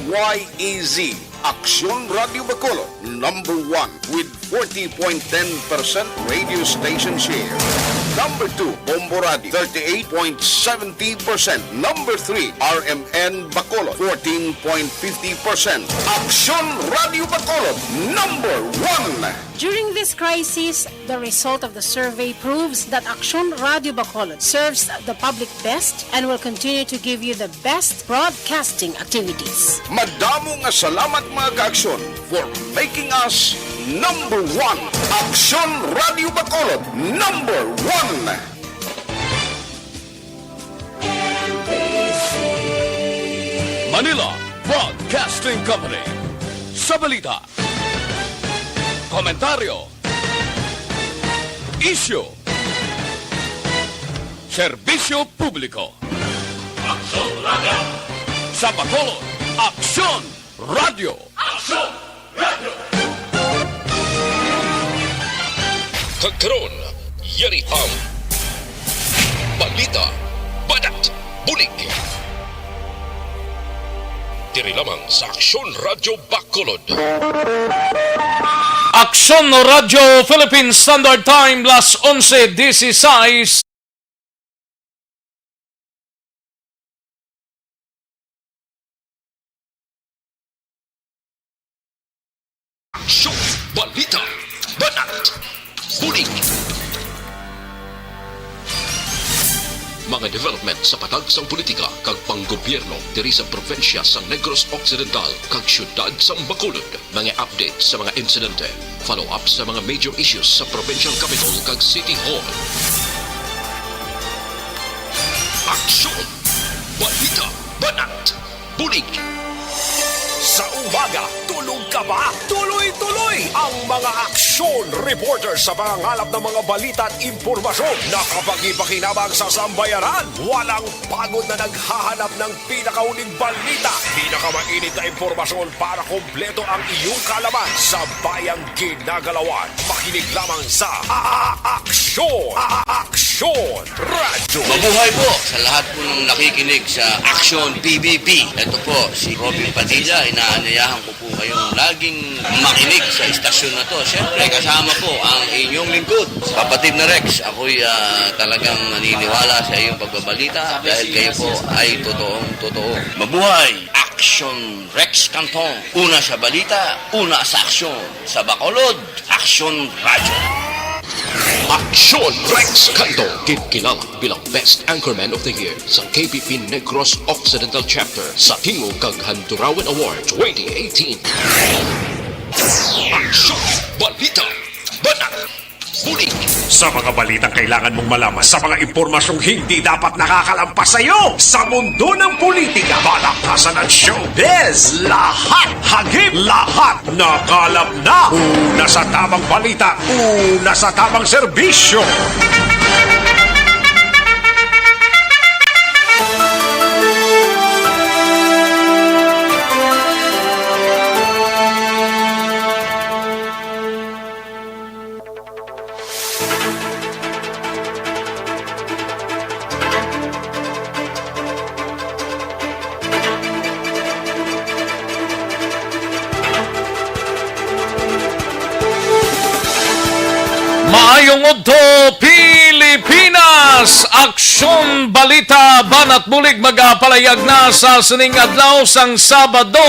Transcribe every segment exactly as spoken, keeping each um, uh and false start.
Y E Z, Aksyon Radio Bacolod, number one with forty point ten percent radio station share. Number two, Bombo Radio, thirty-eight point seventy percent. Number three, R M N Bacolod, fourteen point fifty percent. Aksyon Radio Bacolod, number one. During this crisis, the result of the survey proves that Aksyon Radio Bacolod serves the public best and will continue to give you the best broadcasting activities. Madamo nga salamat, mga ka-Aksyon, for making us number one. Aksyon Radio Bacolod, number one. Manila Broadcasting Company. Sa balita, komentaryo, isyu, serbisyo publiko. Aksyon Radio. Sa Bacolod, Aksyon Radio. Aksyon Radio. Kag karon, yari ang balita, banat, bulig. Diri lamang sa Aksyon Radio Bacolod. Aksyon Radio Philippine Standard Time, las onse dieciséis. Aksyon, balita, banat, bulig. Mga development sa patag sang politika kag panggobyerno diri sa probinsya sang Negros Occidental kag siyudad sang Bacolod. Mga update sa mga insidente, follow-up sa mga major issues sa provincial capitol kag city hall. Aksyon! Balita! Banat! Bulig! Sa umaga, tulog ka ba? Tuloy-tuloy ang mga aksyon reporter sa pangangalap ng mga balita at impormasyon na kapagi-pakinabang sa sambayanan. Walang pagod na naghahanap ng pinakahuling balita, pinakamainit na impormasyon para kompleto ang iyong kaalaman sa bayang ginagalawan. Makinig lamang sa A-, A-, Aksyon, A-, A-, Aksyon Radyo. Mabuhay po sa lahat po ng nakikinig sa Aksyon P B B. Ito po si Robin Padilla. Inaanyayahan ko po kayong laging makinig sa istasyon na to. Siyempre, kasama po ang inyong lingkod, kapatid na Rex. Ako'y, ah, talagang naniniwala sa iyong pagbabalita dahil kayo po ay totoong totoo. Mabuhay! Aksyon Rex Canton. Una sa balita, una sa aksyon. Sa Bacolod, Aksyon Radyo. Aksyon Rex Canton, ginkilala bilang Best Anchorman of the Year sa K P P Negros Occidental Chapter sa Tingog kag Handurawan Award twenty eighteen. Aksyon, balita, banat, bulig. Sa mga balitang kailangan mong malaman, sa mga impormasyong hindi dapat nakakalampas sa iyo, sa mundo ng politika, balaktasan at showbiz, lahat hagip, lahat nakalap na. Una sa tamang balita, una sa tamang serbisyo. Maayong udto, Pilipinas! Aksyon, balita, banat bulig magapalayag na sa sining adlaw sang Sabado,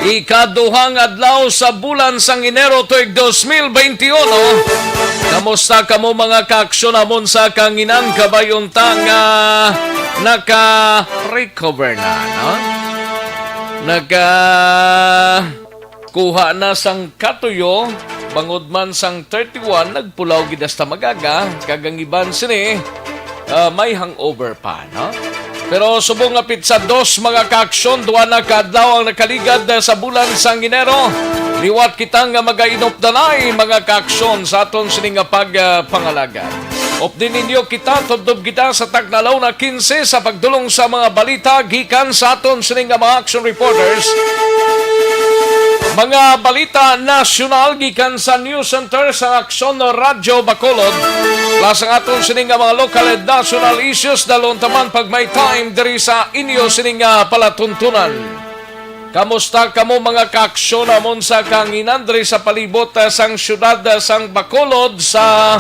ikaduhang adlaw sa bulan sang Enero tuig dos mil beintiuno. Kamusta kamo, mga kaaksyon, amon sa kanginan? Kabay unta nga naka-recover na, no? Naka kuha na sang katuyo, bangod man sang thirty-one, nagpulaw gid hasta mag-aga, kag ang iban sini, ah, may hangover pa, no? Pero subong nga pitsa dos, mga kaaksyon, duha na ka adlaw ang nakaligad, ah, sa bulan sang Enero. Liwat kita nga magainupdanay, mga kaaksyon, sa aton sini nga pag, ah, pangalagad. Updi ninyo kita, tubtob kita sa takna la una kinse sa pagdulong sa mga balita gikan sa aton sini nga mga action reporters. Mga balita nasyonal gikan sa News Center sa Aksyon Radyo Bacolod. Plus ang aton sini nga mga local and national issues, dalon taman pag may time diri sa inyo sini nga palatuntunan. Kamusta kamo, mga kaaksyon, amon sa kahanginan diri sa palibot, ah, sang siyudad, ah, sang Bacolod, sa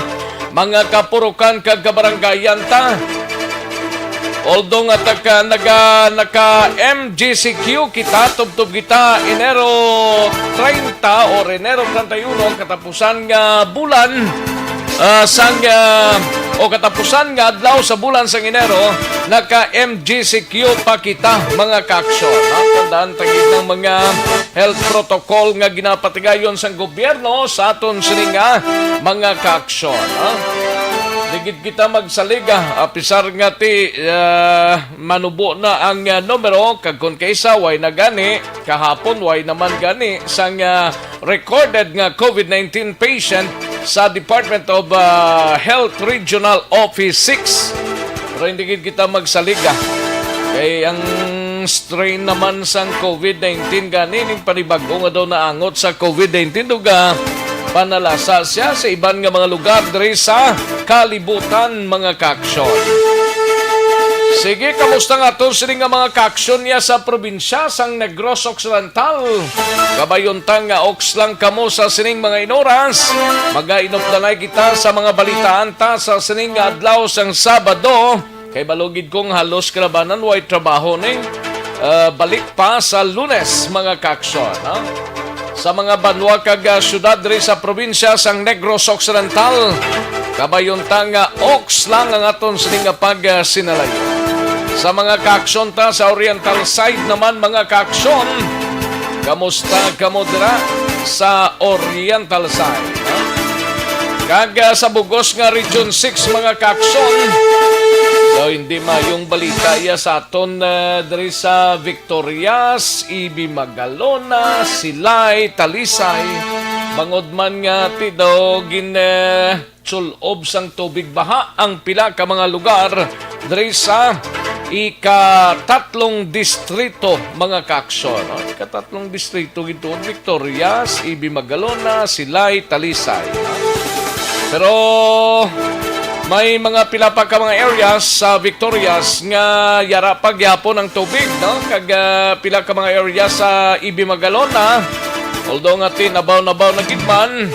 mga kapurukan kag kabaranggayan ta? Although nga taka, naga, naka M G C Q kita, tubtob kita Enero treinta or Enero treinta y uno ang katapusan nga bulan, ah, sang, ah, o katapusan nga adlaw sa bulan sang Enero, naka M G C Q pa kita, mga kaaksyon. Ha? Tandaan ta gid ang mga health protocol nga ginapatigayon sang gobyerno sa aton sini nga mga kaaksyon. Ha? Di gid kita magsaliga, apisar nga ti, ah, manubo na ang, ah, numero, kag kon kaisa, way na gani, kahapon, way naman gani, sang, ah, recorded nga COVID nineteen patient sa Department of, ah, Health Regional Office six. Pero hindi gid kita magsaliga. Kay ang strain naman sang COVID nineteen gani, ning panibag-o nga daw naangot sa COVID nineteen, duga panalasa siya sa iban nga mga lugar diri sa kalibutan, mga kaaksyon. Sige, kamusta nga aton sini nga mga kaaksyon niya sa probinsya sang Negros Occidental? Kabayuntang nga oks lang kamo sa sining mga inoras. Magainupdanay kita sa mga balitaan ta sa sining nga adlaw sang Sabado. Kay balo gid kong halos kalabanan way trabaho ni, ah, balik pa sa Lunes, mga kaaksyon, ha? Sa mga banwa kag, ah, syudad diri sa probinsya sang Negros Occidental, kabayuntang nga oks lang ang aton sini nga pagsinalayo. Sa mga kaaksyon ta sa Oriental Side naman, mga kaaksyon, kamusta kamo dira sa Oriental Side, ha? Kag, ah, sa bugos nga Region six, mga kaaksyon, daw hindi mayong balita iya sa aton, ah, diri sa Victorias, Ibi Magalona, Silay, Talisay. Bangod man nga ti daw gin, ah, tsulob sang tubig baha ang pila ka mga lugar diri sa ikatatlong distrito, mga kaaksyon. O, ikatatlong distrito gituon, Victorias, Ibi Magalona, Silay, Talisay. Pero may mga pila pa ka mga areas sa Victorias nga yara pa gyapon ang tubig, no? Kag, ah, pila ka mga areas sa Ibi Magalona, although nga tinabaw-nabaw na gid man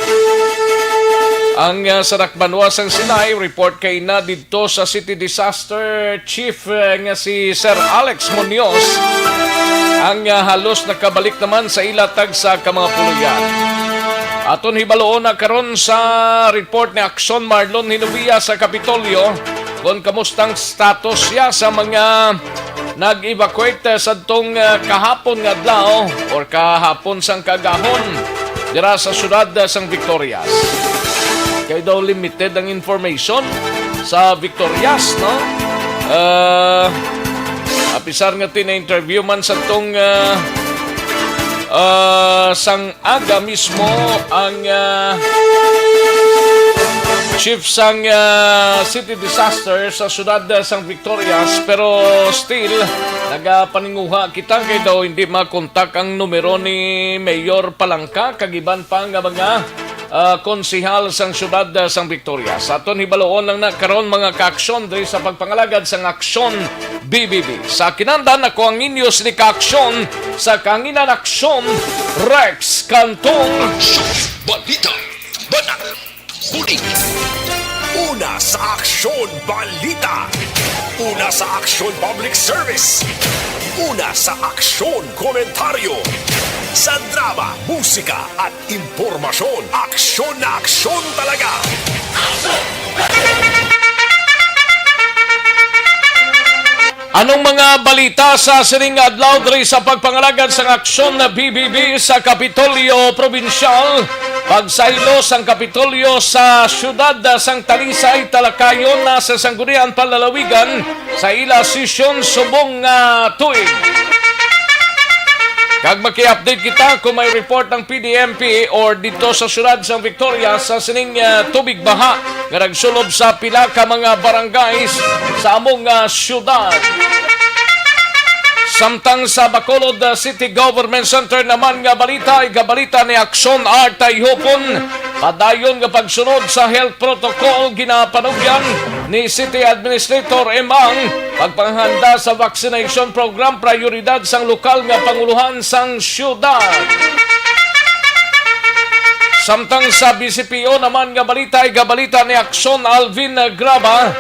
ang, ah, sa Dakbanwa sang Silay, report kay na didto sa City Disaster Chief, eh, nga si Sir Alex Munoz, ang, ah, halos nakabalik naman sa ila tagsa ka mga puloy-an. Aton hibaluon na karon sa report ni Aksyon Marlon Hinubia sa Kapitolyo kon kamustang status siya sa mga nag-evacuate, eh, sadtong, eh, kahapon nga adlaw or kahapon sang kagahon dira sa siyudad, eh, sang Victorias. Kay daw limited ang information sa Victorias, no? Eh, apisar nga tina-interview man sadtong, eh, eh, sang aga mismo ang, ah, chief sang, ah, city disaster sa siyudad, ah, sang Victorias, pero still nagapaninguha kita kay daw hindi makontak ang numero ni Mayor Palangka kag iban pa nga mga, ah, konsehal sang siyudad, ah, sang Victorias. Aton hibaluon lang na karon, mga kaaksyon, diri sa pagpangalagad sang Aksyon B B B. Sa kinahanglan, ako ang inyo sini ka Aksyon sa Kanginan Aksyon, Rex Cantong. Aksyon Balita. Banat. Huli. Una sa Aksyon Balita. Una sa Aksyon Public Service. Una sa Aksyon Komentaryo. Sa drama, musika, at impormasyon, aksyon na aksyon talaga. Anong mga balita sa sining adlaw diri sa pagpangalagad sang aksyon na B B B sa Kapitolyo Probinsyal? Pagsaylo sang Kapitolyo sa siyudad sang Talisay, Talakayon, na sa Sangguniang Panlalawigan sa ila sesyon subong nga tuig. Kag maki-update kita kung may report ang P D M P or dito sa siyudad sang Victoria sa sining, ah, tubig baha nga nagsulob sa pila ka mga barangays sa among, ah, siyudad. Samtang sa Bacolod, ah, City Government Center naman nga balita, igabalita ni Aksyon Art Tayhupon, padayon nga pagsunod sa health protocol ginapanugyan ni City Administrator Emang, pagpanghanda sa vaccination program, prioridad sang lokal nga pangulohan sang syudad. Samtang sa B C P O naman nga balita, igabalita ni Aksyon Alvin Graba,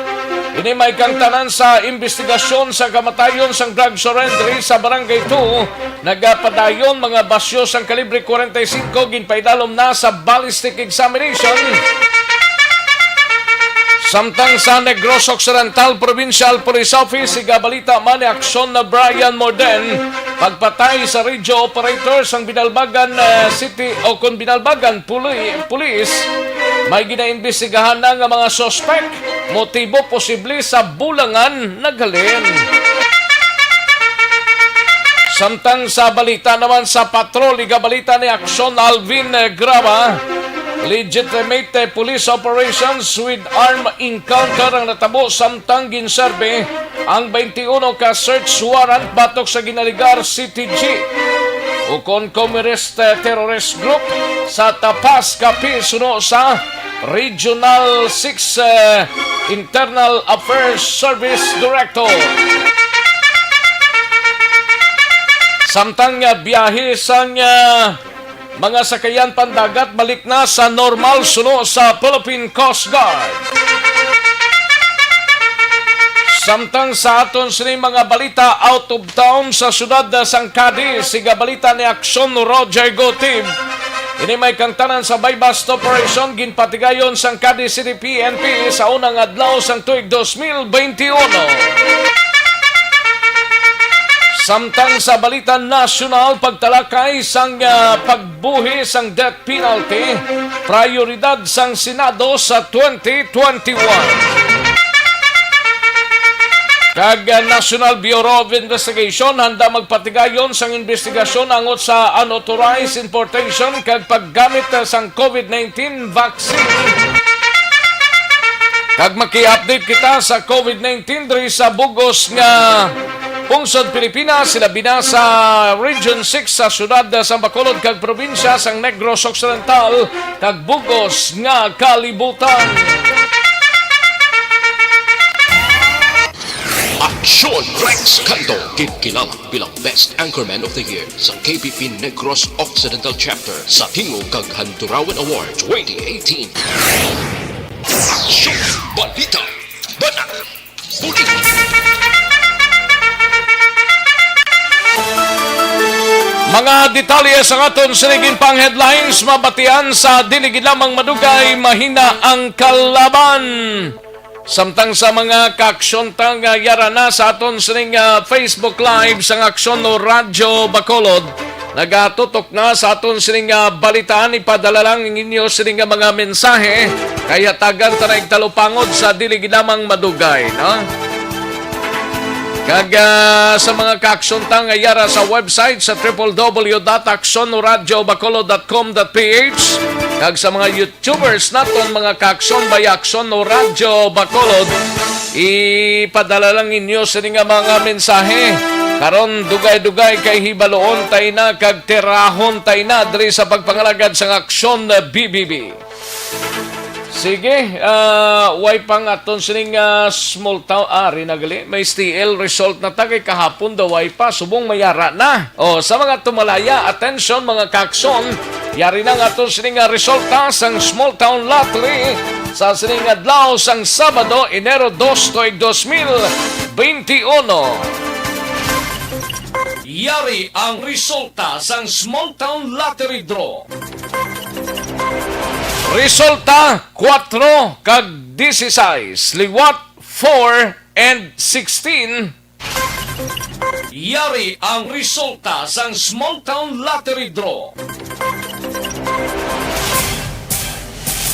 ini may kangtanan sa investigasyon sa kamatayon sang drug surrender sa Barangay two. Nagapadayon mga basyo sang kalibre forty-five, ginpaidalom na sa ballistic examination. Samtang sa Negros Occidental Provincial Police Office, igabalita man ni Aksyon na Brian Morden, pagpatay sa radio operator sang Binalbagan, eh, City o kon Binalbagan Puli-, Police, may ginaimbestigahan na nga mga suspek. Motibo posible sa bulangan naghalin. Samtang sa balita naman sa patrol, igabalita ni Aksyon Alvin, eh, Graba, legitimate, eh, police operations with arm encounter ang natabo samtang ginserbe ang twenty-one ka search warrant batok sa ginaligar C T G ukon Communist, eh, Terrorist Group sa Tapas, Capiz, suno sa Regional six, eh, Internal Affairs Service Director. Samtang nga biyahe sang, eh, mga sakayan pandagat balik na sa normal suno sa Philippine Coast Guard. Samtang sa aton sini mga balita out of town, sa siyudad sang Cadiz, igabalita ni Aksyon Roger Gotib. Ini may kangtanan sa buy-bust operation ginpatigayon sang Cadiz City P N P sa unang adlaw sang tuig dos mil benti uno. Samtang sa balita nasyonal, pagtalakay sang, ah, pagbuhi sang death penalty, prioridad sang Senado sa twenty twenty-one. Kag, ah, National Bureau of Investigation handa magpatigayon sang investigasyon angot sa unauthorized importation kag paggamit, ah, sang COVID nineteen vaccine. Kag maki-update kita sa COVID nineteen diri sa bugos nga pungsod Pilipinas, sila bina sa Region six sa siyudad sang Bacolod kag probinsya sang Negros Occidental kag bugos nga kalibutan. Aksyon Rex Canto, ginkilala bilang Best Anchorman of the Year sa K P P Negros Occidental Chapter sa tingog kag Handurawan Award twenty eighteen. Aksyon! Balita! Banat! Bulig! Mga detalye sa aton sining pang headlines, mabatian sa dili gid lamang madugay, mahina ang kalaban. Samtang sa mga kaaksyon ta nga yara na sa aton sining, ah, Facebook Live sang Aksyon o Radyo Bacolod, nagatutok na sa aton sining, ah, balitaan, ipadala lang ang inyo sining, ah, mga mensahe, kay hatagan ta na igtalupangod sa dili gid lamang madugay, no? Kag, ah, sa mga kaaksyon ta nga yara sa website sa triple W dot aksyon o radyo bacolod dot com dot P H, kag sa mga YouTube Tubers naton, mga kaaksyon, bay-aksyon o Radyo Bacolod, ipadala lang ninyo sini nga mga mensahe. Karon, dugay-dugay kay hibaloon tay na kag tirahon tay na diri sa pagpangalagad sang Aksyon B B B. Sige, ah, way pa nga aton sining, ah, small town. Ah, ari na gali. May S T L result na ta kay kahapon daw way pa. Subong mayara na. O, sa mga tumalaya, atensyon, mga kaaksyon, yari na nga aton sini nga resulta sang Small Town Lottery sa sining adlaw sang Sabado, Enero dos, tuig dos mil benti uno. Yari ang resulta sang Small Town Lottery Draw. Resulta, kuwatro kag disisais, liwat, four and sixteen. Yari ang resulta sang Small Town Lottery Draw.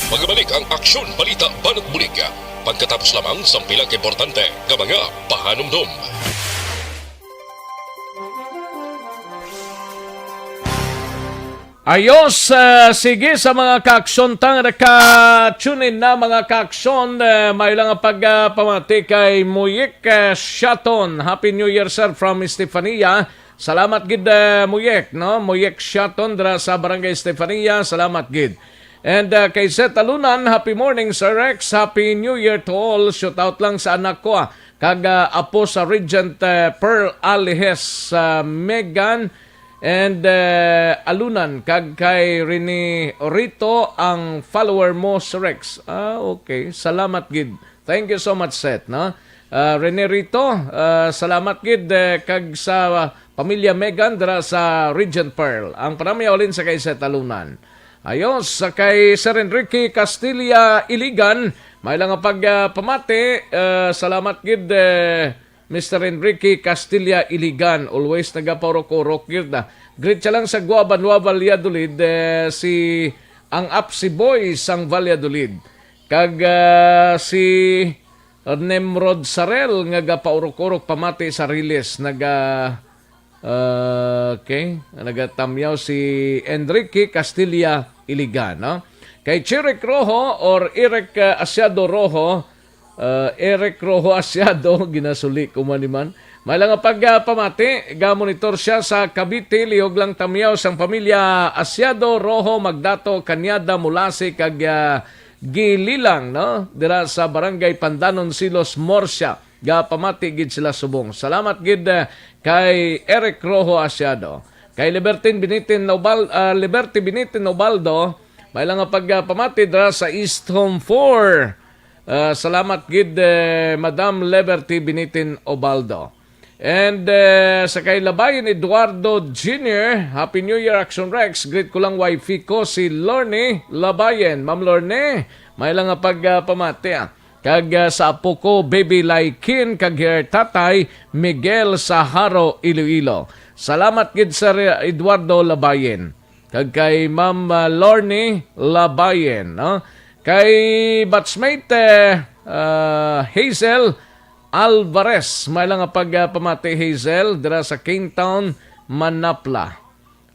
Magabalik ang Aksyon, Balita, Banat Bulig. Pagkatapos lamang sang pila ka importante nga mga pahanumdom. Ayos, ah, sige sa mga kaaksyon ta nga naka-tune in na, mga kaaksyon, eh, may lang ang pag, ah, pamati kay Muyik, eh, Shaton. Happy New Year, sir, from Estefania. Salamat gid, eh, Muyik, no? Muyik Shaton dira sa Barangay Estefania. Salamat gid. And uh, kay Seth Alunan, "Happy morning, Sir Rex. Happy New Year to all. Shout out lang sa anak ko, ah, kag uh, apo sa Regent uh, Pearl Alihes, uh, Megan, and uh, Alunan, kag kay Rene Rito, ang follower mo, Sir Rex." Ah, okay. Salamat gid. Thank you so much, Seth, no? Uh, Rene Rito, uh, salamat gid uh, kag sa uh, pamilya Megan dira sa Regent Pearl. Ang panamya ulin sa kay Seth Alunan. Ayos, sa kay Sir Enrique Castilla Iligan, may lang nga pag uh, pamati. Uh, salamat gid uh, Mister Enrique Castilla Iligan, always nagapaurok-urok gyud na. Greet siya lang sa Guabanwa, Valladolid, eh, si ang Apsi Boy sang Valladolid. Kag ah, si Nemrod Sarel nga gapaurok-urok pamati sa Riles, naga ah, okay, nagatamyaw si Enrique Castilla Iligan, no? Kay Chiric Rojo or Eric ah, Asiado Rojo, ah, Eric Rojo Asiado, ginasuli ko man ni man. May lang nga pag ah, pamati, gamonitor siya sa Cavite, lihog lang tamyaw sang pamilya Asiado Rojo Magdato, Cañada, Mulasi, kag ah, Gililang, no? Dira sa Barangay Pandanon, Silos, Murcia. Gapamati gid sila subong. Salamat gid eh, kay Eric Rojo Asiado. Kay Libertin Binitin Obal, ah, Liberty Binitin Obaldo, may lang nga pagpamati dira sa East Home four. Ah, salamat gid eh, Madam Liberty Binitin Obaldo. And eh, sa kay Labayan Eduardo Junior, "Happy New Year, Action Rex. Greet ko lang wifey ko, si Lorne Labayan." Ma'am Lorne, may lang nga pagpamati ah. Kag ah, sa apo ko, Baby Laikin, kag her tatay, Miguel sa Jaro, Iloilo. Salamat gid, Sir Eduardo Labayen. Kag kay Ma'am ah, Lorne Labayen, no? Kay batchmate eh, ah, Hazel Alvarez, may lang nga pagpamati, Hazel, dira sa Kingtown, Manapla.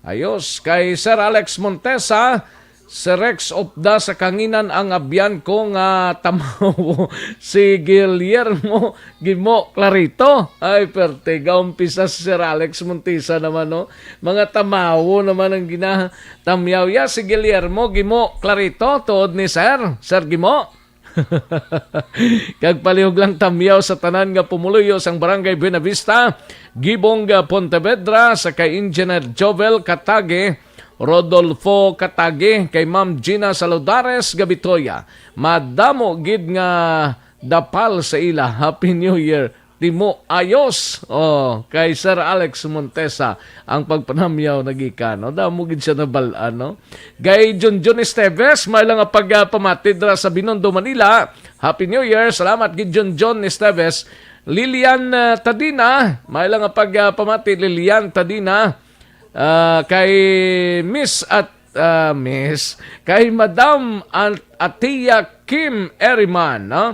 Ayos. Kay Sir Alex Montesa, "Si Rex, upda sa kanginan ang abyan ko nga tamawo si Guillermo Gimo Clarito." Ay, perte, gaumpisa si Sir Alex Montesa naman, no? Mga tamawo naman ang ginatamyaw ya si Guillermo Gimo Clarito, tuod ni Sir, Sir Gimo. Kag palihog lang tamyaw sa tanan nga pumuluyo sang Barangay Buenavista, Gibong, ah, Pontevedra, sa kay Engineer Jovel Katagi, Rodolfo Katagi, kay Ma'am Gina Saludares Gabitoya. Madamo gid nga dapal sa ila. Happy New Year. Timo ayos. Oh, kay Sir Alex Montesa ang pagpanamyaw nagikan, no? Damo gid siya nabal-an, no? Kay Junjun Esteves, may lang nga pagpamati dira sa Binondo, Manila. Happy New Year. Salamat gid Junjun Esteves. Lilian ah, Tadina, may lang nga pagpamati, Lilian Tadina. Ah, kay Miss at ah, Miss, kay Madam An- Atia Kim Eriman, no?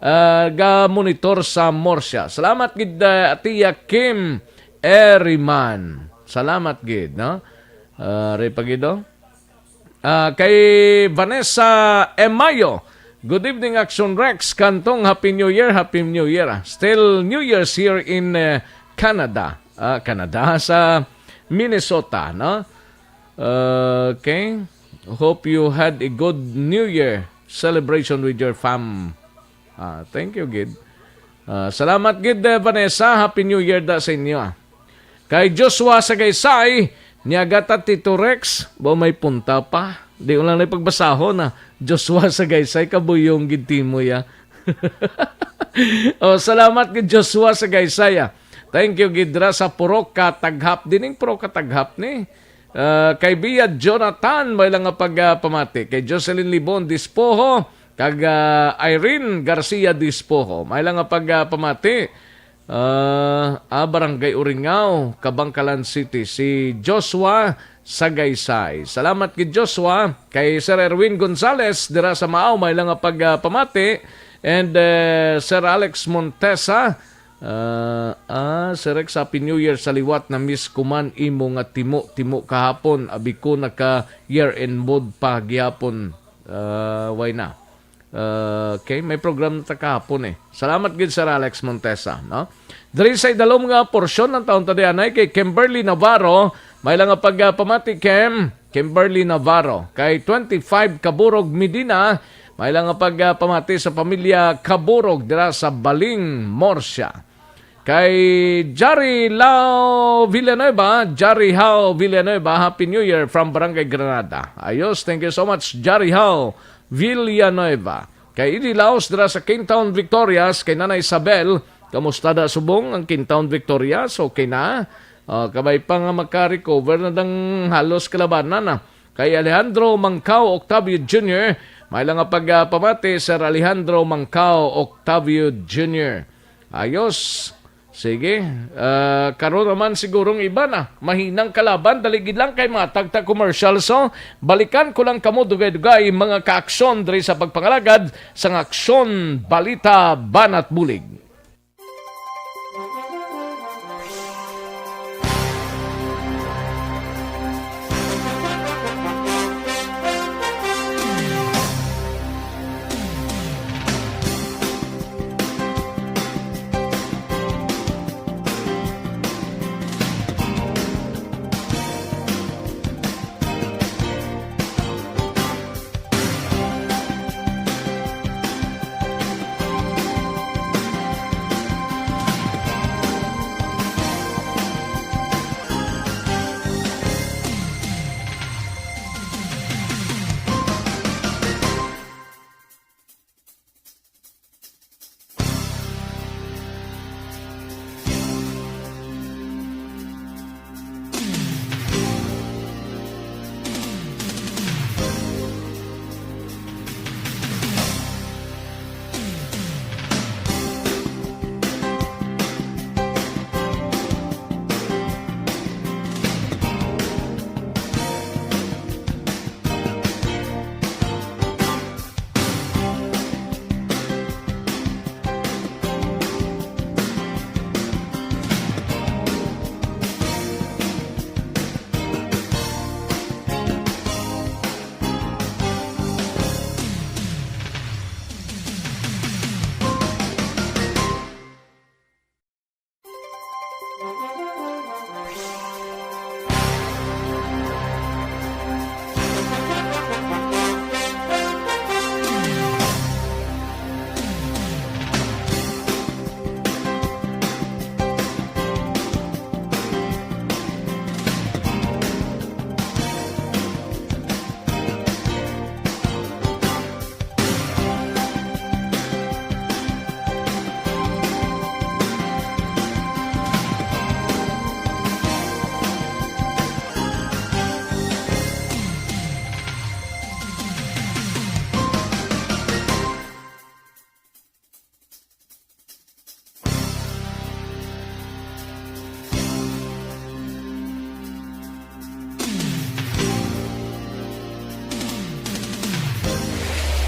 Ah, ga monitor sa Murcia. Salamat gid ah, Atia Kim Eriman. Salamat gid, no? Ah, ray pa gid, oh. Ah, kay Vanessa Emayo, "Good evening, Action Rex. Kantong Happy New Year, Happy New Year." Ah, still New Year's here in eh, Canada. Ah, Canada, sa Minnesota, no? Okay. Hope you had a good New Year celebration with your fam. Ah, thank you, gid. Ah, salamat gid, eh, Vanessa. Happy New Year da sa inyo, ah. Kay Joshua Sagaysay, "Niagata, Tito Rex, ba may punta pa?" Di ko lang na pagbasahon na. Joshua Sagaysay, kabuyong gid timo ya. Oh, salamat gid Joshua Sagaysay, ah. Thank you gid ra sa Purok Kataghap. Dining Purok Kataghap ni. Ah, kay Bia Jonathan, may lang nga pagpamati. Kay Jocelyn Libon Dispoho, kag ah, Irene Garcia Dispoho, may lang nga pagpamati. Ah, ah, Barangay Uringao, Kabangkalan City, si Joshua Sagaysay. Salamat gid Joshua. Kay Sir Erwin Gonzales dira sa Maaw, may lang nga pagpamati. And eh, Sir Alex Montesa, ah, ah, Sir Rex, Happy New Year sa liwat. Na-miss ko man imo nga timo-timo kahapon. Abi ko naka year-end mode pa gihapon. Ah, why na? Ah, okay, may program na ta kahapon eh. Salamat gid, Sir Alex Montesa, no? Diri sa idalom nga porsyon, ang taon ta dianay kay Kimberly Navarro. May lang nga pagpamati, Kim. Kimberly Navarro. Kay twenty-five Kaburog Medina, may lang nga pagpamati sa pamilya Kaburog dira sa Baling, Murcia. Kay Jari Lau Villanueva, Jari Hao Villanueva, Happy New Year from Barangay Granada. Ayos, thank you so much, Jari Hao Villanueva. Kay Idi Laos dira sa Kingtown, Victorias, kay Nanay Isabel, kamusta da subong ang Kingtown, Victorias? Okay na? Ah, kabay pa nga maka-recover na dang halos kalabanan na. Kay Alejandro Mangkao Octavio Junior, may lang nga pagpamati, Sir Alejandro Mangkao Octavio Junior. Ayos. Sige. Ah, karon naman sigurong iba na. Mahinang kalaban. Dali gid lang kay matag ta commercial. So, balikan ko lang kamo dugay-dugay, mga kaaksyon diri sa pagpangalagad sang Aksyon Balita Banat Bulig.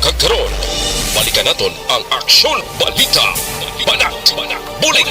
Kag karon, balikan naton ang Aksyon Balita Banat Bulig.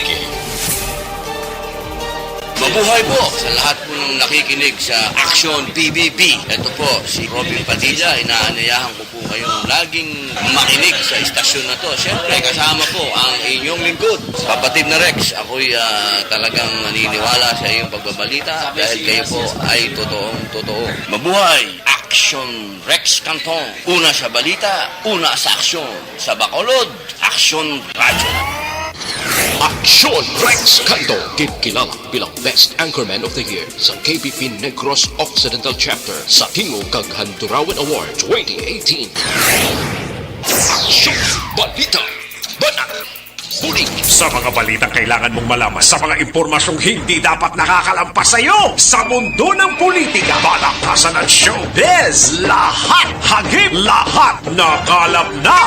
Mabuhay po sa lahat po ng nakikinig sa Aksyon P B B. Ito po si Robin Padilla, inaanyayahan ko po kayong laging makinig sa istasyon na to. Siyempre, kasama po ang inyong lingkod, kapatid na Rex. Ako'y, ah, talagang naniniwala sa iyong pagbabalita dahil kayo po ay totoong totoo. Mabuhay! Aksyon Rex Canton. Una sa balita, una sa aksyon. Sa Bacolod, Aksyon Radyo. Aksyon Rex Canton, ginkilala bilang Best Anchorman of the Year sa K B P Negros Occidental Chapter sa Tingog kag Handurawan Award twenty eighteen. Aksyon Balita. Banat. Bulig. Sa mga balitang kailangan mong malaman, sa mga impormasyong hindi dapat nakakalampas sa iyo, sa mundo ng politika, balaktasan at showbiz, lahat hagip, lahat nakalap na.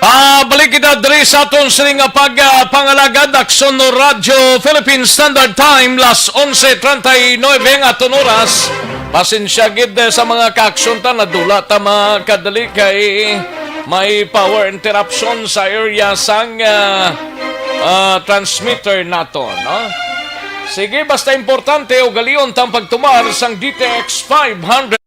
Ah, balik kita diri sa aton sini nga pag, ah, pangalagad, Aksyon Radyo Philippine Standard Time, las onse treinta y nueve ang aton oras. Pasensya gid, eh, sa mga kaaksyon ta, nadula ta makadali kay may power interruption sa area sang, ah, ah, transmitter nato, no? Sige, basta importante, ugalion tang pagtumar sang D T X five hundred.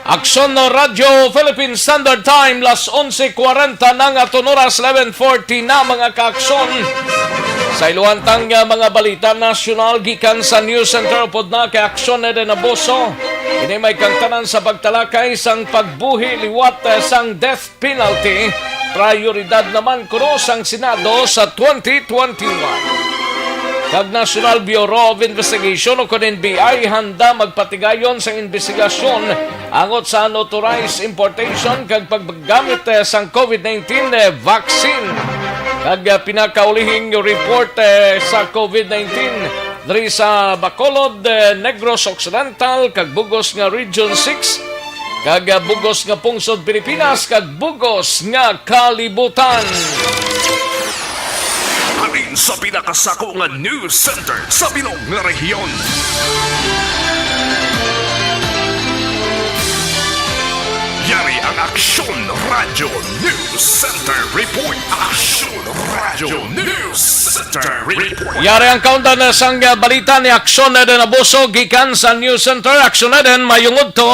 Aksyon no Radyo Philippine Standard Time, las onse kwarenta na nga aton oras, eleven forty na, mga kaaksyon. Sa iluwantang nga mga balita nasyonal gikan sa News Center, upod na kay Aksyon Eden Abuso. Ini may kangtanan sa pagtalakay sang pagbuhi liwat, eh, sang death penalty, prayoridad naman kuno sang Senado sa twenty twenty-one. Kag National Bureau of Investigation, o kon N B I, handa magpatigayon sang imbestigasyon angot sa unauthorized importation kag paggamit, eh, sang COVID nineteen, eh, vaccine. Kag, eh, pinakaulihing report, eh, sa COVID nineteen diri sa Bacolod, eh, Negros Occidental, kag bugos nga Region six, kag, ah, bugos nga pungsod Pilipinas, kag bugos nga kalibutan. Halin sa pinakasako nga news center sa bilog nga rehiyon. Yari ang Aksyon Radyo News Center Report. Aksyon Radyo News Center Report. Yari ang kaundan na sang, ah, balita ni Aksyon Eden Abuso gikan sa News Center. Aksyon Eden, mayong udto.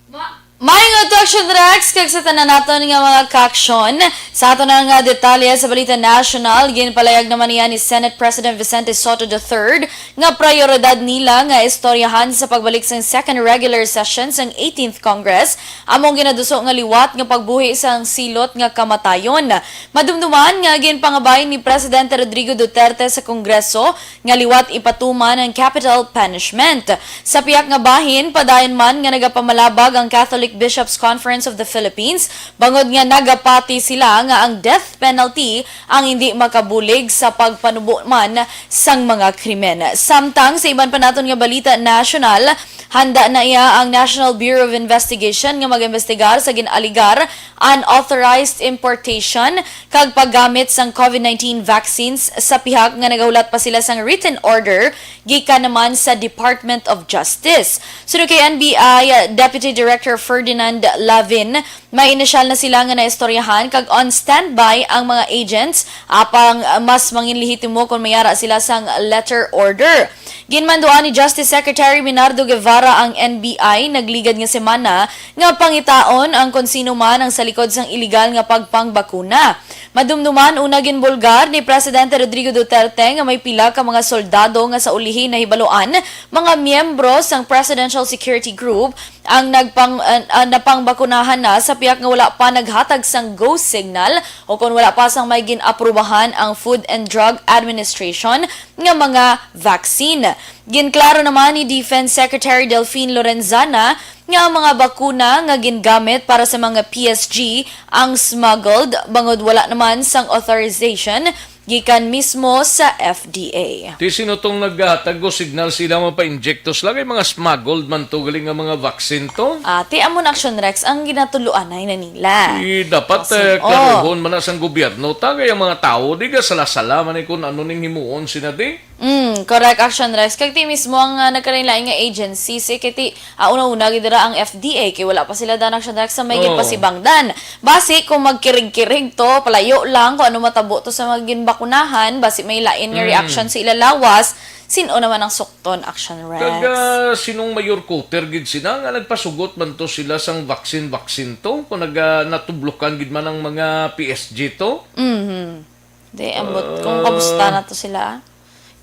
Ma-, mayong udto, Aksyon Rex, kag sa tanan naton nga mga kaaksyon. Sa aton nga detalye sa balita nasyonal, ginpalayag naman niya ni Senate President Vicente Sotto the third nga prayoridad nila nga istoryahan sa pagbalik sang second regular session sang eighteenth Congress, among ginaduso nga liwat nga pagbuhi sang silot nga kamatayon. Madumduman nga ginpangabay ni Presidente Rodrigo Duterte sa Kongreso nga liwat ipatuman ang capital punishment. Sa pihak nga bahin, padayon man nga nagapamalabag ang Catholic Bishops' Conference of the Philippines bangod nga nagapati sila nga ang death penalty ang hindi makabulig sa pagpanubo man sang mga krimen. Samtang sa iban pa naton nga balita nasyonal, handa na iya ang National Bureau of Investigation nga mag-imbestigar sa gin-aligar unauthorized importation kag paggamit sang COVID nineteen vaccines sa pihak nga nagahulat pa sila sang written order gikan naman sa Department of Justice. Suno kay N B I Deputy Director Ferdinand Lavin, may inisyal na sila nga naistoryahan kag on standby ang mga agents, apang mas manginlehitimo kon mayara sila sang letter order. Ginmanduan ni Justice Secretary Minardo Guevara ang N B I nagligad nga semana nga pangitaon ang kon sino man ang sa likod sang iligal nga pagpangbakuna. Madumduman, una ginbulgar ni Presidente Rodrigo Duterte nga may pila ka mga soldado nga sa ulihi nahibaluan mga miyembro sang Presidential Security Group ang nagpang-, ah, ah, napangbakunahan na sa pihak nga wala pa naghatag sang go signal o kon wala pa sang may gin-aprubahan ang Food and Drug Administration nga mga vaccine. Ginklaro naman ni Defense Secretary Delfin Lorenzana nga ang mga bakuna nga gingamit para sa mga P S G ang smuggled, bangod wala naman sang authorization gikan mismo sa F D A. Ti sino tong naghatag og signal sila mapa-injekto sila kay mga smuggled man to gali nga mga vaccine to? Ah, ti amo na, Action Rex, ang ginatuluanay na nila. Ti dapat, Kasi, eh, oh. Klarohon man na sang gobyerno ta kay ang mga tawo di ga sala-sala man ni kung ano ning himuon sina di. Mm, correct, Action Rex. Kag ti mismo ang, ah, nagkalain-lain nga agency, si kay ti, ah, una-una gid dira ang F D A kay wala pa sila dan, Action Rex, sa may Oo. ginpasibangdan. Basi kung magkirig-kirig to, palayo lang kung ano matabo to sa mga ginbakunahan, basi may lain nga Mm. reaction sa ila lawas, sin-o naman ang sukton, Action Rex? Kag, ah, sinong mayor Cotter gid sina nga nagpasugot man to sila sang vaccine-vaccine to? Kung naga-, natublokan gid man ang mga P S G to? Mhm. Di, ambot kung Ah. kamusta na to sila, ah.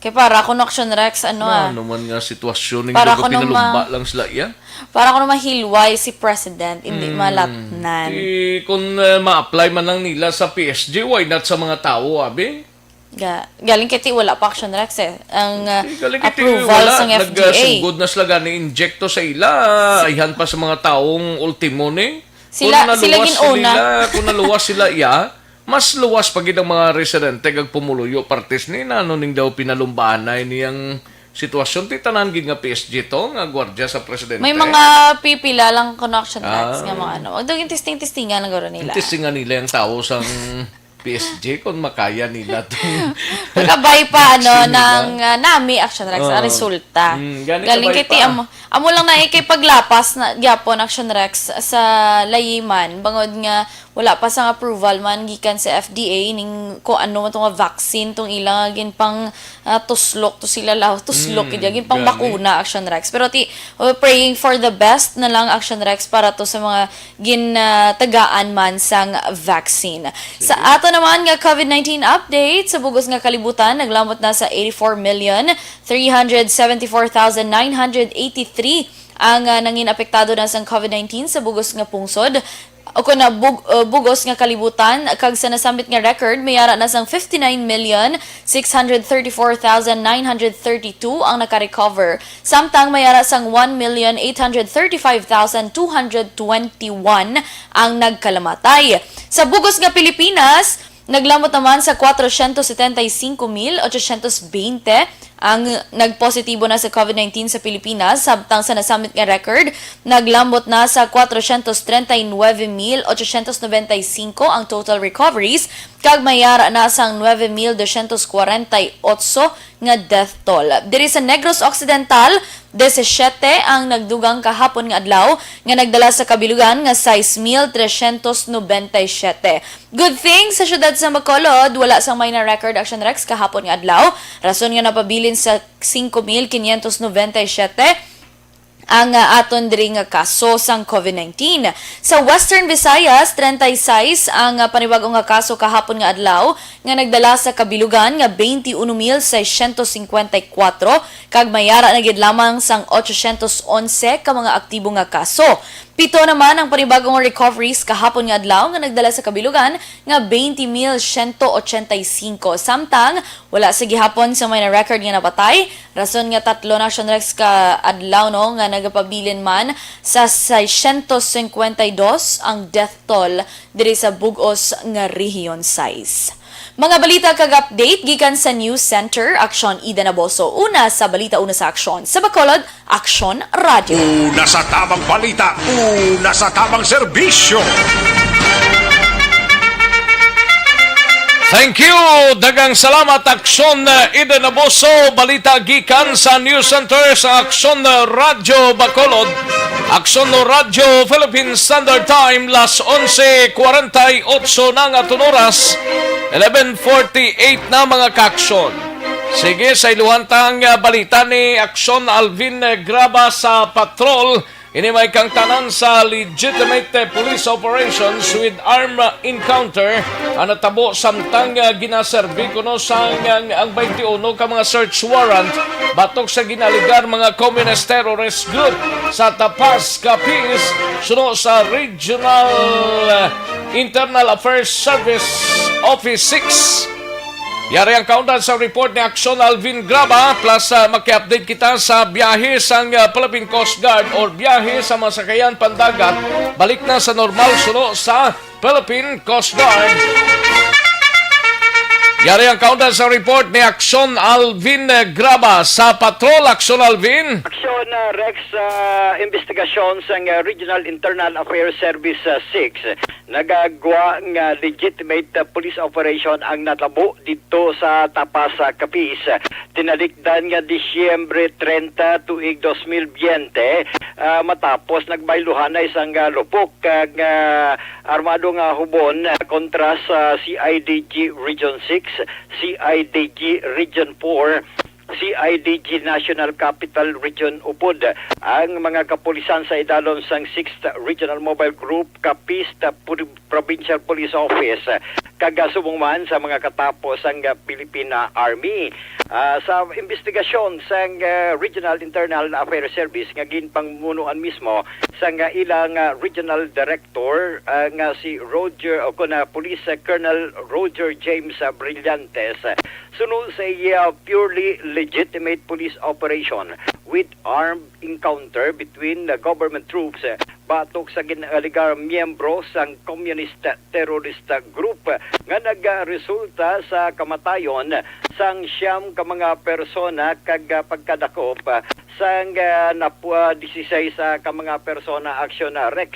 Kay para kuno, Action Rex, ano, ah. Na, ano man nga sitwasyon ning Para dugo kuno pinalumba ma-, lang sila, iya? Para kuno mahilway si President, hindi Mm. malatnan. Di, kung, eh, ma-apply man lang nila sa P S G, why not sa mga tawo, abi? Ga-, galing kay ti wala pa, Action Rex, eh. Ang, ah, Di, galing kay ti approval wala, sang F D A. Nagsunggod na sila gani injekto sa ila, ayhan pa sa mga taong ultimo ni. Sila, Kung sila naluwas gin-una. sila, kung naluwas sila, iya, mas luwas pa gid ang mga residente kag pumuluyo partis ni nano ning daw pinalumbaanay niyang sitwasyon. Ti tanan gid nga P S G to nga gwardya sa presidente. May mga pipila lang kuno, Action Rex, Ah. nga mga ano. Although yung testing-testingan lang guro nila. Yung testingan nila yung tao sang P S G kung makaya nila to. Kabay pa, ano, Vaccine nila. Ng, ah, nami, Action Rex, ang Oo. resulta. Mm, gani Galing kabay kay ti pa. amo, amo lang na ikay paglapas na gyapon, Action Rex, sa layiman. Bangod nga wala pa sang approval man gikan sa F D A ning kung ano man to nga vaccine tong ilang ginpang, Ah, tuslok to sila, law. Tuslok, mm, gid, gani. Ginpangbakuna, Action Rex. Pero ti, we're praying for the best na lang, Action Rex, para to sa mga ginatagaan man sang vaccine. Sa ato naman nga COVID nineteen update, sa bugos nga kalibutan, naglambot na sa eighty-four million three hundred seventy-four thousand nine hundred eighty-three ang, ah, nangin apektado na sang COVID nineteen sa bugos nga pungsod. O kon na bug-, uh, bugos nga kalibutan, kag sa nasambit nga record, may ara na sang fifty-nine million six hundred thirty-four thousand nine hundred thirty-two ang naka-recover, samtang may ara sang one million eight hundred thirty-five thousand two hundred twenty-one ang nagkalamatay. Sa bugos nga Pilipinas, naglambot naman sa kwatrocientos setenta y cinco mil ochocientos veinte ang nagpositibo na sa COVID nineteen sa Pilipinas, samtang sa nasambit nga record, naglambot na sa kwatrocientos treinta y nueve mil ochocientos noventa y cinco ang total recoveries, kag may ara na sang nueve mil doscientos cuarenta y ocho nga death toll. Diri sa Negros Occidental, disisyete ang nagdugang kahapon nga adlaw, nga nagdala sa kabilugan nga sais mil trescientos noventa y siete. Good thing, sa siyudad sa Bacolod, wala sang may na-record, Action Rex, kahapon nga adlaw, rason nga napabilin sa singko mil quinientos noventa y siete ang, ah, aton diri nga kaso sang COVID nineteen. Sa Western Visayas, treinta y seis ang, ah, panibag-o nga kaso kahapon nga adlaw, nga nagdala sa kabilugan nga twenty-one mil seiscientos cincuenta y cuatro, kag may ara na gid lamang sang ochocientos onse ka mga aktibo nga kaso. Pito naman ang panibagong recoveries kahapon nga adlaw, nga nagdala sa kabilugan nga twenty mil siyento ochenta y singko. Samtang wala sa gihapon sa may na-record nga napatay, rason nga tatlo na siya next ka adlaw, no, nga nagapabilin man sa seiscientos cincuenta y dos ang death toll diri sa bug-os nga Rehiyon sais. Mga balita kag update gikan sa News Center, Aksyon Ida Naboso. Una sa balita, una sa aksyon. Sa Bacolod, Aksyon Radio. Una sa tamang balita, una sa tamang serbisyo. Thank you. Daghang salamat, Aksyon, uh, Eden Abuso. Balita gikan sa News Center sa Aksyon, uh, Radyo Bacolod. Aksyon Radyo Philippine Standard Time, las onse cuarenta y ocho na nga aton oras. Eleven forty-eight na, mga kaaksyon. Sige, sa iluhan tang, uh, balita ni Aksyon Alvin, uh, Graba sa Patrol. Ini may kangtanan sa legitimate police operations with armed encounter ang natabo samtang, ah, ginaserbi kuno sang ang, ang twenty-one ka mga search warrant batok sa ginaligar mga communist terrorist group sa Tapas, Capiz, suno sa Regional, ah, Internal Affairs Service Office six. Yari ang kaundan sa report ni Aksyon Alvin Graba, plus, ah, maki-update kita sa biyahe sang, ah, Philippine Coast Guard or biyahe sa mga sakayan pandagat, balik na sa normal suno sa Philippine Coast Guard. Yari ang kaundan sa report ni Aksyon Alvin, eh, Graba sa Patrol. Aksyon Alvin. Aksyon, ah, Rex, ah, investigasyon sang, ah, Regional Internal Affairs Service, ah, six. Nagagwa nga legitimate, ah, police operation ang natabo didto sa Tapas, ah, Capiz. Tinalikdan nga Disyembre treinta, tuig dos mil veinte, ah, matapos nagbayluhanay sang, ah, lupok kag, ah, armado nga hubon, ah, kontra sa C I D G Region six, C I D G Region four, C I D G National Capital Region upod ang mga kapulisan sa idalom sang Sixth Regional Mobile Group, Capiz, Pro-, Provincial Police Office, kag subong man sa mga katapo sang Philippine Army. Ah, sa investigasyon sang, ah, Regional Internal Affairs Service nga ginpangmunuan mismo sang ilang, ah, Regional Director, ah, nga si Roger, o kon, ah, Police, ah, Colonel Roger James, ah, Brillantes, Suno sa iya purely legitimate police operation with armed encounter between the government troops, eh, batok sa ginalegar miyembro sang communist terrorist group nga nagresulta sa kamatayon sang siyam ka mga persona kag, ah, pagkadakop, ah, sang, ah, napu-, ah, disisais, ah, ka mga persona, Aksyon, ah, Rex.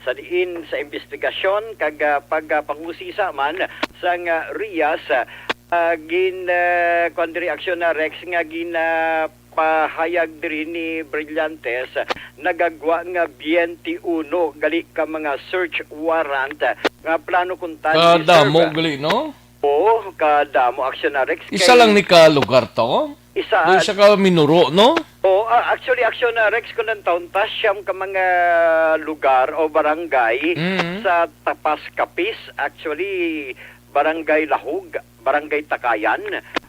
Sa diin sa investigasyon kag, ah, pagpangusisa man sang, ah, RIAS, ah, Ah, gin, ah, kuwan diri, Aksyon, ah, Rex, nga gin, ah, pahayag diri ni Brillantes, nagagwa nga twenty-one gali ka mga search warrant, ah, nga plano kuntan ni Kadamo Serba. Gali, no? Oo, kadamo, Action Rex. Isa lang ni ka lugar to? Isa. Doon siya ka minuro, no? Oh, ah, actually, Action Rex, kung ang taon ta, siyam ka mga lugar o barangay Mm. sa Tapas Capiz. Actually, Barangay Lahug, Barangay Takayan,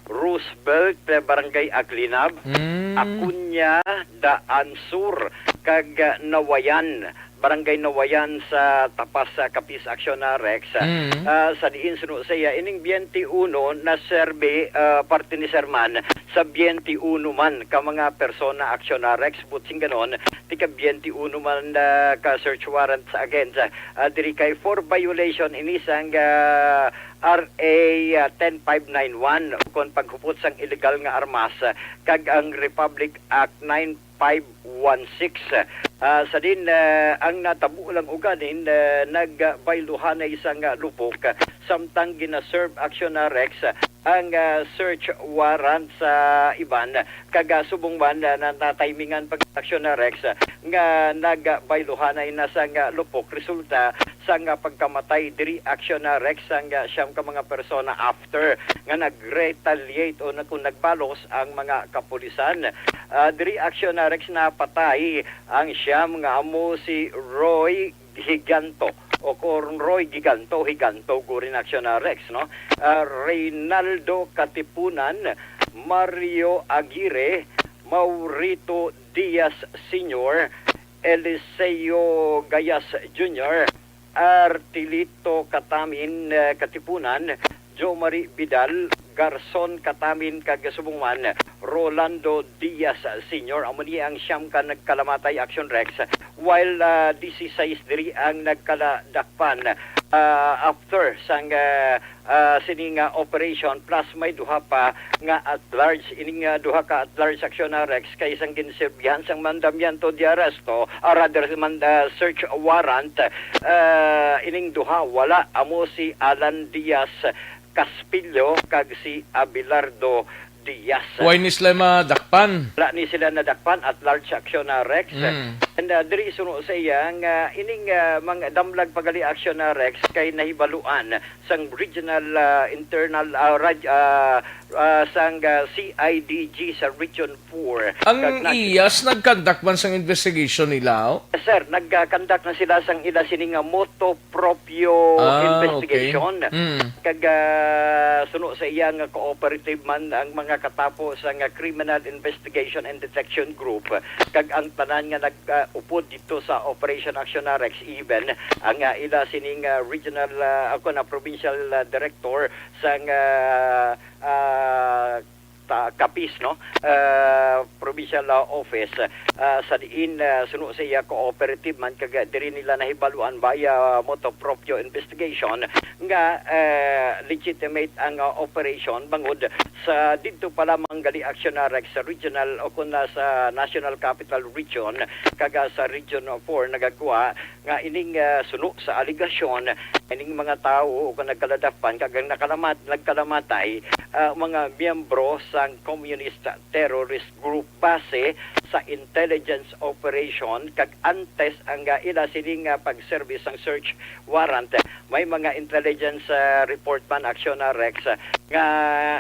Roosevelt, eh, Barangay Aglinab, Mm. Acuña, Daan Sur, kag, ah, Nawayan, Barangay Nawayan sa Tapas sa Capiz, Action Rex. Mm. Ah, sa diin suno sa iya, ining twenty-one na serbi, ah, parte ni Serman sa twenty-one man ka mga persona, Action Rex, but sing ganon, tika twenty-one man, ah, ka search warrant sa against, ah, diri kay for violation ini sang, ah, R A, ah, ten five nine one, kon paghupot sang illegal nga armas, ah, kag ang Republic Act nine five one six. Ah, sa din, ah, ang natabo lang uganin, ah, nagbayluhanay sang, ah, lupok, ah, samtang gina-serve, Action Rex, ah, ang, ah, search warrant sa iban, kag, ah, subong man, ah, na natimingan pag Action Rex, ah, nga nagbayluhanay na sang, ah, lupok resulta sang, ah, pagkamatay diri, Action Rex, sang, ah, siyam ka mga persona after nga nag-retaliate o na, kung nagbalos ang mga kapulisan. Ah, diri, Action Rex, napatay ang siyam nga amo si Roy Higanto o kon Roy Giganto, Higanto gurin, Action Rex, no? Ah, Reynaldo Katipunan, Mario Aguirre, Maurito Diaz Senior, Eliseo Gayas Junior, Artilito Katamin, eh, Katipunan, Jo Marie Vidal, Garson Katamin, kag subong man Rolando Diaz Senior. Amo ni ang siyam ka nagkalamatay, Action Rex, while, ah, disisais diri ang nagkaladakpan, ah, after sang, ah, ah, sini nga operation, plus may duha pa nga at large. Ining, ah, duha ka at large, Action Rex, kay sang ginserbihan sang mandamiento de arresto, ah, rather, man, ah, search warrant, ah, ining duha wala, amo si Alan Diaz Caspillo kag si Abelardo Diaz. Why ni sila madakpan? Wala ni sila nadakpan, at large, Action Rex. Mm. And, ah, diri suno sa iya nga ining, ah, mga damlag pagali, Action Rex, kay nahibaluan sang regional, ah, internal, ah, rad-, ah, ah, sang, ah, C I D G sa Region four. Kag Ang nag- iyas nag-conduct man sang investigation nila, oh? Sir, nag-conduct na sila sang ila sini nga motu proprio Ah, investigation. Okay. Mm. Kag, ah, suno sa iya nga cooperative man ang mga katapo sa nga Criminal Investigation and Detection Group, kag ang tanan nga nag, ah, upod dito sa Operation Action Rex, even ang, ah, ila sining, ah, regional, ah, ako na provincial, ah, director sang, ah, ah, ta-, Capiz, no? Ah, provincial, ah, office, ah, sa diin, ah, suno sa iya cooperative man, kag diri nila nahibaluan via motu proprio investigation nga, ah, legitimate ang, ah, operation bangod sa didto pa lamang gali, Action Rex, sa regional o kon na sa National Capital Region kag, ah, sa Region four nagagwa nga ining, ah, suno sa alegasyon, ining mga tawo o kon nagkaladakpan kag ang nakalamat-, nagkalamatay, ah, mga miyembro sang communist terrorist group base sa intelligence operation kag antes ang, ah, ila sining, ah, pag-service sang search warrant. May mga intelligence, ah, report man, Action Rex, ah, nga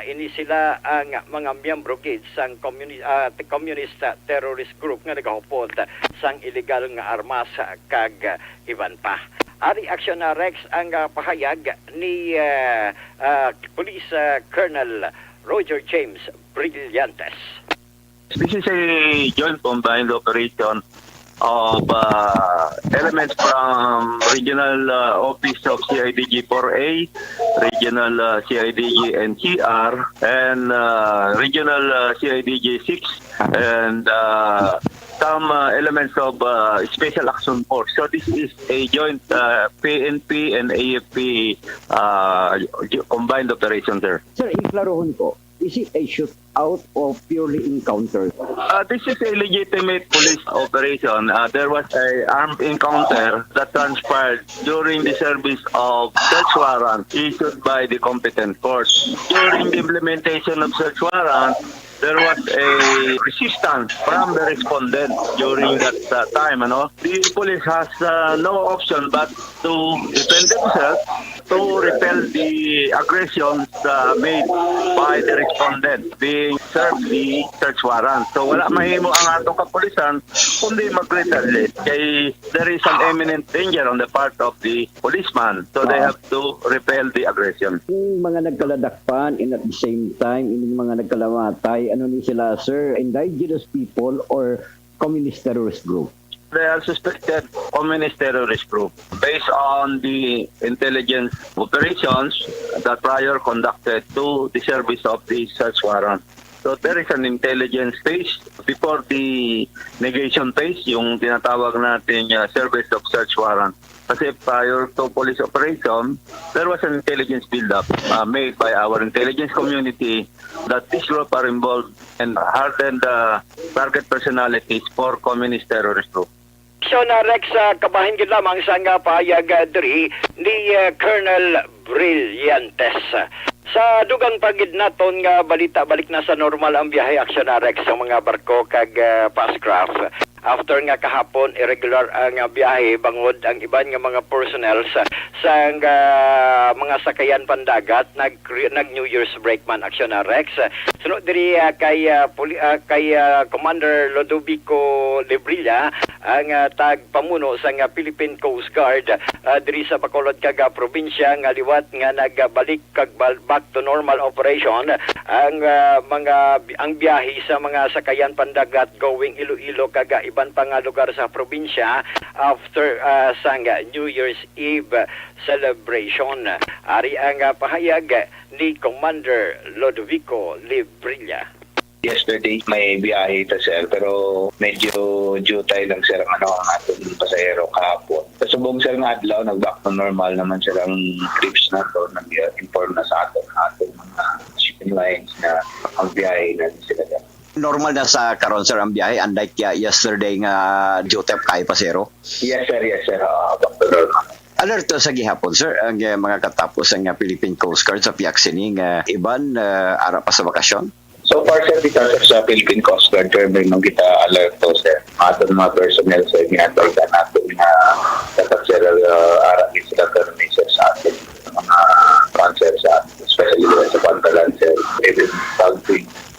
ini sila ang mga miyembro gid sang communi-, ah, communist, ah, terrorist group nga nagahupot sang illegal nga armas, ah, kag, ah, iban pa. Ari, Action Rex, ang, ah, pahayag ni, ah, ah, Police, ah, Colonel Roger James Brillantes. This is a joint combined operation of, uh, elements from regional, uh, office of C I D G four A, regional, uh, C I D G N C R, and, uh, regional, uh, C I D G six, and, uh, some, uh, elements of, uh, Special Action Force. So this is a joint, uh, P N P and A F P, uh, combined operation, sir. Sir, iklarohon ko, is it a shootout o purely encounter? Uh, this is a legitimate police operation. Uh, there was a armed encounter that transpired during the service of search warrant issued by the competent court. During the implementation of search warrant, there was a resistance from the respondent during that, uh, time. Ano? The police has, uh, no option but to defend themselves. to repel the aggressions uh, made by the respondent being served the search warrant. So wala mahimo ang atong kapulisan kundi mag-retaliate kay there is an imminent danger on the part of the policeman. So they have to repel the aggression. Yung mga nagkaladakpan and at the same time, yung mga nagkalamatay, ano ni sila, sir? Indigenous people or communist terrorist group? They are suspected communist terrorist group based on the intelligence operations that prior conducted to the service of the search warrant. So there is an intelligence phase before the negation phase, yung tinatawag natin uh, service of search warrant. Kasi prior to police operation, there was an intelligence build-up uh, made by our intelligence community that this group are involved and hardened uh, target personalities for communist terrorist group. Aksyon, ah, Rex, ah, kabahin gid lamang sa nga pahayag, ah, diri ni, ah, Colonel Brillantes. Sa dugang pa gid naton nga balita, balik na sa normal ang biyahe, Aksyon, ah, Rex, sa mga barko kag, ah, pascraft. After nga kahapon, irregular ang, ah, biyahe, bangod ang iban nga mga personnel sa, sa nga mga sakayan pandagat nag, nag New Year's break man, Aksyon, ah, Rex. Suno diri, ah, kay, ah, puli-, ah, kay, ah, Commander Lodovico Lebrilla, ang, ah, tagpamuno sang, ah, Philippine Coast Guard, ah, diri sa Bacolod kag, ah, probinsya nga liwat nga nagbalik kag bal-, back to normal operation ang, ah, mga bi-, ang biyahe sa mga sakayan pandagat going Iloilo kag, ah, iban pa nga lugar sa probinsya after, ah, sang New Year's Eve celebration. Ari ang, ah, pahayag ni Commander Lodovico Lebrilla. Yesterday, may biyahe ta, sir, pero medyo jutay lang, sir, ang, ano, ang aton pasahero kahapon. Sa subong, sir, nga adlaw, nag-back to normal naman, sir, ang trips na to. Nag-inform na sa aton, aton mga shipping lines na ang biyahe na sila, sir. Normal na sa karon, sir, ang biyahe, unlike, uh, yesterday nga jutay kay pasahero? Yes, sir, yes, sir. Ah, back to normal. Alerto sa gihapon, sir, ang, uh, mga katapo sang, uh, Philippine Coast Guard sa pihak sini nga iban, uh, ara pa sa bakasyon? So far, sir, because of sa Philippine Coast Guard, sir, may nung kita alerto, sir. Aton mga personnel, sir, ginatawag natin nga dapat, sir, uh, ara gid sila, sir, may, sir, sa atin. Mga sponsor sa atin, especially, sir, sa Pantalan, sir. Even pag,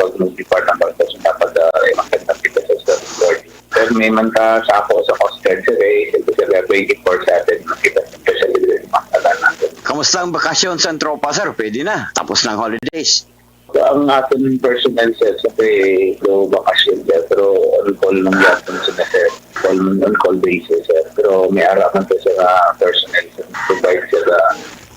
pag mag-depart ang barko, sir, dapat, uh, ay magkantang kita, sir, sa boarding. Sir, may man ka sa ako sa Coast Guard, sir, eh, sir, sir, twenty-four seven na kita, especially, sir, sa Pantalan natin. Kamusta ang bakasyon sa tropa, sir? Pwede na. Tapos ng holidays. Ang aton personnel, sir, sa kay do bakasyon, sir, pero on call lang yapon sila, sir. Call, on call basis, sir. Pero may ara man to, sir, nga personnel, sir. Provide, sir, ah,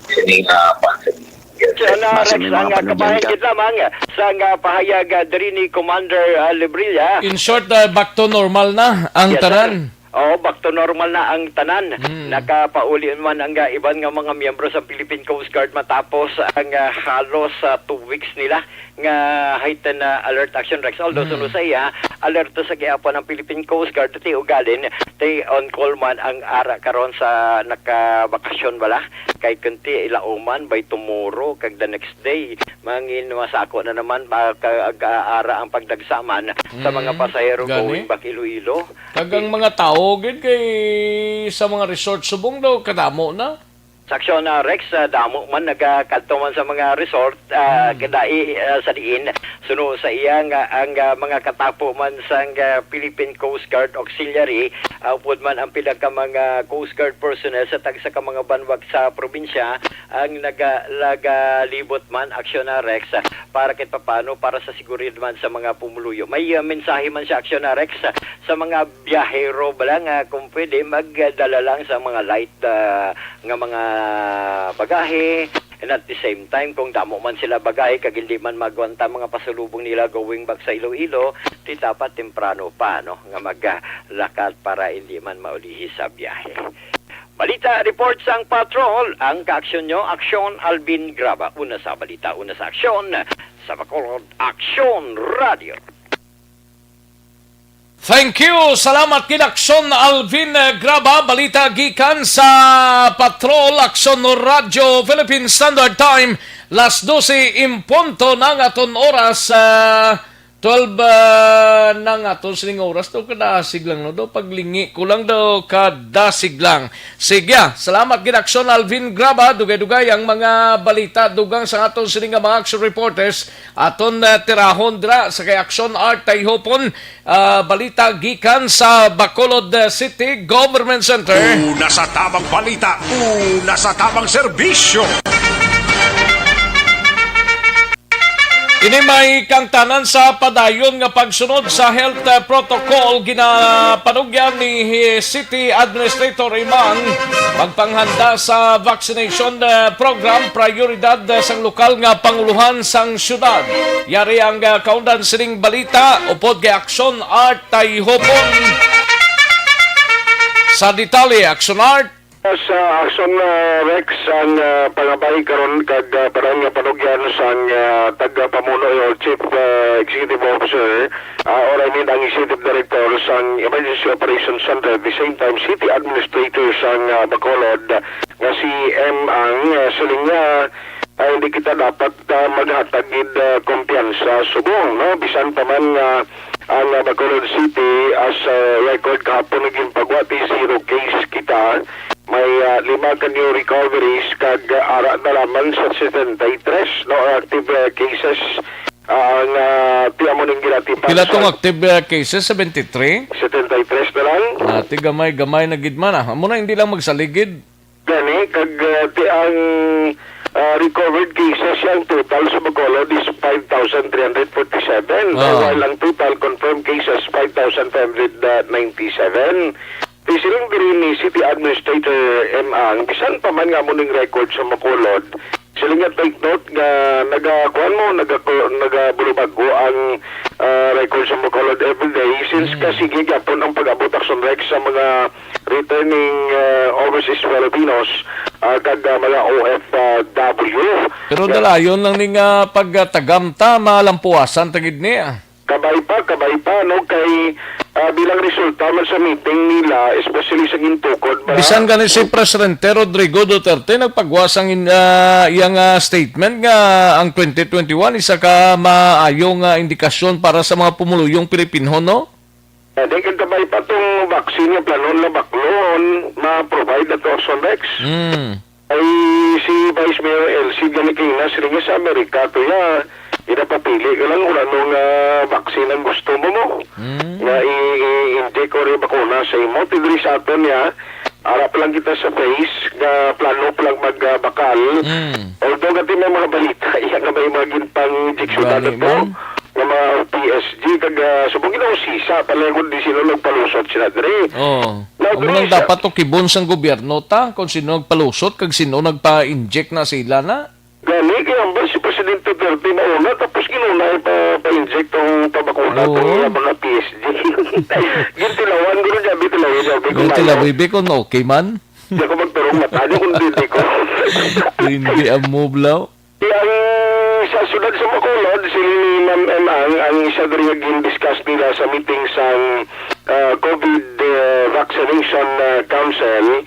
sini nga pan, sir. Yes, sir. Sana, Base Rex, may mga ang, ah, panudyan kabahin ka. Gid lamang sa nga pahayag, ah, diri ni Commander, ah, Lebrilla. In short, ah, back to normal na ang Yes, sir. Tanan. Oo, back to normal na ang tanan. Mm. Nakapauli man ang, ah, iban nga mga miyembro sa Philippine Coast Guard matapos ang, ah, halos, ah, two weeks nila nga heightened, ah, alert action, Rex. Although, Mm. suno sa iya, alerto sa gihapon ang Philippine Coast Guard, ti ugalin, ti on call man ang ara karon sa nakabakasyon bala. Kay kunti ilauman by tomorrow kag the next day, mangin masako na naman ba ka, ag-, ara ang pagdagsaman sa mga Mm. Pasahero Gani. Going back Iloilo. Kag ang mga tawo gid kay sa mga resort subong daw kadamo na. Sa aksyon, ah, Rex, ah, damo man nagakadto man sa mga resort, ah, Hmm. kadai, ah, sa diin. Suno sa iya nga ang, ah, mga katapo man sang, ah, Philippine Coast Guard Auxiliary, ah, upod man ang pila ka mga Coast Guard personnel sa tagsa ka mga banwag sa probinsya ang naga-, nagalibot man, aksyon na Rex, ah, para kahit papano para sa seguridad man sa mga pumuluyo. May, ah, mensahe man siya, aksyon na Rex, ah, sa mga biyahero ba lang, ah, kung pwede, magdala lang sa mga light, ah, nga mga bagahe. And at the same time, kung damo man sila bagahe, kag hindi man magwanta mga pasulubong nila going back sa Iloilo, di dapat temprano pa, no, nga maglakat para hindi man maulihi sa biyahe. Balita, report sang patrol, ang kaaksyon nyo, Aksyon Alvin Graba. Una sa balita, una sa aksyon, sa Bacolod, Aksyon Radio. Thank you. Salamat kay Aksyon Alvin, eh, Graba. Balita gikan sa Patrol, Aksyon Radyo Philippine Standard Time. Las dose en punto na ang aton oras, ah, Twelve, ah, na nga to sining oras daw, kadasig lang, no? Daw, paglingi ko lang daw, kadasig lang. Sige, ah, salamat gid, Aksyon Alvin Graba. Dugay-dugay ang mga balita, dugang sa aton sining nga mga action reporters. Aton, ah, tirahon dira sa kay Aksyon Art Tayhopon, ah, balita gikan sa Bacolod, ah, City Government Center. Una sa tamang balita, una sa tamang serbisyo. Ini may kangtanan sa padayon nga pagsunod sa health, eh, protocol, ginapanugyan ni City Administrator Imang pagpanghanda sa vaccination, eh, program, prioridad, eh, sang lokal nga panguluhan sang syudad. Yari ang, eh, kaundan sining balita upod kay Aksyon Art Tayhopon. Sa detalye, Aksyon Art. Sa Aksyon, ah, Rex, ang, ah, pangabay karon kag, ah, baran nga panugyan sang, ah, tagapamuno o Chief, ah, Executive Officer, ah, or I mean, ang Executive Director sang Emergency Operations Center, at the same time, City Administrator sang, ah, Bacolod, nga si M. Ang, ah, siling niya, ah, hindi kita dapat, ah, maghatag gid, ah, kumpiyansa subong, no? Bisan pa man nga ang, ah, Bacolod City as, ah, record kahapon nga ginpagwa, ti zero case kita. May, ah, lima ka new recoveries kag, ah, ara na lamang sa setenta y tres, no, active, ah, cases. Ah, ang, ah, ti amo ning ginatipan Pila tong sa active, ah, cases? Seventy-three? Setenta y tres na lang. Ah, ti gamay-gamay na gid man, ah. Amo na, hindi lang magsaligid. Gani, kag, ah, ti ang, ah, recovered cases, ang total sa Bacolod is five thousand three hundred forty-seven, Ah. while ang total confirmed cases, five thousand five hundred ninety-seven. Ti siling diri ni City Administrator M. Ang, bisan pa man nga amo ning record sa Bacolod, siling nga, take note nga nagakuan mo, nagaku-, nagabulubagho ang, ah, record sa Bacolod everyday since Mm. kasige gyapon ang pag-abot, Aksyon Rex, sa mga returning, ah, overseas Filipinos, ah, kag, ah, mga O F W. Pero Yeah. dalayon lang ni nga pagtagam ta, malampuasan ta gid ni, ah. Kabay pa, kabay pa, no? Kay, ah, bilang resulta man sa meeting nila, especially sa gintukod ba? Bisan gani si Presidente Rodrigo Duterte nagpagwa sang in-, ah, iyang, ah, statement nga ang twenty twenty-one isa ka maayo nga indikasyon para sa mga pumuluyong Pilipinhon, no? Eh, di kag kabay pa tong vaccine nga planon na baklon, ma-provide na to, Aksyon Rex. Mm. Ay, si Vice Mayor Elsie gani kay na, siling niya sa Amerika to ya, ginapapili ka lang kung anong, ah, vaccine ang gusto mo mo. Mm. Nga i-, i-inject or i-bakuna sa imo. Ti diri sa aton ya, ara pa lang kita sa phase nga plano pa lang magbakal. Mm. Although, gati may mga balita, iya nga may mga ginpang-injection Gani na to, man. nga mga P S G, kag, ah, subong ginausisa pa lang kung di sino nagpalusot sila diri. Oh. Now, Amo diri lang sa dapat to kibon sang gobyerno ta, kung sino nagpalusot, kag sino nagpa-inject na sila na. Gani, kay ambal si Presidente Duterte mauna, tapos ginuna pa, pa-inject tong pabakuna Oo. tong mga P S G. Gintilawan, guro, jabi, tilawan, jabi, Hindi kung tila, mayo. Bibi, kung okay man. Di ako magturong mata, di kung di, di ko. Hindi ang move, law. Ang sa siyudad sa Bacolod, si Ma'am M. Ang, ang isa diri nga gin-discuss nila sa meeting sang, ah, COVID, ah, Vaccination, ah, Council,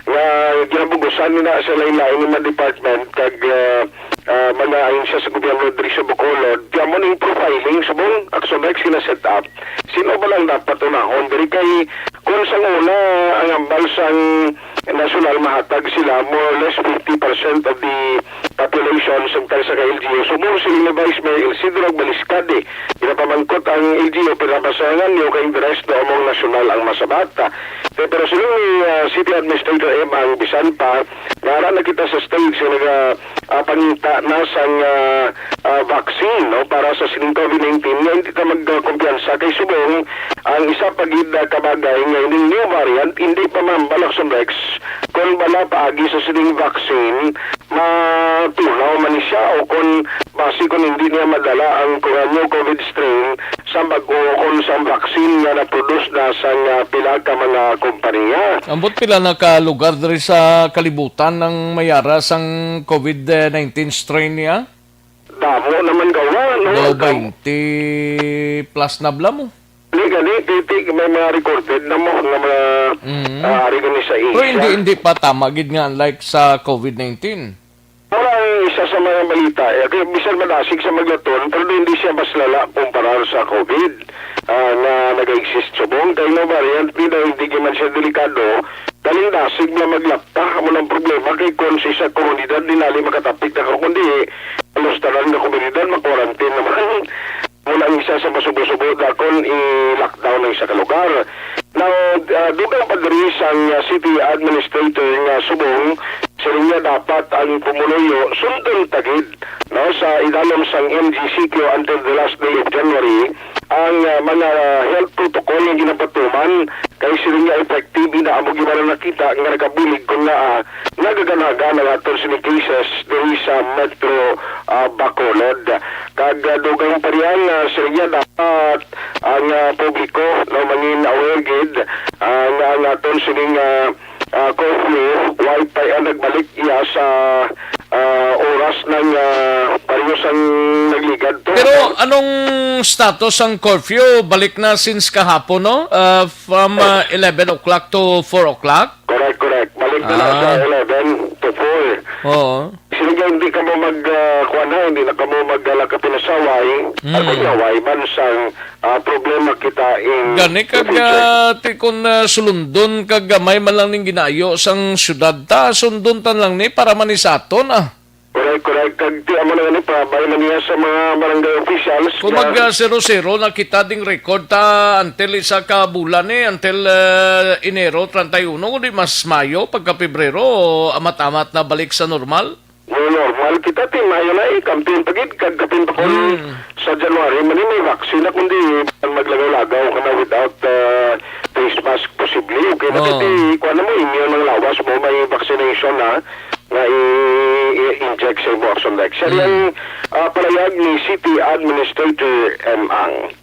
nga ginabugusan nila sa lain-lain nga mga department, kag, ah, ah, mga ahensya sa gobyerno diri sa Bacolod. Kaya mo ning profiling, subong, Action Rex, gina-set up. Sino ba lang dapat unahon diri kay kung sa una, ang ambal sang nasyonal mahatag sila more or less fifty percent of the population, samtang sa ka-L G U, subong sila ni Vice Mayor Isidro Baliscade, ginapamangkot ang L G U, pero masangan niyo kay interest na among nasyonal ang masabat. Pero sila ni, ah, City Administrator M. Ang, bisan pa, nara na kita sa stage nga naga, ah, pangita na sang, ah, ah, vaccine, no, para sa sining COVID nineteen, nga hindi ta magkumpiyansa kay subong ang isa pa gid, ah, kabagay nga ining new variant hindi pa maambal, Action Rex, kung bala paagi sa sining vaccine matunaw man ni siya o kung basi kung hindi niya madala ang kung ano COVID strain sa bag-o o kung sa vaccine nga na-produce na sang, ah, pila ka mga kompanya. Ambot pila na ka lugar diri sa kalibutan ang mayara sang COVID nineteen strain niya? Damo naman gawa, no? Daw twenty plus na bala mo. Hindi, gani, titi, may mga recorded na mo, nga mga, Mm. ah, ari gani sa Pero Asia. hindi, hindi pa tama gid nga, unlike sa COVID nineteen. Mura ang Sa, sa mga balita, eh, kay bisan madasig sa Maglaton, pero hindi siya mas lala kumparar sa COVID, ah, nga nag-exist subong. Kay no variant ni daw, hindi man siya delikado, daling dasig na maglapta. Amo lang problema kay kung sa isa komunidad, di nali makatapik na karon, kundi halos tanan nga komunidad, ma-quarantine naman. Muna ang isa sa masubo-subo, dakon i-lockdown ang isa ka lugar. Now, ah, dugang pa diri sang, ah, city administrator nga subong, siling niya dapat ang pumuluyo sundon tagid, no, sa idalom sang M G C Q until the last day of January ang, ah, mga health protocol nga ginapatuman, kay siling niya effective ina amo gid na nakita nga nagabulig kon nga, ah, nagaganagan ang aton sini cases diri sa Metro, ah, Bacolod. Kag, ah, dugang pa riyan, ah, siling niya dapat ang, ah, publiko, no, mangin aware gid, ah, nga ang aton sining, ah, ah, curfew, way pa ang nagbalik iya sa, ah, oras ng, ah, pareho sang nagligad to. Pero anong status ang curfew? Balik na since kahapon, no? Ah, from, ah, eleven o'clock to four o'clock? Correct, correct. Balik na lang sa Ah. eleven to four. Oo. Sila nga hindi ka mo mag, ah, kuwan na, hindi na ka mo magdala ka pinasaway, Mm. ako nga, way man sang, ah, problema kita in Gani the kag, future. ah, ti kun, ah, sulundon kag gamay man lang ning ginaayo sang syudad ta, sundon tan lang ni para man ni sa aton, ah. Correct, correct. Kag ti amo na nga ni, pabay man niya sa mga barangay officials Kung nga mag, ah, zero-zero na kita ding record ta until isa ka bulan ni, until, ah, Enero treinta y uno, kundi mas Mayo, pagka Pebrero, amat-amat na balik sa normal? Yung normal kita, ti Mayo na eh, kampiyon pa gid, kag kapin pa kon Hmm. sa January, man may vaccine na, kundi maglagaw-lagaw ka na without, ah, face mask, posible. Okay na, Oh. ti, kuwan na mo, immune ang lawas mo, may vaccination na, nga i, i-inject sa imo, Action Lex. Siya Hmm. ang, ah, palayag ni City Administrator M. Ang.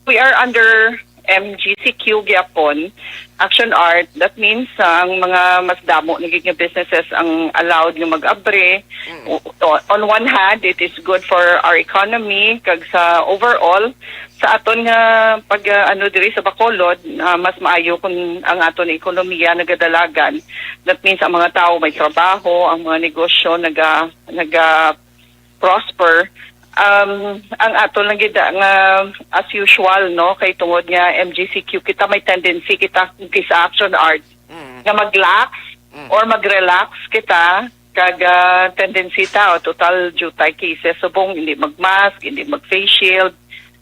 We are under M G C Q gyapon, Action Art. That means, ah, ang mga mas damo na gid nga businesses ang allowed nga mag-abre. Mm. O-, o-, on one hand, it is good for our economy, kag sa overall, sa aton nga pag, ah, ano diri sa Bacolod, ah, mas maayo kung ang aton ekonomiya nagadalagan. That means ang mga tawo may trabaho, ang mga negosyo naga-, naga-prosper. Um, ang ato lang gid nga as usual, no, kay tungod nga M G C Q kita, may tendency kita kung kay sa Action Art Mm. nga mag-lax Mm. or mag-relax kita, kag, ah, tendency ta, o, total due tay cases subong, hindi mag-mask, hindi mag-face shield.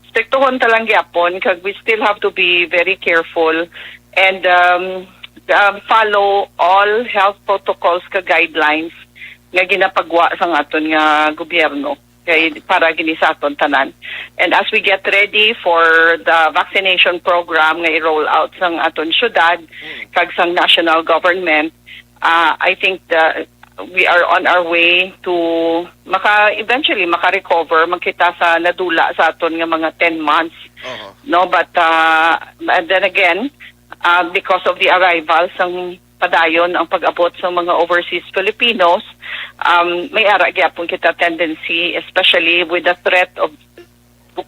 Striktuhon ta lang gyapon, kag we still have to be very careful and, um, um, follow all health protocols ka guidelines nga ginapagwa sang aton nga gobyerno kay para gini sa aton tanan. And as we get ready for the vaccination program nga i-roll out sang aton syudad Mm. kag sang national government, ah, I think the, we are on our way to maka, eventually maka-recover man kita sa nadula sa aton nga mga ten months. Oho. No, but, ah, and then again, ah, because of the arrival sang padayon ang pag-abot sa mga overseas Filipinos, um, may ara gyapon kita tendency, especially with the threat of,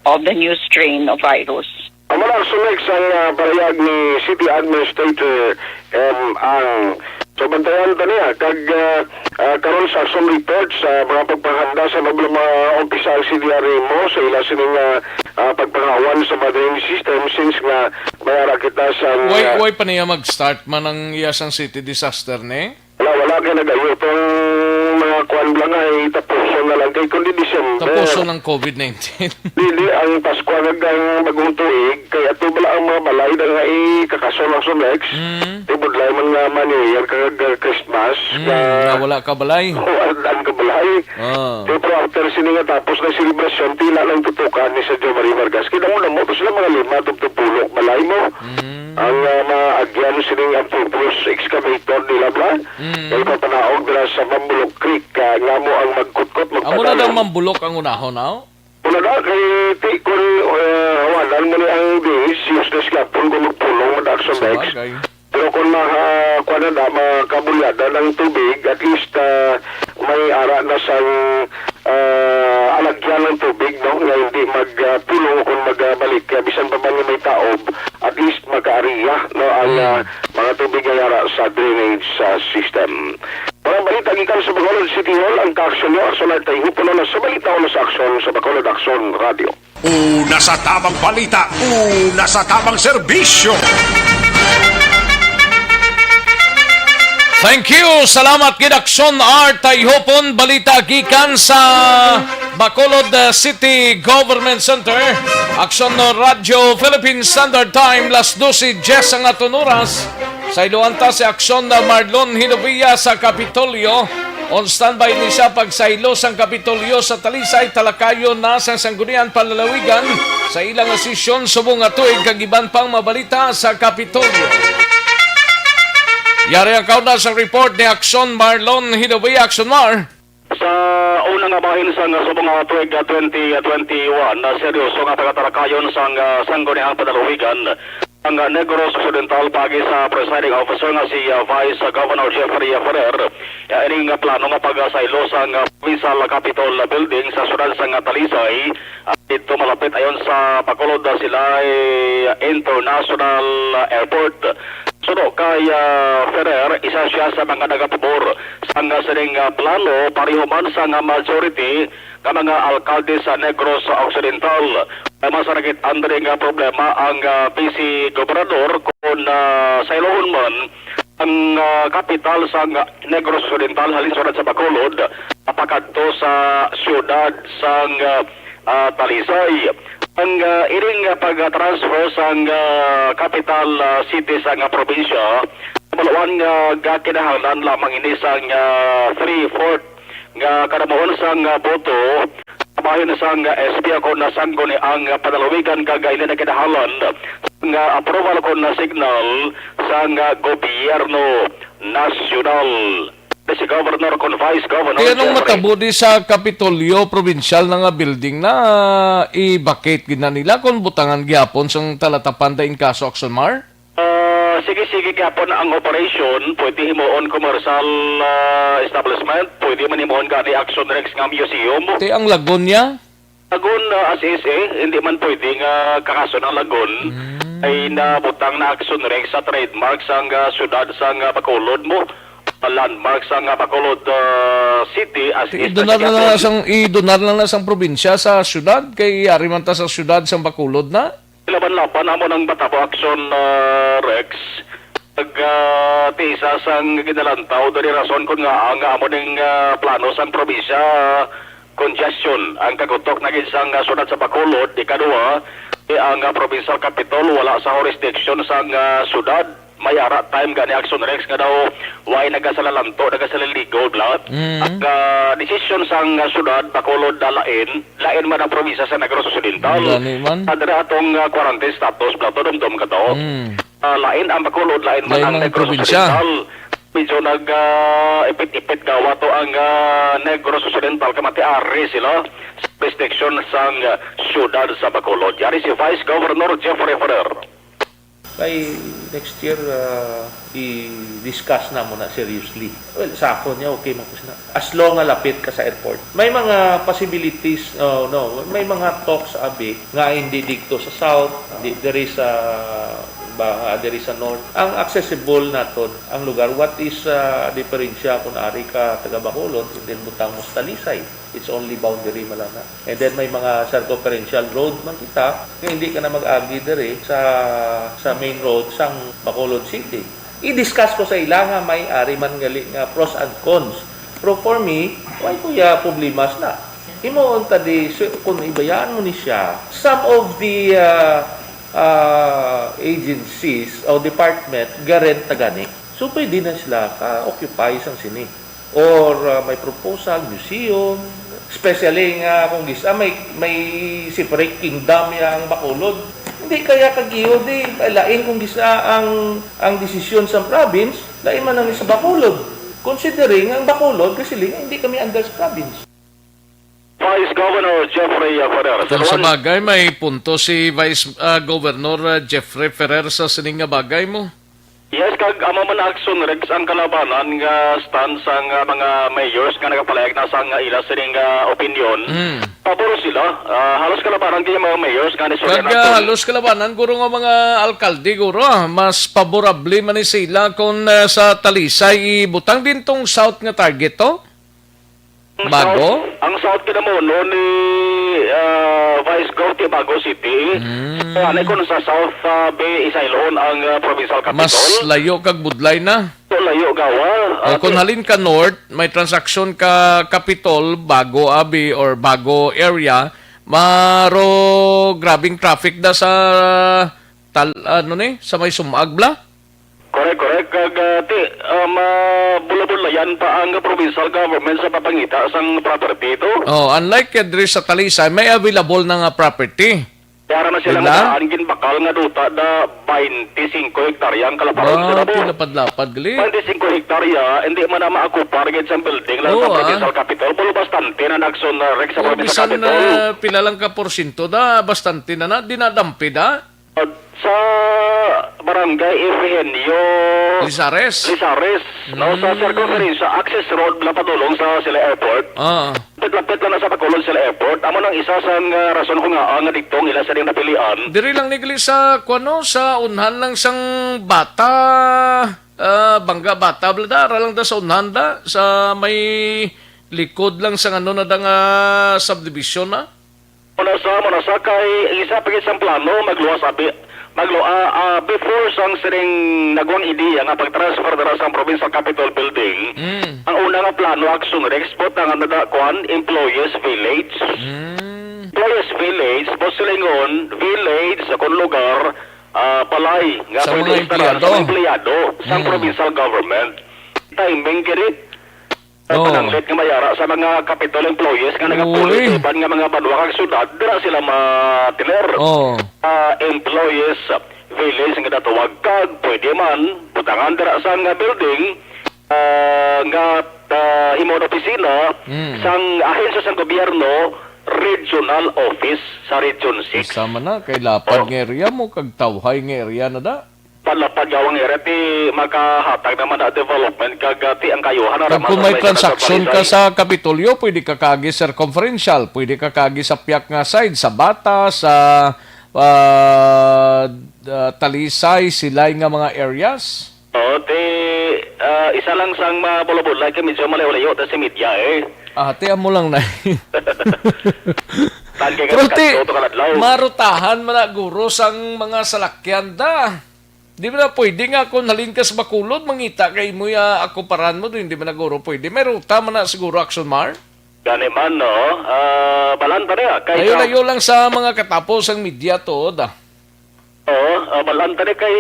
of the new strain of virus. Ang mga sumek sang, ah, pahayag ni City Administrator M. Ang. So, bantayan ta niya. Kag, ah, ah, karon sa action report sa mga pagpahanda sa mga opisyal sa D R M O sa ila sining, ah, ah, pagpahawan sa mga drainage system since nga may ara kita sa, Why, ah, why pa niya mag-start man ang iya sang city disaster, ne? Wala, wala kay nagayo tong mga kuan lang ay tapuson na lang kay kundi December. Tapuson ang COVID nineteen. Dili ang Pasko kag ang bagong tuig kay ato bala ang mga balay na nga ikakason ang sunex. Mm. Tibudlay man nga man New Year kag, ah, Christmas Mm, na na wala ka balay. Wala ka balay. Ah. Pero after sini nga tapos na selebrasyon, tila lang tutukan ni sa Jo Marie Vargas. Kaya mo na mo, tapos lang mga lima, tuptupulok, balay mo. Mm. Ang, ah, mga agyan sining amphibious excavator nila ba? Mm. Kay papanaog dira sa Mambulok Creek, ah, nga mo ang magkutkot, Amo na daw magpanaog. Mambulok ang unahon, aw? Wala na, kay ti-, kung, ah, hawanan mo ni ang base, useless gapon kung magpulong, madaag sa Sa bikes. bagay. Pero kung maha-, kuwan na na, makabulyada ng tubig, at least, ah, may ara na sang, ah, alagyan ng tubig, no? Nga hindi mag, ah, pulong kung magbalik. Kaya bisan pa man nga may taob, at least makaariya, no? Ang, Mm. ah, mga tubig nga yara sa drainage, ah, system. Mga balita Gikan sa Bacolod City Hall ang kaaksyon nyo, Aksyon Artay Hupunon sa balita, uno sa Aksyon sa Bacolod Aksyon Radio. Una sa tamang balita, una sa tamang serbisyo. Thank you. Salamat gid, Aksyon Artay Hupon. Balita gikan sa Bacolod, uh, City Government Center. Aksyon Radyo Philippine Standard Time, las dose diez ang aton oras. Sa iluan ta si Aksyon na Marlon Hinovia sa Kapitolyo. On standby ni siya pagsaylo sang Kapitolyo sa Talisay, talakayon na sang Sangguniang Panlalawigan sa ila nga sesyon subong nga tuig kag iban pang mabalita sa Kapitolyo. Yari ang kauna sa report ni Aksyon Marlon Hinovia. Aksyon Mar. Sa una nga bahin sang subong nga tuig, ah, twenty twenty-one, na seryoso nga pagatalakayon sang, ah, Sangguniang Panlalawigan ang, ah, Negros Occidental paagi sa presiding officer nga si, ah, Vice Governor Jeffrey Ferrer. Ah, ini nga plano nga pagasaylo sang, ah, provincial Capitol Building sa siyudad sang, ah, Talisay, ah, didto malapit ayon sa Bacolod, ah, Silay International Airport. Suno kay, ah, Ferrer, isa siya sa mga nagapabor sang sining, ah, plano, pareho man sang majority nga mga alkalde sa Negros Occidental. May masarakit-an diri nga problema ang, ah, Vice Gobernador kon, ah, saylohon man ang, ah, kapital sang Negros Occidental halin sa siyudad sa Bacolod, pakadto sa siyudad sang, ah, ah, Talisay. Ang, ah, ining, ah, pag-transfer sang, ah, capital, ah, city sang, ah, probinsya, maluan nga gakinahanglan lamang ini sang, ah, three-fourth nga kadamuon sang, ah, boto bahin sang, ah, S P o kon na Sangguniang, ah, Panlalawigan, kag, ah, ini na kinahanglan nga approval o kon na signal sang, ah, gobyerno nasyonal. Si Governor kon Vice Governor Di anong Jeffrey. Matabo di sa Kapitolyo, probinsyal na nga building na i-vacate gid na nila kung butangan gihapon sang talatapan da in kaso, Aksyon Mar? Ah, sige-sige gihapon ang operation, pwede himuon commercial, ah, establishment, pwede man himuon gani Action Rex nga museum. Ti ang lagon niya? Lagon, ah, as is, eh, hindi man pwede nga kakaso ng Lagon Mm. ay nabutang na Action Rex sa trademark sang, ah, siyudad sang, ah, Bacolod mo, ah, landmark sang, ah, Bacolod, ah, City as Ti is na idonar na siya lang po. Sang, idonar lang na sang probinsya sa siyudad, kay yari man ta sa siyudad sang Bacolod na. Laban-laban amo nang matabo Action, ah, Rex. Ag, ah, ti isa sang ginalantaw diri rason kon nga ang amo ning, ah, plano sang probinsya, congestion ang kagutok na gid sang, ah, siyudad sa Bacolod. Ikaduha, eh, ang, ah, provincial capital wala sa jurisdiction sang, ah, siyudad. May ara time gani Action Rex nga daw way nagasalalanto, nagasaliligo bla. Mm. Ang, ah, desisyon sang, ah, siyudad Bacolod na lain, lain man ang probinsya sa Negros Occidental. Gani man. Sa dira atong, ah, quarantine status bla to, dumdom ka to. Mm. Ah, lain ang Bacolod, lain man Lain ang ang Negros probinsya. Occidental. Medyo nag, ah, ipit-ipit gawa to ang, ah, Negros Occidental, kamati ari sila sa jurisdiction sang, ah, siyudad sa Bacolod. Yari si Vice Governor Jeffrey Ferrer. Kay next year, ah, i-discuss na mo na seriously. Well, sa ako niya, okay man ko sina. As long nga lapit ka sa airport. May mga possibilities, oh, no, may mga talks, abi, nga hindi dito sa South, di, diri sa, ba, diri sa North. Ang accessible naton, ang lugar, what is, ah, diferensya kung ari ka taga Bacolod, then butang mo sa Talisay? It's only boundary man lang na. And then may mga circumferential road man kita, nga hindi ka na mag-agi diri sa, sa main road sang Bacolod City. I-discuss ko sa ila nga may ari man gali nga pros and cons. Pero for me, why ko ya problemas na? Himuon ta di, so, kung ibayaan mo ni siya, some of the, ah, ah, agencies o department, garent na gani. So, pwede na sila ka-occupy sang sini. Or, ah, may proposal, museum, especially nga kung gis-, ah, may, may separate kingdom ya ang Bacolod. Hindi kaya kagiyo di, lain kung gis-, ah, ang, ang desisyon sa province, lain man ang sa Bacolod. Considering ang Bacolod, kasi nga, hindi kami under sa province. Vice Governor Jeffrey Ferrer. Kung sa bagay, may punto si Vice, ah, Governor, ah, Jeffrey Ferrer sa sining nga bagay mo. Yes, kag amo man Action Rex ang kalabanan nga stance sang, ah, mga mayors nga nagapalayag na sang, ah, ila sining, ah, opinion. Mm. Pabor sila. Ah, halos kalabanan kay mga mayors nga ni Soriano. Kag, ah, halos kalabanan, guro, nga mga alkalde, guro, ah, mas paborable man ni sila kung, ah, sa Talisay ibutang din tong south nga target to. Ang Bago? South, ang South kinamuno ni, ah, Vice Gov ti Bago City. Mm. Kaya na kung sa South, ah, Bay, Isilon ang, ah, provincial capital. Mas layo kag budlay na. So, layo gawa. O, kung halin ka north, may transaksyon ka Capitol, Bago Abi, or Bago area, maro grabing traffic da sa tal-, ano ni, sa may sumag bla? Correct, correct. Kag, ah, ti, ah, mabulabulayan pa ang provincial government sa papangita sang property to. Oh, unlike diri sa Talisay, may available na nga property. Kaya naman sila Diba? nga daan ginbakal nga duta da twenty-five hektarya ang kalaparon sa Ba, Davao. Pinapad-lapad gali. Twenty-five hektarya, hindi man na maakupar gid sang building lang Oo, sa ah. provincial capital. Pero bastante na nagsun na Rex sa Oo, provincial bisan, capital. Ah, pila lang ka porsyento da, bastante na na, dinadampi da. Sa barangay Eugenio Lizares. Lizares, no, sa Mm. circumference, sa access road na padulong sa Sila Airport. Ah. Lapit-lapit lang na sa Bacolod Sila Airport. Amo nang isa sang, ah, rason kung nga, ah, nga didto ang ila siling napilian. Diri lang ni gali sa, kuno, sa unhan lang sang Bata, ah, Bangga Bata, bla da, ara lang da sa unhan da, sa may likod lang sang ano na da nga subdivision na. Muna sa, muna sa kay isa pa gid sang plano, magluwas abi, maglu-, ah, ah, before sang sining nagwang ideya nga pag-transfer dira sang Provincial Capitol Building, Mm. ang una nga plano, Action Rex, butangan na da, kuan, Employees Village. Mm. Employees Village, buot silingon, village, sa kun lugar, ah, balay, nga Sa mga pwede instalahan empleyado. sa mga empleyado sang Mm. provincial government. Timing gid. Sa Oo. pananglit nga mayara sa mga Capitol employees nga nagapuloy Uy. sa iban nga mga banwa kag syudad, dira sila matiner. Oo. Ah, employees village nga natawag kag pwede man butangan dira sa nga building, ah, nga, ah, himo opisina Mm. sang ahensya sang gobyerno, regional office sa Region six. Isa man na, kay lapad Oh. nga area mo, kag tawhay nga area na da. Palapad gawang area ti makahatag naman na development kag, ah, ti ang kayuhan na Kag raman kung sa may may transaksyon ka Balisay. sa Kapitolyo, pwede ka kaagi circumferential, pwede ka kaagi sa piyak nga side, sa Bata, sa, ah, ah, Talisay, Silay nga mga areas. Oo, ti, ah, isa lang sang mabulabulay kay medyo malayo-layo ta si media, eh. Ah, ti amo lang na. Tan kay Pero ti, kadto to kaladlaw. Marutahan man na guro sang mga salakyan da. Di ba na pwede nga kung halin ka sa Bacolod, mangita kay mo ya, ako paran mo, di, di ba na guro pwede? May ruta man na siguro, Action Mar? Gani man, no? Ah, balaan ta niya. Kay Layo-layo lang sa mga katapos ang media to, da. Oo, ah, balaan ta niya kay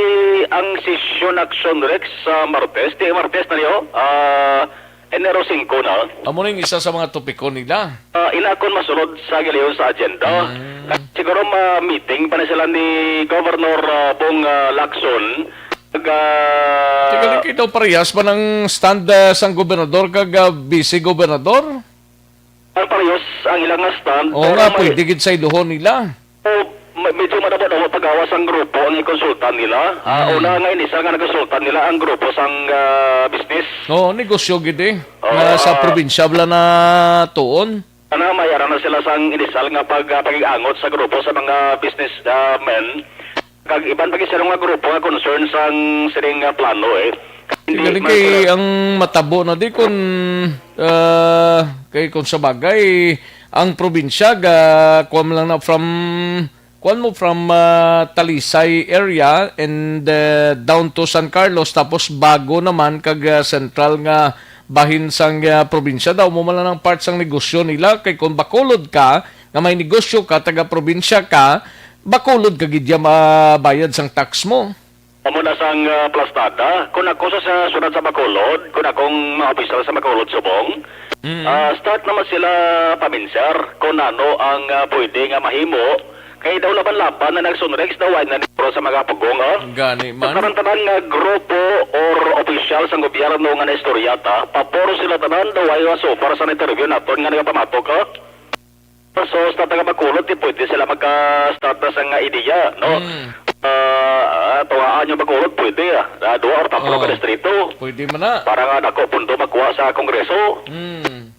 ang session, Action Rex, sa Martes. Di, Martes na niyo? Ah, Enero singko na. Amo ning isa sa mga topiko nila. Ah, ina kon masulod sa giliyon sa agenda. Mm. Siguro ma-meeting pa na sila ni Governor, ah, Bong, ah, Lacson. Nag, ah, Tigaling kayo daw parehas pa ng stand, ah, sang gobernador kag, ah, vice gobernador? Ang parehas ang ilang nga stand, Oo pero nga, may pwede gid sa iluhon nila. O, ma-, medyo madamo-damo pagawas ang grupo ang ikonsultan nila. Ah, Mm. una nga inisa nga nagasultan nila ang grupo sang, ah, business. Oo, negosyo gid eh. Oo, Nga sa ah. probinsya bala na tuon. Ana, may ara na sila sang inisal nga pag-, ah, pag-angot sa grupo sa mga business, ah, men. Kag iban pa gid sila nga grupo nga concern sang sining nga plano, eh. Hindi Galing man kay sila ang matabo na di kun, ah, kay kun sa bagay, ang probinsya ga kuwan lang na from, kuwan mo from, ah, Talisay area and, ah, down to San Carlos, tapos bago naman kag, ah, central nga bahin sang, ah, probinsya daw mo man lang ang part sang negosyo nila. Kay kung Bacolod ka, nga may negosyo ka, taga-probinsya ka, Bacolod ka gid ya mabayad sang tax mo. Amo na sang, ah, plastada. Kung ako sa, sa syudad sa Bacolod, kung akong mga opisyal sa Bacolod subong, Mm. ah, start naman sila paminsyar kung ano ang, ah, pwede nga mahimo. Kay daw laban-laban na nagsunrex daw ay nanipro sa mga pugong, ah. Gani man. Sa tanan-tanan nga grupo or opisyal sang gobyerno nga naistorya ta, pabor sila tanan daw ay so far sa interview naton nga nagapamatok, ah. So, sa taga Bacolod, di pwede sila magka-start na sa nga ideya, no? Mm. Ah, ah, tungaan yung Bacolod, pwede, ah. Ah, duha or tatlo Oh. ka distrito. Pwede man na. Para nga dako pundo makuha sa Kongreso. Mm.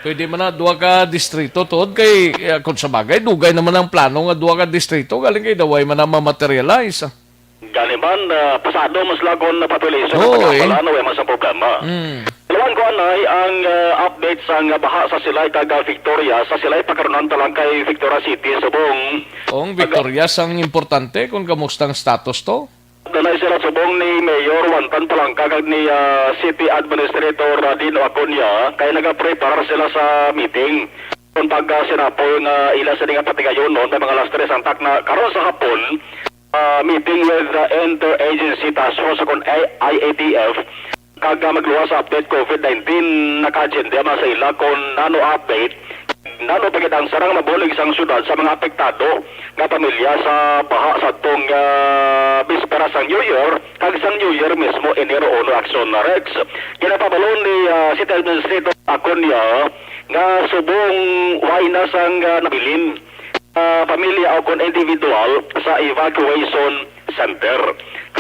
Pwede man na duha ka distrito, tuod kay, eh, kung sa bagay, dugay naman ang plano nga duha ka distrito, galing kay daway man na ma-materialize, ah. Gani man, ah, pasado mas lagon na population ang Oo, eh. Pagkakabala, no, wala man sa problema. Mm. Lawan ko anay ang, ah, update sang baha sa Silay kag, ah, Victoria. Sa Silay, pakarunan ta lang kay Victoria City, subong. Ang Victoria sang importante kung kamusta ang status to? Dalay sila subong ni Mayor Juan Tan Palangka kag ni, ah, City Administrator, ah, Dino Acuña, kay nagapreparar sila sa meeting. Kung pag, ah, sinapol nga ila sini nga patigayonon, may mga alas tres ang takna. Karon sa hapon, ah, meeting with the Interagency Task Force, kung I A T F, kag, ah, magluwas sa update COVID nineteen, naka-agenda man sa ila kung nano update, nano pa gid ang sarang mabulig sang syudad sa mga apektado nga pamilya sa baha sa tong, ah, bispera sang New Year kag sang New Year mismo, Enero uno, Action Rex. Ginapabalo ni, ah, City Administrator Acuña nga subong way na sang, ah, nabilin, ah, pamilya o kon individual sa evacuation center.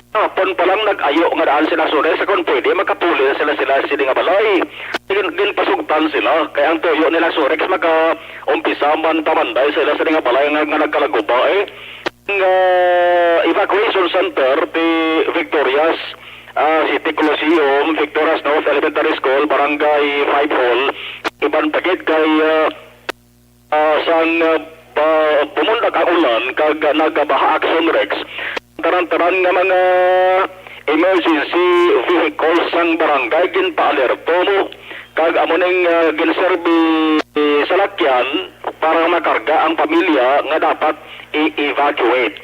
Kahapon pa lang nag-ayo nga daan sila Sores, sa kon pwede, makapuli na sila, sila sini nga balay. Gin-, ginpasugtan sila, kay ang tuyo nila Sorex maka-umpisa man pamanday sa ila sini nga balay nga, nga nagkalaguba, eh. Ang, ah, evacuation center ti Victorias, ah, City Coliseum, Victorias North Elementary School, Barangay Five Hall, iban pa gid kay, ah, ah, sang, ah, ba-, bumundak ang ulan kag nagabaha, Action Rex, tanan-tanan nga mga emergency vehicles sang barangay ginpaalerto mo, kag amo ning, ah, ginserbi salakyan para makarga ang pamilya nga dapat i-evacuate.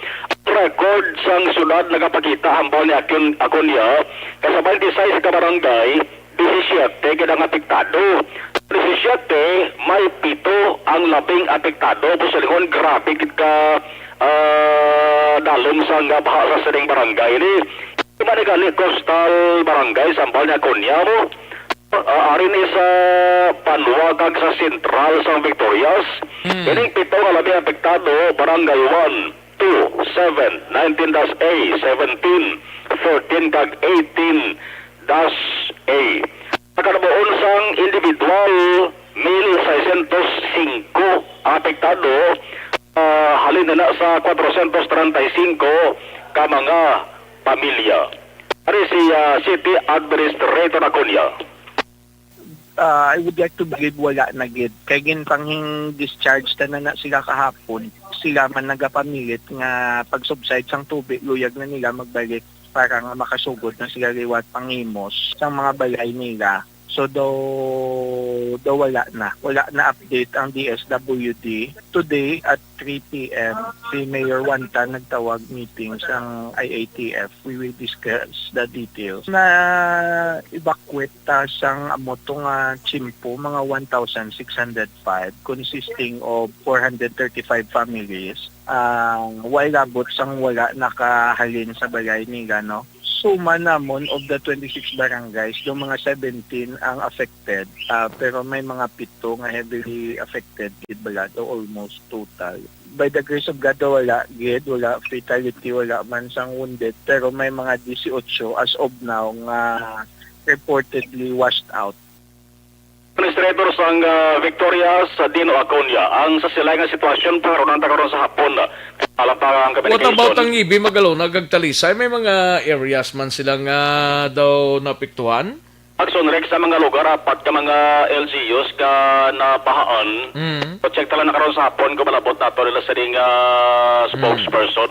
Ang record sang syudad nagapakita, hambal ni Acun-, Acuña, nga sa twenty-six ka barangay, disisiete gid ang apektado. Disisiete, may pito ang labing apektado. Busa lingon, grabe gid ka, ah, dalom sang baha sa sining barangay ni. Di man ni gani coastal barangay, sambal ni Acuña mo. Ah, ari ni sa banwa kag sa sentral sang Victorias. Hmm. Ining pito nga labing apektado, Barangay One, Two, Seven, Nineteen dash A, Seventeen, Fourteen, kag Eighteen dash A. Sa kalabuon sang individual, mil seiscientos cinco apektado, ah, halin na sa cuatrocientos treinta y cinco ka mga pamilya. Ari si, ah, City Administrator Acuña. Ah, I would like to believe wala na gid. Kay ginpanghing discharge tanan na sila kahapon. Sila man nagapamilit nga pag-subside sang tubig, luyag na nila magbalik para nga makasugod na sila liwat panghimos sang mga balay nila. So, daw, daw wala na. Wala na update ang D S W D. Today at three P M, si Mayor Juan Tan nagtawag meeting sang I A T F. We will discuss the details. Na-evacuate ta sang amo to nga tiyempo, mga one thousand six hundred five, consisting of four hundred thirty-five families. Ah, way labot sang wala nakahalin sa balay nila, no? Suma namon of the twenty-six barangays, do mga seventeen ang affected, ah, pero may mga pito nga heavily affected gid bala, do almost total. By the grace of God, wala gid, wala fatality, wala man sang wounded, pero may mga dieciocho as of now nga reportedly washed out. Administrator sang, ah, Victorias, Dino Acuña, ang sa silay nga sitwasyon, pakarunan ta karon sa hapon. Alam pa ang What about communication. Ang Ibi, Magalona, kag Talisay? May mga areas man sila nga daw naapektuhan? Action Rex, sa mga lugar, apat ka mga L G Us ka nabahaan. Mm. So, check ta lang na karon sa hapon kung malabot nato nila sining, ah, Mm. spokesperson.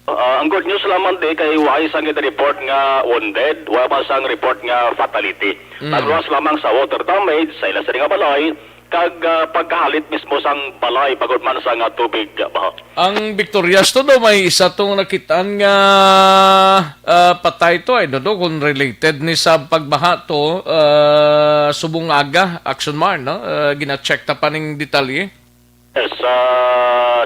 Ah, ang good news lamang di kay wala sang report nga wounded, wala pa sang report nga fatality. Mm. Nagluwas lamang sa water damage sa ila sini nga balay, kag, ah, pagkahalit mismo sang balay bangod man sa nga tubig, ah, baha. Ang Victorias to daw may isa tong nakitaan nga, ah, patay to, ay, no, no, kung related ni sa pagbaha to, ah, subong aga, Action Mar, no? Ah, gina-check ta pa ning detalye. Sa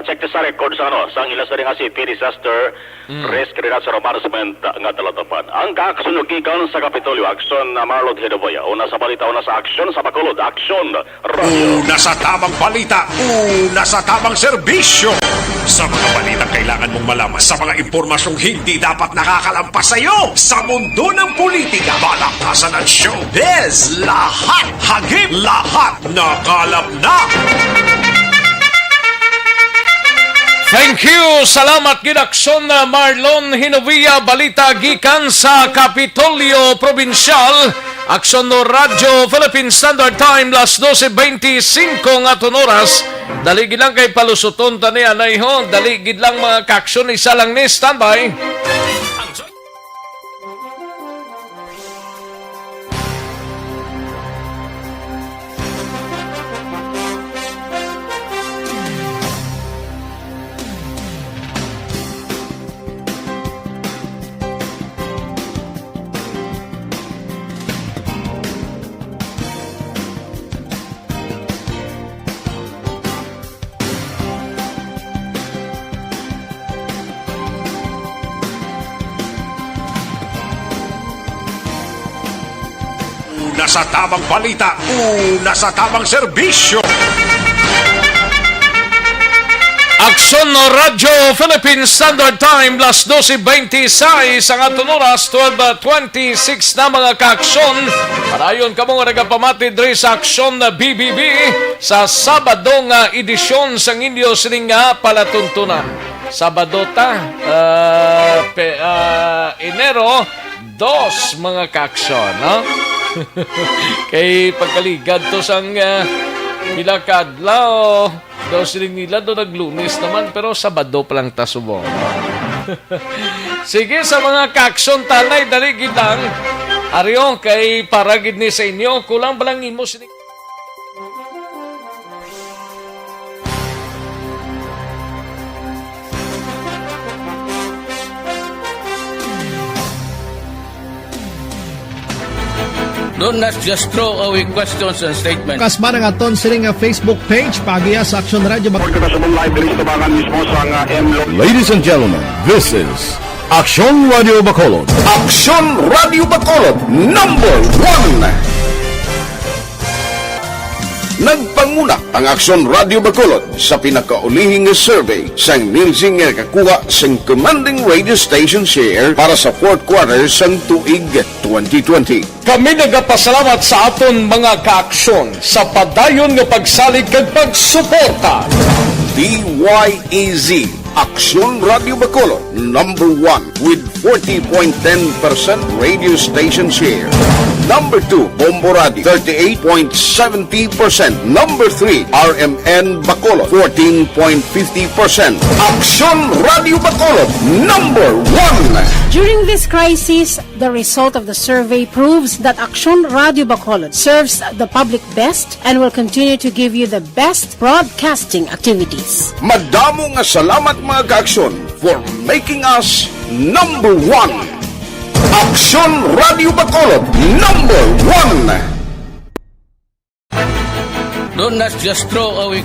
check sa record sa, ano, sang ila sa ring city disaster Mm. risk reduction management nga talatapan. Ang kaaksyon gikan sa Kapitolyo, aksyon na Marlon Hidaboya. Una sa balita, una sa aksyon sa Bacolod, aksyon, radyo. Una sa tamang balita, una sa tamang serbisyo. Sa mga balitang kailangan mong malaman, sa mga impormasyong hindi dapat nakakalampas sa iyo, sa mundo ng politika, balaktasan at showbiz, lahat, hagip, lahat, nakalap na. Thank you. Salamat gid, aksyon na Marlon Hinovia. Balita gikan sa Kapitolyo Probinsyal. Aksyon no Radyo Philippine Standard Time, las doce veinticinco nga aton oras. Dali gid lang kay palusuton ta ni anay ho. Dali gid lang, mga kaaksyon, isa lang ni standby. Una sa tamang balita, una sa tamang serbisyo. Aksyon no Radyo Philippine Standard Time, las doce veintiseis ang aton oras, twelve twenty-six na, mga kaaksyon. Padayon kamo nga nagapamati diri sa Aksyon na B B B sa Sabado nga edisyon sang inyo sining nga palatuntunan. Sabado ta, ah, pe-, ah, Enero dos, mga kaaksyon, no? Kay pagkaligad to sang, ah, pila ka adlaw, daw siling nila do naglunes naman, pero Sabado pa lang ta subong. Sige, sa mga kaaksyon, tanay, dali gid lang. Ari, oh, kay para gid ni sa inyo, kulang ba lang imo sini? Don't, let's just throw away questions and statements. Kasman ang aton sini nga Facebook page, paagiha sa Aksyon Radyo Bac- Report kita sa buong live diri sa tubangan mismo sa nga M Lo- Ladies and gentlemen, this is Aksyon Radyo Bacolod. Aksyon Radyo Bacolod, number one. Nagpanguna ang Aksyon Radyo Bacolod sa pinakaulihi nga survey sang Nielsen nga nakakuha sang commanding radio station share para sa fourth quarter sang tuig twenty twenty. Kami nagapasalamat sa aton mga kaaksyon sa padayon nga pagsalig kag pagsuporta. D Y E Z, Aksyon Radyo Bacolod, number one with forty point ten percent radio station share. Number two, Bombo Radio, thirty-eight point seventy percent. Number three, R M N Bacolod, fourteen point fifty percent. Aksyon Radyo Bacolod, number one. During this crisis, the result of the survey proves that Aksyon Radyo Bacolod serves the public best and will continue to give you the best broadcasting activities. Madamo nga salamat, mga kaaksyon, for making us number one. Aksyon Radyo Bacolod, number one. Don't, let's just throw away.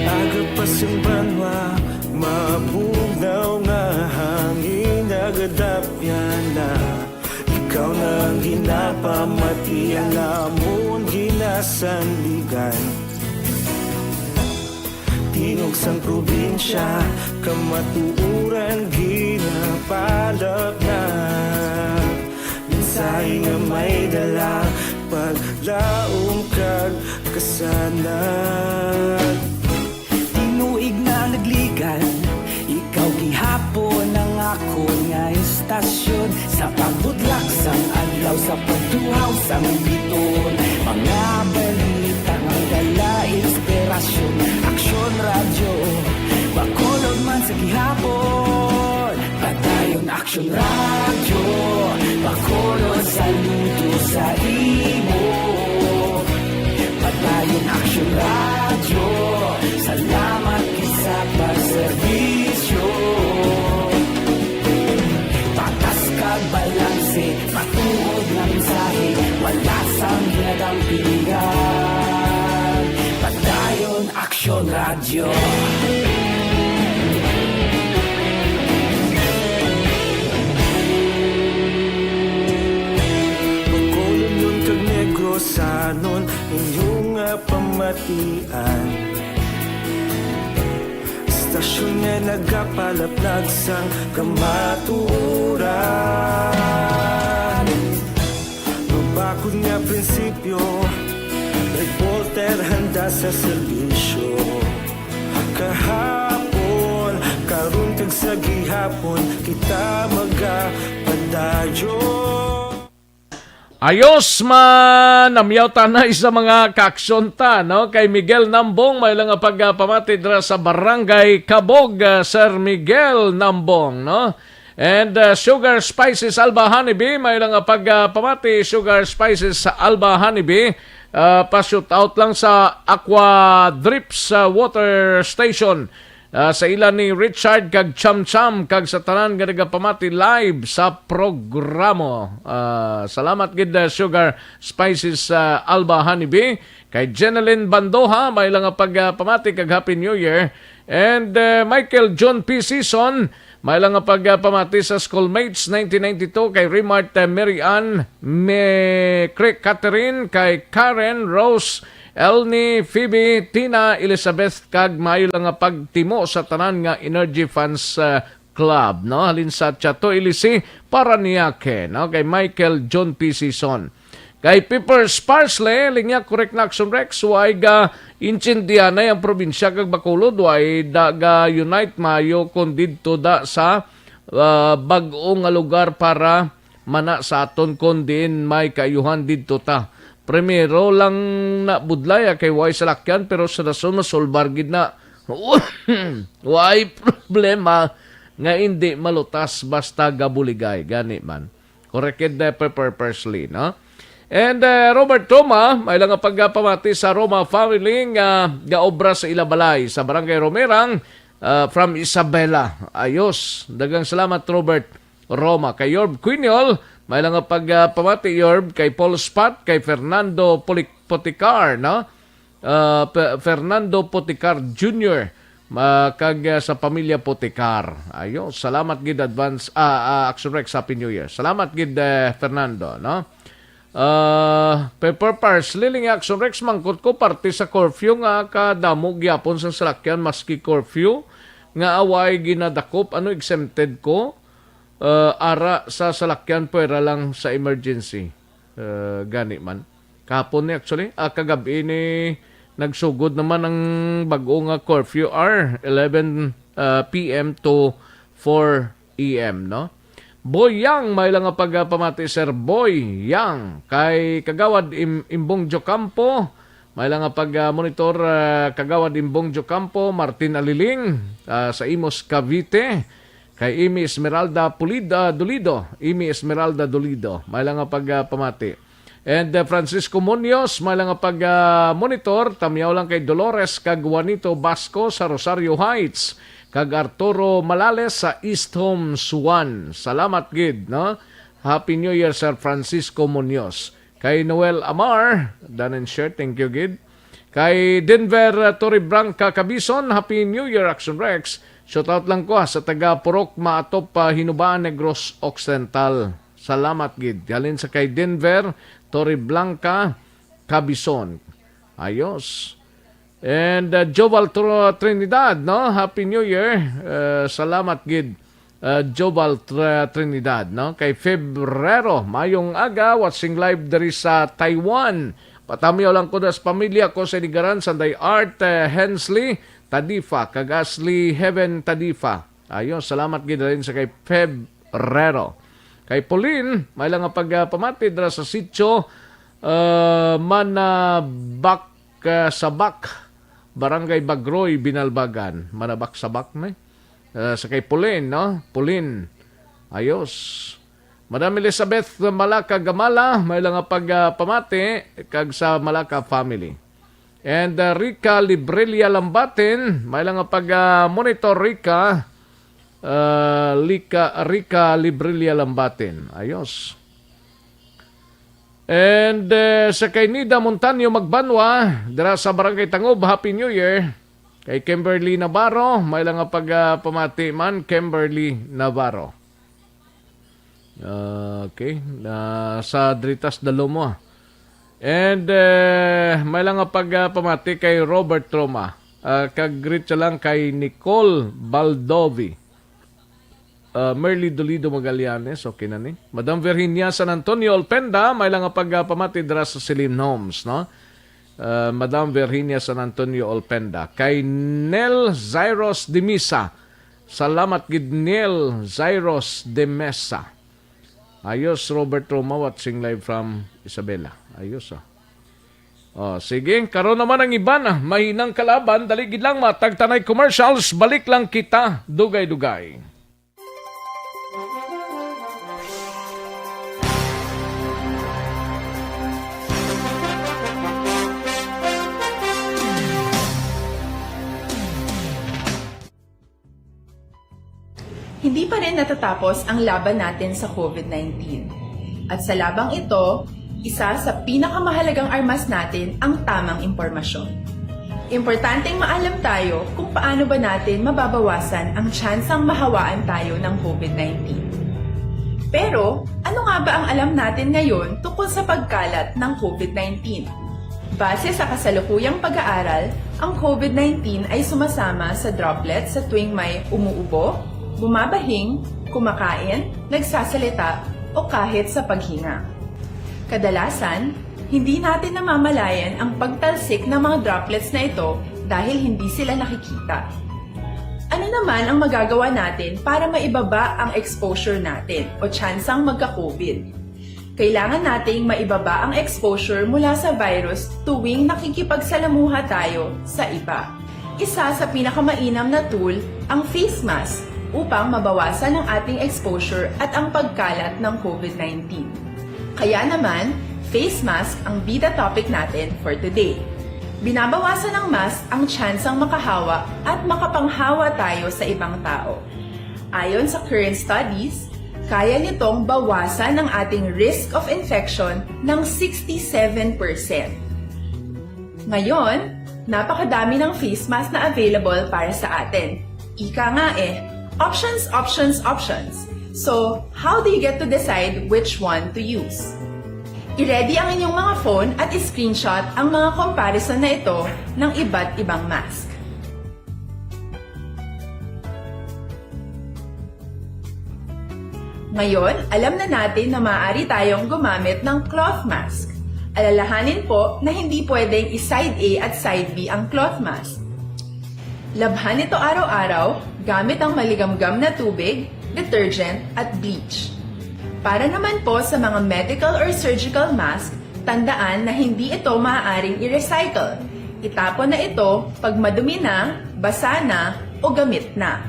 Aga pa sing banwa, mabugnaw nga hangin nagadapyan na. Ikaw na ang ginapamati, ang amon ginasandigan. Tingog sang probinsya, kamatuoran ginapalapnag. Mensahe nga may dala, paglaom kag kasanag. Tinuig na nagligan, ikaw gihapon ang akon nga istasyon. Sa pagbudlak sang adlaw, sa pagtuhaw sang biton, mga balita nga dala inspirasyon. Aksyon Radyo, Bacolod man sa gihapon. Padayon Aksyon Radyo, Bacolod, saludo sa imo. Sa pagserbisyo, patas kag balanse, matuod nga mensahe, wala sang hinadampingan. Padayon, Aksyon Radyo. Bacolod kag Negrosanon, inyo nga pamatian. Istasyon nga nagapalaplag sang kamatuoran. Mabakod nga prinsipyo, reporter handa sa serbisyo. Kahapon, karon kag sa gihapon, kita magapadayon. Ayos man, namyaw ta na sa mga kaaksyon ta, no? Kay Miguel Nambong, may lang nga pagpamati dira sa Barangay Kabog, ah, Sir Miguel Nambong, no? And, ah, Sugar Spices Alba Honeybee, may lang nga pagpamati, Sugar Spices Alba Honeybee, ah, pa-shoot out lang sa Aqua Drips, ah, Water Station. Ah, sa ila ni Richard kag Cham Cham kag sa tanan nga nagapamati live sa programa. Ah, salamat gid, ah, Sugar Spices, ah, Alba Honeybee. Kay Jeneline Bandoha, may lang nga pagpamati kag Happy New Year. And, ah, Michael John P. Season, may lang nga pagpamati sa Schoolmates nineteen ninety-two kay Remart, ah, Mary Ann, Me-, Cre-, Catherine, kay Karen, Rose, Elni, Phoebe, Tina, Elizabeth, kag maayo lang nga pagtimo sa tanan nga Energy Fans, ah, Club, no? Halin sa Chato Ilisi, Parañaque, no? Kay Michael John P. Season. Kay Peppers Parsley, linya correct na Action Rex, way ga intindihanay ang probinsya kag Bacolod, way da ga unite maayo kon didto da sa, ah, bag-o nga lugar para mana sa aton kon diin may kaayuhan didto ta. Primero lang na budlay, ah, kay way salakyan, pero sa dason masulbar gid na. Way problema nga indi malutas basta gabuligay. Gani man. Correct gid, eh, Pepper Parsley, no? And, eh, Robert Roma, may lang nga pagpamati sa Roma family nga gaobra sa ila balay sa Barangay Romerang, ah, from Isabela. Ayos. Daghang salamat, Robert Roma. Kay Yorb Quiniol, may lang nga pagpamati, Yorb, kay Paul Spot, kay Fernando Polic-, Poticar, no? Ah, Pe-, Fernando Poticar Junior, ah, kag, ah, sa pamilya Poticar. Ayo, salamat gid advance, ah, ah, Action Rex, Happy New Year. Salamat gid, eh, Fernando, no? Ah, Pepper Parsley, linya Action Rex, mangkot ko parte sa curfew nga kadamo gyapon sa salakyan maski curfew nga away ginadakop, ano, exempted ko? Ah, ara sa salakyan, pwera lang sa emergency. Ah, gani man. Kahapon ni, actually, ah, kagab-i ni, nagsugod naman ang bag-o nga curfew hour, eleven, ah, P M to four A M, no? Boy Yang, may lang nga pagpamati, Sir Boy Yang. Kay Kagawad Im-, Imbong Jocampo, may lang nga pag, ah, monitor, ah, Kagawad Imbong Jocampo, Martin Aliling, ah, sa Imus, Cavite. Kay Amy Esmeralda Pulida Dolido, Amy Esmeralda Dolido, may lang nga pagpamati. And, uh, Francisco Munoz, may lang nga pag, uh, monitor, tamyaw lang kay Dolores kag Juanito Basco sa Rosario Heights, kag Arturo Malales sa East Home, Suan. Salamat gid, no? Happy New Year, Sir Francisco Munoz. Kay Noel Amar, done and share, thank you gid. Kay Denver, uh, Torreblanca Cabison, Happy New Year, Action Rex. Shout out lang ko, ah, sa taga Purok Maatop, ah, Hinubaan, Negros Occidental. Salamat gid. Halin sa kay Denver, Torreblanca Cabison. Ayos. And, uh, Joval Tro-, Trinidad, no? Happy New Year. Uh, salamat gid, uh, Joval Tr-, Trinidad, no? Kay Febrero, mayong aga, watching live diri sa Taiwan. Patamyaw lang ko sa pamilya ko sa Iligaran, Sanday Art, uh, Hensley Tadifa, kag Ashley Heaven Tadifa. Ayun, salamat gid rin sa kay Febrero. Kay Pauline, may lang nga pagpamati dira sa sitio, uh, Manabak, uh, Sabak, Barangay Bagroy, Binalbagan. Manabak Sabak, ne? Uh, sa kay Pauline, no? Pauline. Ayos. Madam Elizabeth Malaka Gamala, may lang nga pagpamati kag sa Malaka family. And, uh, Rica Librilla Lambatin, may lang nga pag, uh, monitor, Rica. Uh, Lika, Rica Librilla Lambatin. Ayos. And, uh, sa kay Nida Montaño Magbanwa, dira sa Barangay Tangob, Happy New Year. Kay Kimberly Navarro, may lang nga pag, uh, pamati man, Kimberly Navarro. Okay. Ah, sa Dritas Dalomo, ah. And, eh, may lang nga pag, ah, pamati kay Robert Roma. Ah, kag greet siya lang kay Nicole Baldovi. Ah, Merly Dolido Magallanes, okay na ni. Madam Virginia San Antonio Olpenda, may lang nga pag, ah, pamati dira sa Celine Homes, no? Ah, Madam Virginia San Antonio Olpenda. Kay Nel Zairos Dimisa, salamat gid, Nel Zairos Dimisa. Ayos, Robert Roma, watching live from Isabela. Ayos, ah. Oh, sige, karon naman ang iban, ah. Mahinang kalaban, dali gid lang, matagtanay commercials, balik lang kita, dugay-dugay. Hindi pa rin natatapos ang laban natin sa COVID nineteen. At sa labang ito, isa sa pinakamahalagang armas natin ang tamang impormasyon. Importanteng maalam tayo kung paano ba natin mababawasan ang tsansang mahawaan tayo ng COVID nineteen. Pero, ano nga ba ang alam natin ngayon tungkol sa pagkalat ng COVID nineteen? Base sa kasalukuyang pag-aaral, ang COVID nineteen ay sumasama sa droplets sa tuwing may umuubo, bumabahing, kumakain, nagsasalita, o kahit sa paghinga. Kadalasan, hindi natin namamalayan ang pagtalsik ng mga droplets na ito dahil hindi sila nakikita. Ano naman ang magagawa natin para maibaba ang exposure natin o tsansang magka-COVID? Kailangan nating maibaba ang exposure mula sa virus tuwing nakikipagsalamuha tayo sa iba. Isa sa pinakamainam na tool ang face mask upang mabawasan ang ating exposure at ang pagkalat ng COVID nineteen. Kaya naman, face mask ang bida topic natin for today. Binabawasan ng mask ang tsansang makahawa at makapanghawa tayo sa ibang tao. Ayon sa current studies, kaya nitong bawasan ang ating risk of infection ng sixty-seven percent. Ngayon, napakadami ng face mask na available para sa atin. Ika nga eh, options, options, options. So, how do you get to decide which one to use? I-ready ang inyong mga phone at i-screenshot ang mga comparison na ito ng iba't ibang mask. Ngayon, alam na natin na maaari tayong gumamit ng cloth mask. Alalahanin po na hindi pwedeng i-side A at side B ang cloth mask. Labhan ito araw-araw gamit ang maligamgam na tubig, detergent, at bleach. Para naman po sa mga medical or surgical mask, tandaan na hindi ito maaaring i-recycle. Itapon na ito pag madumi na, basa na, o gamit na.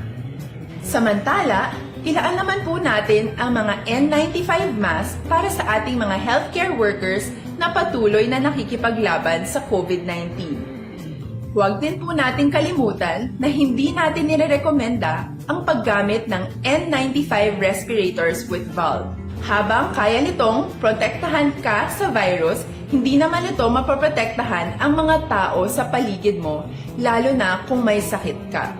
Samantala, ilaan naman po natin ang mga N ninety-five mask para sa ating mga healthcare workers na patuloy na nakikipaglaban sa COVID nineteen. Huwag din po nating kalimutan na hindi natin nirerekomenda ang paggamit ng N ninety-five respirators with valve. Habang kaya nitong protektahan ka sa virus, hindi naman ito mapoprotektahan ang mga tao sa paligid mo, lalo na kung may sakit ka.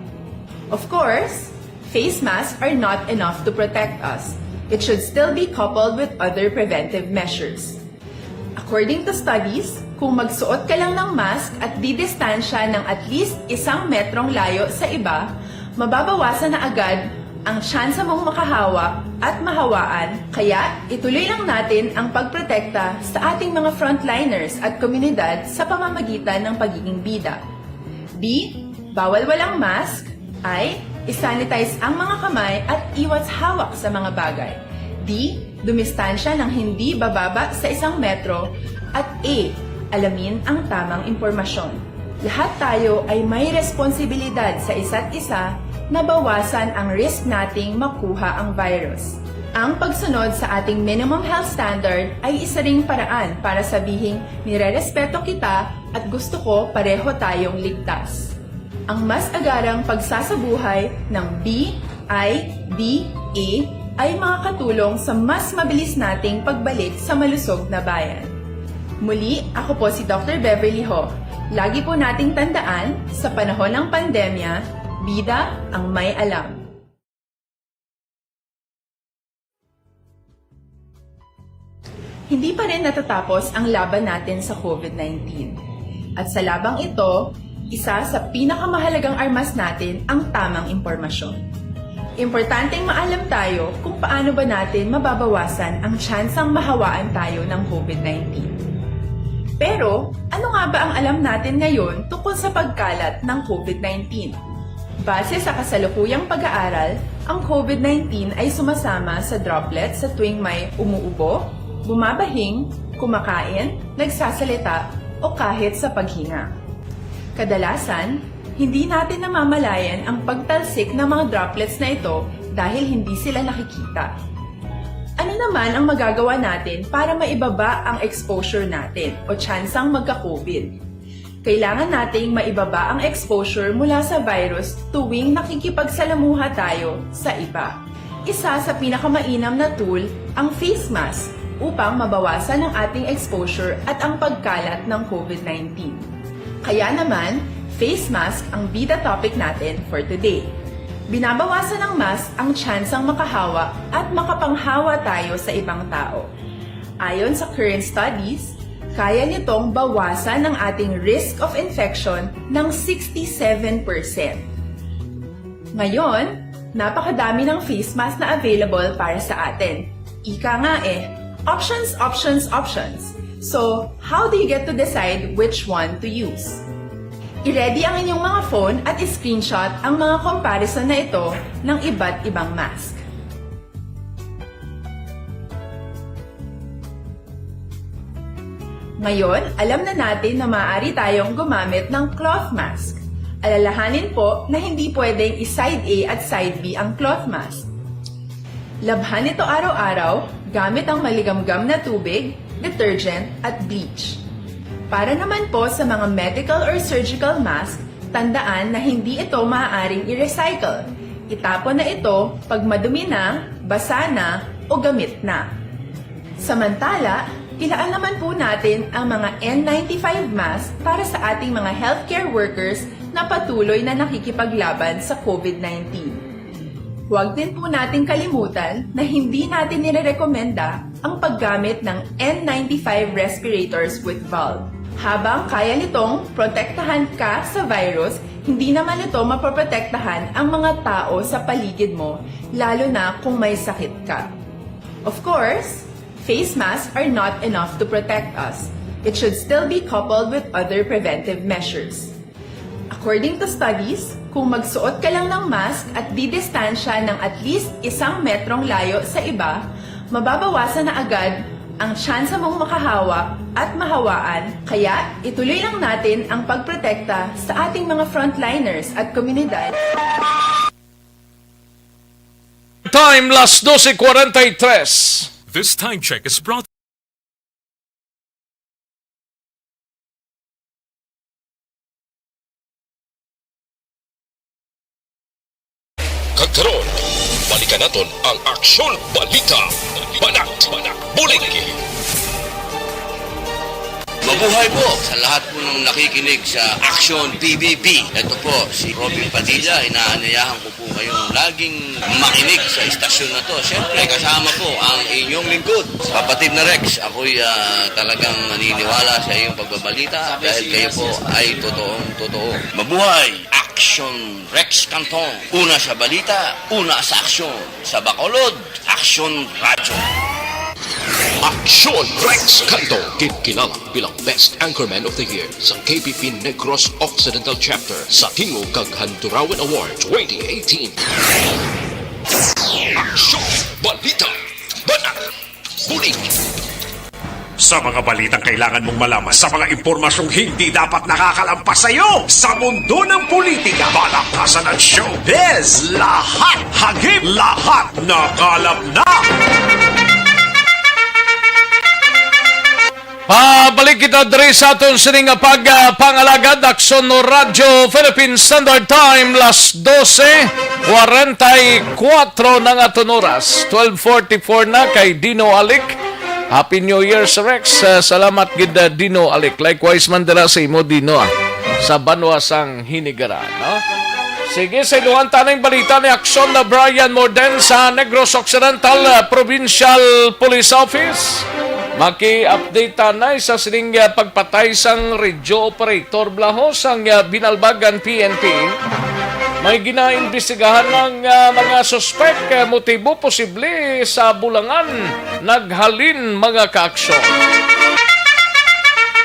Of course, face masks are not enough to protect us. It should still be coupled with other preventive measures. According to studies, kung magsuot ka lang ng mask at didistansya ng at least isang metrong layo sa iba, mababawasan na agad ang tsansa mong makahawa at mahawaan. Kaya, ituloy lang natin ang pagprotekta sa ating mga frontliners at komunidad sa pamamagitan ng pagiging bida. B, bawal walang mask. I, isanitize ang mga kamay at iwas hawak sa mga bagay. D, dumistansya ng hindi bababa sa isang metro. At A, alamin ang tamang impormasyon. Lahat tayo ay may responsibilidad sa isa't isa na bawasan ang risk nating makuha ang virus. Ang pagsunod sa ating minimum health standard ay isa ring paraan para sabihing nirerespeto kita at gusto ko pareho tayong ligtas. Ang mas agarang pagsasabuhay ng B I D A ay makakatulong sa mas mabilis nating pagbalik sa malusog na bayan. Muli, ako po si Doctor Beverly Ho. Lagi po nating tandaan, sa panahon ng pandemya, bida ang may alam. Hindi pa rin natatapos ang laban natin sa COVID nineteen. At sa labang ito, isa sa pinakamahalagang armas natin ang tamang impormasyon. Importanteng maalam tayo kung paano ba natin mababawasan ang tsansang mahawaan tayo ng COVID nineteen. Pero, ano nga ba ang alam natin ngayon tungkol sa pagkalat ng COVID nineteen? Base sa kasalukuyang pag-aaral, ang COVID nineteen ay sumasama sa droplets sa tuwing may umuubo, bumabahing, kumakain, nagsasalita, o kahit sa paghinga. Kadalasan, hindi natin namamalayan ang pagtalsik ng mga droplets na ito dahil hindi sila nakikita. Ano naman ang magagawa natin para maibaba ang exposure natin o tsansang magka-COVID? Kailangan nating maibaba ang exposure mula sa virus tuwing nakikipagsalamuha tayo sa iba. Isa sa pinakamainam na tool ang face mask upang mabawasan ang ating exposure at ang pagkalat ng COVID nineteen. Kaya naman, face mask ang bida topic natin for today. Binabawasan ng mask ang tsansang makahawa at makapanghawa tayo sa ibang tao. Ayon sa current studies, kaya nitong bawasan ang ating risk of infection ng sixty-seven percent. Ngayon, napakadami ng face mask na available para sa atin. Ika nga eh, options, options, options. So, how do you get to decide which one to use? I-ready ang inyong mga phone at i-screenshot ang mga comparison na ito ng iba't ibang mask. Ngayon, alam na natin na maaari tayong gumamit ng cloth mask. Alalahanin po na hindi pwedeng i-side A at side B ang cloth mask. Labhan ito araw-araw gamit ang maligamgam na tubig, detergent, at bleach. Para naman po sa mga medical or surgical mask, tandaan na hindi ito maaaring i-recycle. Itapon na ito pag madumi na, basa na, o gamit na. Samantala, ilaan naman po natin ang mga N ninety-five mask para sa ating mga healthcare workers na patuloy na nakikipaglaban sa COVID nineteen. Huwag din po nating kalimutan na hindi natin nirerekomenda ang paggamit ng N ninety-five respirators with valve. Habang kaya nitong protektahan ka sa virus, hindi naman ito mapoprotektahan ang mga tao sa paligid mo, lalo na kung may sakit ka. Of course, face masks are not enough to protect us. It should still be coupled with other preventive measures. According to studies, kung magsuot ka lang ng mask at didistansya ng at least isang metrong layo sa iba, mababawasan na agad ang tsansa mong makahawa at mahawaan. Kaya, ituloy lang natin ang pagprotekta sa ating mga frontliners at komunidad. Time, las doce cuarenta y tres. This time check is brought Kag karon, balikan naton ang Aksyon Balita. Banat, bulig. Mabuhay po sa lahat po ng nakikinig sa Action P B B. Ito po si Robin Padilla. Inaanyayahan ko po kayong laging makinig sa istasyon na to. Siyempre, kasama po ang inyong lingkod, Kapatid na Rex. Ako'y ah, talagang naniniwala sa iyong pagbabalita dahil kayo po ay totoong totoo. Mabuhay! Action Rex Cantong. Una sa balita, una sa aksyon. Sa Bacolod, Aksyon Radyo. Aksyon Rex Canto, ginkilala bilang Best Anchorman of the Year sa K P P Negros Occidental Chapter sa Tingog kag Handurawan Award twenty eighteen. Aksyon, balita, banat, bulig. Sa mga balitang kailangan mong malaman, sa mga impormasyong hindi dapat nakakalampas sa iyo, sa mundo ng politika, balakasan at showbiz, lahat hagip, lahat nakalap na. Pabalik kita diri sa aton sining nga pag, ah, pangalagad, Aksyon no Radyo Philippine Standard Time, las dose, kwarenta y kuwatro na nga aton oras, twelve forty-four na kay Dino Alic. Happy New Year, Sir Rex. Ah, salamat gid, ah, Dino Alic. Likewise man dira sa imo, Dino, ah, sa banwa sang Hinigaran, no? Sige, sa iluhan ta ning balita ni Aksyon na Brian Morden sa Negros Occidental, ah, Provincial Police Office. Maki-update ta na sa sining, ah, pagpatay sang radio operator, blaho sang, ah, Binalbagan P N P. May ginaimbestigahan ng, ah, mga suspek, ah, motibo posible sa bulangan naghalin mga kaaksyon.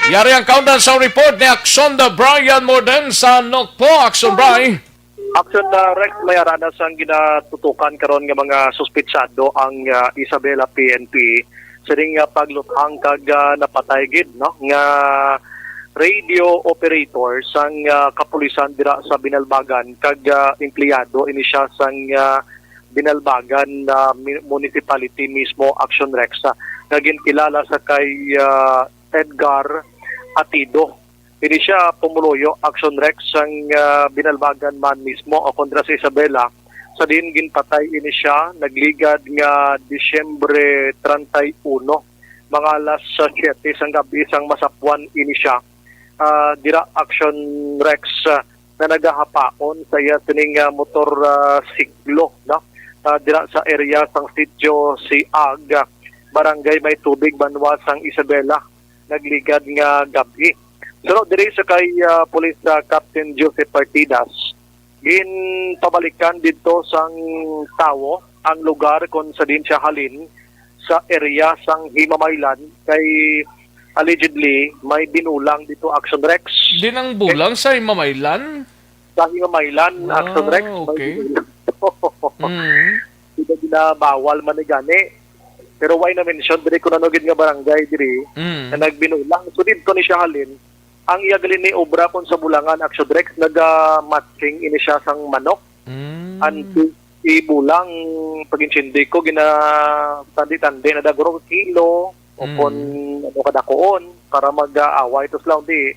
Yari ang kaundan sa report ni Aksyon da Brian Morden sa Nokpo. Aksyon, Bri. Aksyon da Rex, may arana sang ginatutukan karon nga mga suspitsado ang, ah, Isabela P N P sining, ah, pagluthang kag, ah, napatay gid, no, nga radio operator sang, ah, kapulisan dira sa Binalbagan kag, ah, empleyado ini siya sang, ah, Binalbagan, ah, mi-, Municipality mismo, Action Rex, ah, nga ginkilala sa kay, ah, Edgar Atido. Ini siya pumuluyo, Action Rex, sang, ah, Binalbagan man mismo o kontra sa Isabela, sa diin ginpatay ini siya nagligad nga Disyembre treinta y uno, mga alas siyete sang gabi sang masapwan ini siya. Ah, dira, Action Rex, ah, na nagahapaon sa iya sining, ah, motor, ah, siklo, no? Ah, dira sa area sang Sitio Siag, ah, Barangay May Tubig, banwa sang Isabela, nagligad nga gab-i. Suno diri sa kay, ah, Police, ah, Captain Joseph Partidas, ginpabalikan didto sang tawo ang lugar kon sa diin siya halin sa area sang Himamaylan kay allegedly may binulang dito, Action Rex. Din ang bulang sa Himamaylan? Sa Himamaylan, Action Rex, may okay. Binulang. Mm. Di ba ginabawal man ni gani? Pero why na mention diri kung ano gid nga barangay diri Mm. na nagbinulang? So dito ni siya halin. Ang iya gali ni obra kon sa bulangan, Action Rex, naga-matching ini siya sang manok. Mm. Ang ibulang, pag-intindi ko, gina-tandi-tandi na daguro kilo o Mm. kon ano kadakuon para mag-aaway. Tapos lang di,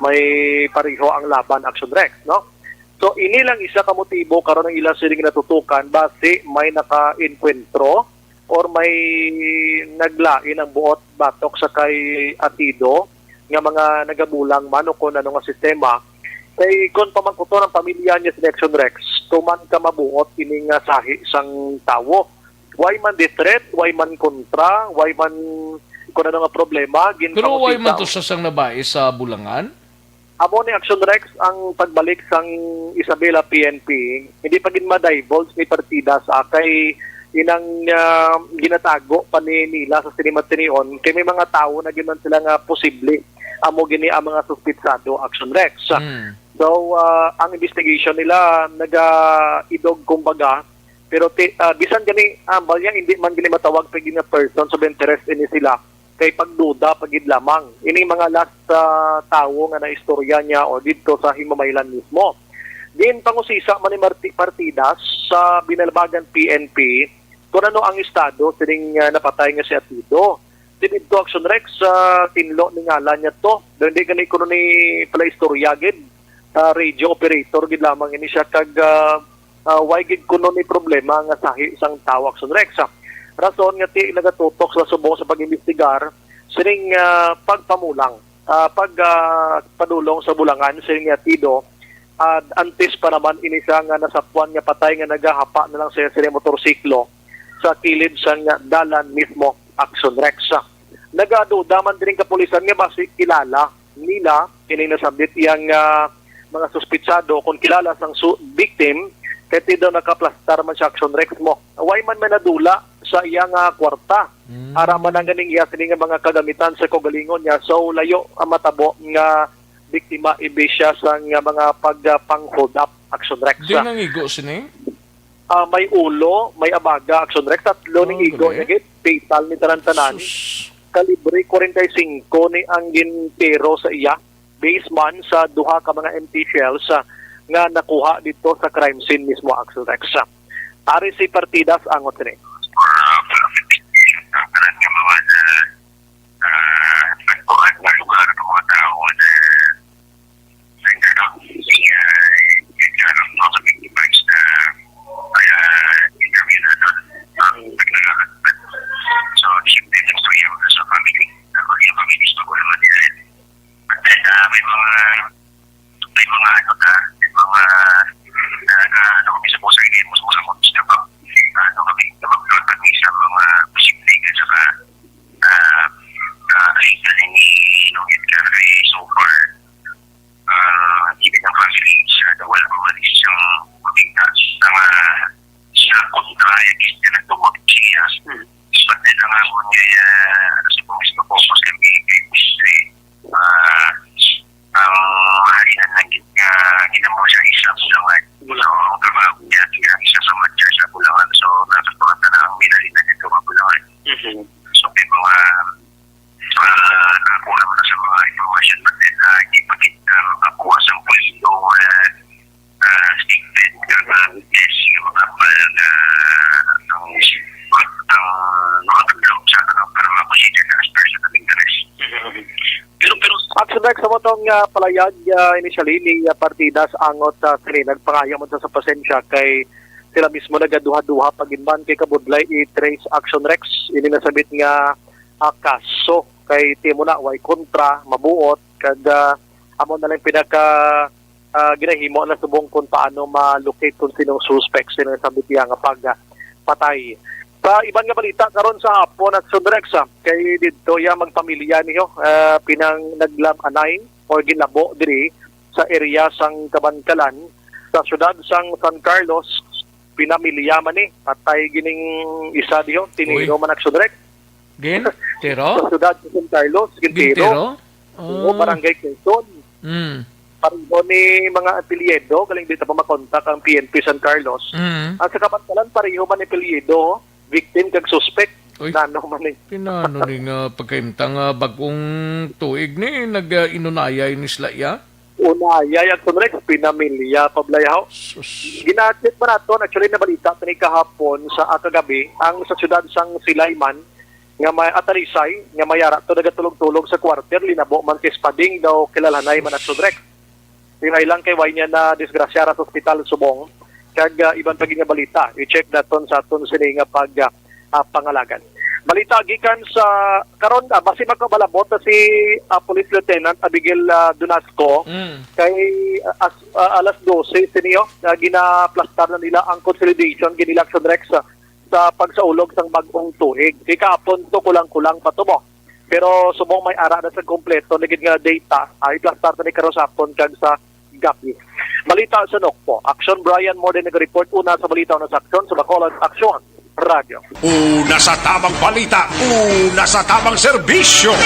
may pariho ang laban, Action Rex, no? So, ini lang isa ka motibo karon ang ila sining natutukan, basi may naka-enkwentro or may naglain ang buot batok sa kay Atido nga mga nagabulang man o kon ano nga sistema. Kay kon pamangkuton ang pamilya niya sa Action Rex, tuman ka mabuot ini nga sahi sang tawo. Why man di threat, why man kontra, why man kon ano nga problema, Pero why ginpangutita man to sa sang nabae sa bulangan? Amo ni, Action Rex, ang pagbalik sang Isabela P N P, hindi pa gid ma-divulge ni Partidas, ah, kay inang, ah, ginatago pa ni nila sa sinimat-sinion kay may mga tawo na gid man sila nga posible amo gini ang mga suspitsado, Action Rex. Mm. So, ah, ang investigation nila nagaidog, kumbaga, pero ti-, ah, bisan gani, ah, bali hindi man gani matawag pa gid nga persons of interest ini sila, kay pagduda pa gid lamang. Ining mga last, ah, tawo nga naistorya niya o didto sa Himamaylan mismo. Din pangusisa man ni Marti-, Partidas sa Binalbagan P N P kung ano ang estado sining, ah, napatay nga si Atido. Di didto, Action Rex, sa tinlo ni ngalan niya to. Daw hindi gani kuno ni pala istorya gid. Ah, radio operator gid lamang ini siya kag, ah, ah, why gid kuno ni problema nga sahi sang tawo, Action Rex, ah. Rason nga ti nagatutok sa subong sa pag-imbestigar sining, ah, pagpamulang, ah, pag, ah, padulong sa bulangan sining Atido, ah, antes pa naman ini siya nga nasapwan nga patay nga nagahapa na lang siya sining motorsiklo sa kilid sang dalan mismo, Action Rex. Nagaduda man diri ang kapulisan nga basi kilala nila kining nasambit iyang, ah, mga suspitsado kung kilala sang su-, victim, kay ti daw nakaplastar man siya, Action Rex, mo. Why man may nadula sa iya nga kwarta? Mm. Ara man ang ganing iya sini nga mga kagamitan sa kaugalingon niya. So, layo ang matabo nga biktima imbis siya sa nga mga pagpang-hold up, Action Rex. Di nangigo sini? Ah, may ulo, may abaga, Action Rex. Tatlo Oh, ning igo gali. niya gid. Fatal ni tanan-tanan. Sus. kalibre forty-five ni ang gintiro sa iya, based man sa duha ka mga empty shells, ah, nga nakuha dito sa crime scene mismo, Action Rex. Ari si Partidas angot sini. Ang tanan nga mga, ah, nagkuhan nga lugar, mga tao na nagkakaroon siya, nagkaroon ng mga victims na kaya interview na doon. Ang nagkakaroon. So, siyempre, nag-istorya ako sa family. Ako yung family, gusto ko naman din. But then, ah, may mga, may mga ano na, may mga, ah, na, ano, kami sa puso, hindi mo sa mga gusto ba? Ano, kami, na mag-plot kami sa mga posible at saka, ah, ah, ay, galing ni Nugget ka kay so far. Ah, hindi ng family sa wala pa man isang makita. Ang, ah, sa kontra, yung gate na nagtubag siya. Hmm. But then, ang ako niya, ah, sa pag-focus kami kay Miss Lee, ah, ang mahalinan lang gid nga ginamo sa isa Bulangan. So, ang trabaho niya, kaya isa sa manager sa Bulangan. So, nasa tuwa na ang minalinan nito sa Bulangan. Mhm. So, may mga, ah, nakuha mo na sa mga information, but then, ah, hindi pa kita makakuha sa pulido, ah, ah, statement nga mga witness, nga mga pal nga ang, ang mga taglaw sa, para ma-consider na as person of interest. Mhm. Pero, pero Action Rex, sa mo tong, ah, palayag, ah, initially ni, ah, Partidas angot sa sini, nagpangayo man sa, sa pasensya kay sila mismo nagaduha-duha pag-inban kay kabudlay i-trace, Action Rex, ini nasabit nga, ah, kaso kay timo na way kontra, mabuot, kag, ah, amo na lang pinaka, ah, ginahimo na subong kung paano ma-locate kung sinong suspect, sino nasabit iya nga pag, ah, patay. Sa iban nga balita karon sa hapon, Action Rex, ah, kay didto ya magpamilya niyo, ah, pinang naglam-anay or ginlabo diri sa area sang Kabankalan sa siyudad sang San Carlos, pinamilya man ni. Patay gining isa diho, tiniro Uy. man, Action Rex. Gin? Tiro? Sa siyudad sa San Carlos, gintiro. Gintiro? Oo, Oh. Barangay Quezon. Mm. Pareho ni mga apelyido, galing dito pa makontak ang P N P San Carlos. Mm. Ang sa Kabankalan, pareho man ni apelyido, victim kag suspect. Uy. Nano man ni? Pinano ni nga pagkaimtang, ah, bagong tuig ni nag, ah, inunayay ni sila iya? Unayay, Action Rex, pinamilya, pablayaw. Sus. Gina-check pa nato, actually, nabalita to ni kahapon sa, ah, kagabi, ang sa siyudad sang Silay man, nga may Atarisay, nga may ara to nagatulog-tulog sa quarter, linabo man kay Spading daw kilalhanay man, Action Rex. Hinay lang kay way niya na disgrasya ra sa ospital subong. Kag, ah, iban pa gid nga balita, i-check naton sa aton sini nga pag, ah, ah, pangalagan. Balita gikan sa karon, ah, basi makabalabot na si, ah, Police Lieutenant Abigail, ah, Dunasco Mm. kay, ah, as, ah, alas dose sini, oh, ah, ginaplastar na nila ang consolidation, gini Action Rex, ah, sa pagsaulog sang bag-ong tuig. Kay kahapon to kulang-kulang pa to mo. Pero subong may ara na sa kompleto na gid nga data, ay plastar na ni karon sa hapon kag sa gabi. Balita sa Nokpo. Action Brian Morden nag-report una sa balita, una sa aksyon sa Bacolod Aksyon Radio. Una sa tamang balita, una sa tamang serbisyo.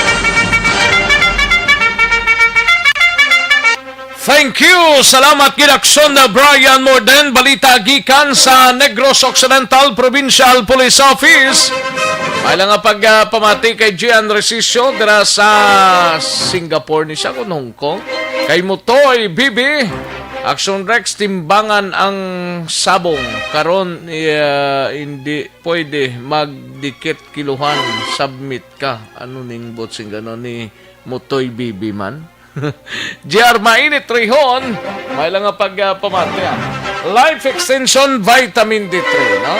Thank you. Salamat gid, Aksyon na Brian Morden. Balita gikan sa Negros Occidental Provincial Police Office. May lang nga pag, ah, pamati kay Gian Resicio dira sa Singapore ni siya, kun Hong Kong. Kay Mutoy Bibi, Action Rex, timbangan ang sabong. Karon, ah, hindi pwede magdikit kiluhan. Submit ka. Ano ning bot sing gano ni Mutoy Bibi man? G R Mainit Rihon, may lang nga pag, ah, pamati, ah. Life Extension Vitamin D three, no?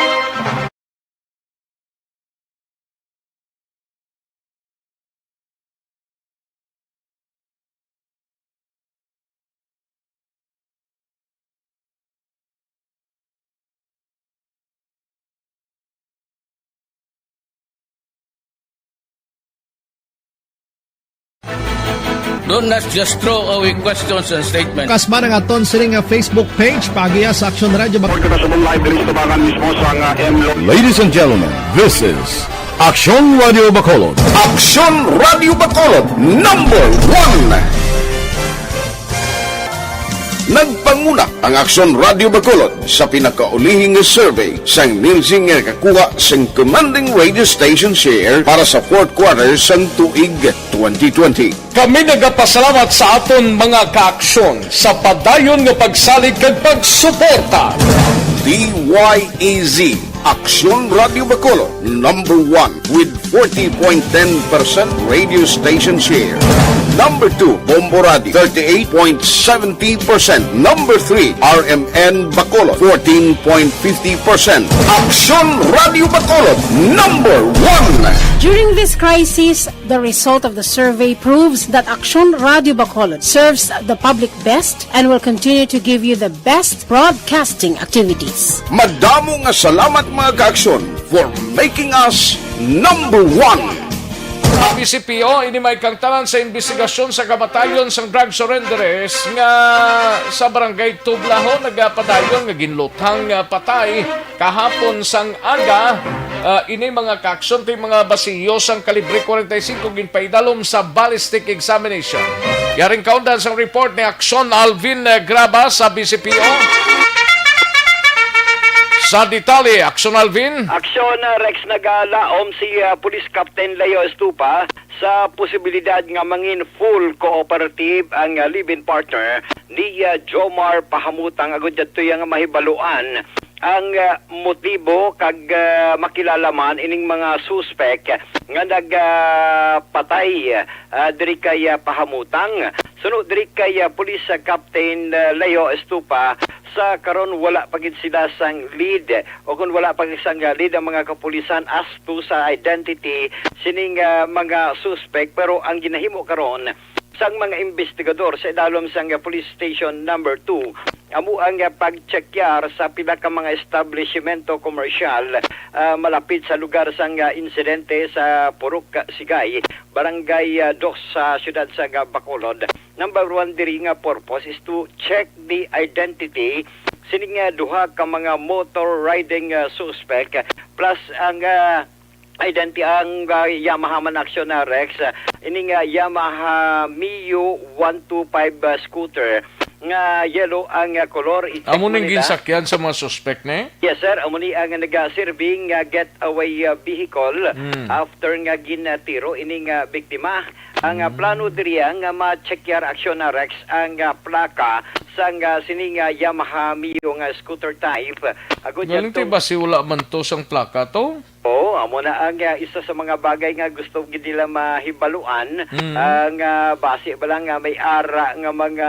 Do not just throw away questions and statements. Kasba ang aton sini nga Facebook page, paagiha sa Action Radio Bac- Report kita sa live diri sa tubangan mismo sa nga M Lo- Ladies and gentlemen, this is Action Radio Bacolod. Action Radio Bacolod, number one. Nagpanguna ang Aksyon Radio Bacolod sa pinakaulihing nga survey sang Nielsen nga nakakuha sang commanding radio station share para sa fourth quarter sang tuig twenty twenty. Kami nagapasalamat sa aton mga kaaksyon sa padayon nga pagsalig kag pagsuporta. D Y E Z, Aksyon Radio Bacolod, number one with forty point ten percent radio station share. Number two, Bombo Radio, thirty-eight point seventy percent. Number three, R M N Bacolod, fourteen point fifty percent. Aksyon Radio Bacolod, number one. During this crisis, the result of the survey proves that Aksyon Radio Bacolod serves the public best and will continue to give you the best broadcasting activities. Madamo nga salamat, mga kaaksyon, for making us number one. Ang B C P O, ini may kangtanan sa imbestigasyon sa kamatayon sang drug surrenderers nga sa Barangay Tublaho nagapadayon nga ginluthang, ah, patay kahapon sang aga. Ah, ini mga kaaksyon, ti mga basiyo sang kalibre forty-five ginpaidalom sa ballistic examination. Yaring kaundan sang report ni Aksyon Alvin, eh, Graba sa B C P O. Sa detalye, Aksyon Alvin. Aksyon, uh, Rex, nagalaom si, uh, Police Captain Leo Estupa sa posibilidad nga mangin full cooperative ang, uh, live-in partner ni, uh, Jomar Pahamutang, agud didto iya nga mahibaluan ang, uh, motibo kag, uh, makilala man ining mga suspek nga nag, uh, patay, uh, diri kay, uh, Pahamutang. Suno diri kay, uh, Police, uh, Captain, uh, Leo Estupa, sa karon wala pa gid sila sang lead o kung wala pa gid sang, uh, lead ang mga kapulisan as to sa identity sining, uh, mga suspek. Pero ang ginahimo karon sang mga investigador sa idalom sang, uh, Police Station Number Two, amo ang, uh, pagtsekyar sa pila ka mga establishmento komersyal, uh, malapit sa lugar sang, uh, insidente sa Purok Sigay, Barangay, uh, Dos sa siyudad sang, uh, Bacolod. Number one diri nga purpose is to check the identity sining, uh, duha ka mga motor riding, uh, suspect, plus ang, uh, identi-, ang, uh, Yamaha man, Aksyon, uh, Rex, uh, ining, uh, Yamaha Mio one two five, uh, scooter nga yellow ang, uh, kolor. I-check Amo mo ning nila. Ginsakyan sa mga suspect, ne? Yes, sir. Amo ni ang nag-serving, uh, getaway, uh, vehicle. Mm. After nga ginatiro ining, uh, biktima, ang, uh, Mm. plano diri nga ma-check yar, Aksyon, uh, Rex, ang, uh, plaka sang, uh, sining, uh, Yamaha Mio nga scooter type. Agud Galing yadto ti basi wala man to sang plaka to? Oo, amo na ang, ah, isa sa mga bagay nga gusto gid nila mahibaluan, Mm. ang, ah, basi ba lang nga may ara nga mga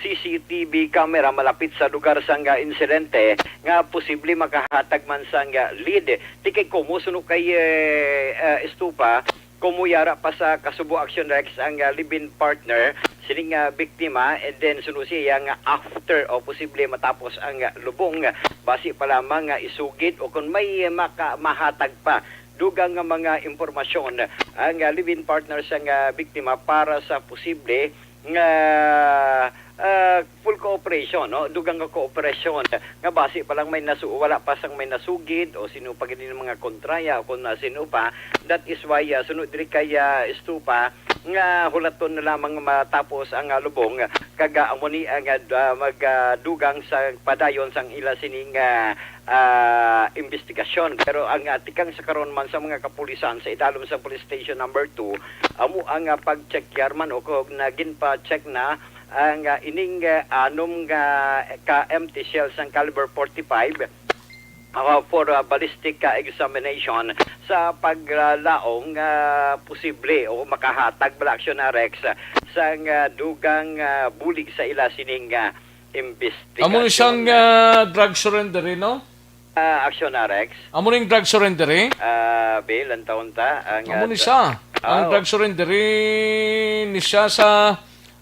C C T V camera malapit sa lugar sang, ah, insidente nga posible makahatag man sang, ah, lead. Ti kay komo suno kay, eh, ah, Estupa, komo yara pa sa Kasubo Action Rex ang, ah, live-in partner sining, ah, biktima, and then suno siya nga after o posible matapos ang, ah, lubong, basi pa lamang nga isugid o kung may maka-, mahatag pa dugang nga mga impormasyon ang, ah, live-in partner sang, ah, biktima para sa posible nga, ah, full cooperation, no? Dugang nga cooperation nga basi pa lang may nasu-, wala pa sang may nasugid o sino pa gid ang mga kontraya o kung, ah, sino pa. That is why, ah, sunod diri kay, ah, Estupa nga hulaton na lamang matapos ang, ah, lubong kag, ah, amo ni ang, ah, d-, ah, mag, ah, dugang sa padayon sang ila sining, ah, ah, imbestigasyon. Pero ang, ah, tikang sa karon man sa mga kapulisan sa idalom sa Police Station Number Two, amo ang, ah, pag-check yar man o kung nagin pa-check na ang, ah, ining, ah, anom nga ka empty shells sang caliber forty-five, ah, for, ah, ballistic, ah, examination sa paglaom nga posible o makahatag bala, Aksyon, ah, Rex, sang, ah, dugang, ah, bulig sa ila sining, ah, imbestigasyon. Amo ni siyang, ah, drug surrender, eh, no? Ah, Aksyon, ah, Rex. Amo ning drug surrender, eh? Ah, Bill, ang taon ta, ang, Amo ah, ni dra-, siya. Ang ah, drug surrender, eh, ni siya sa,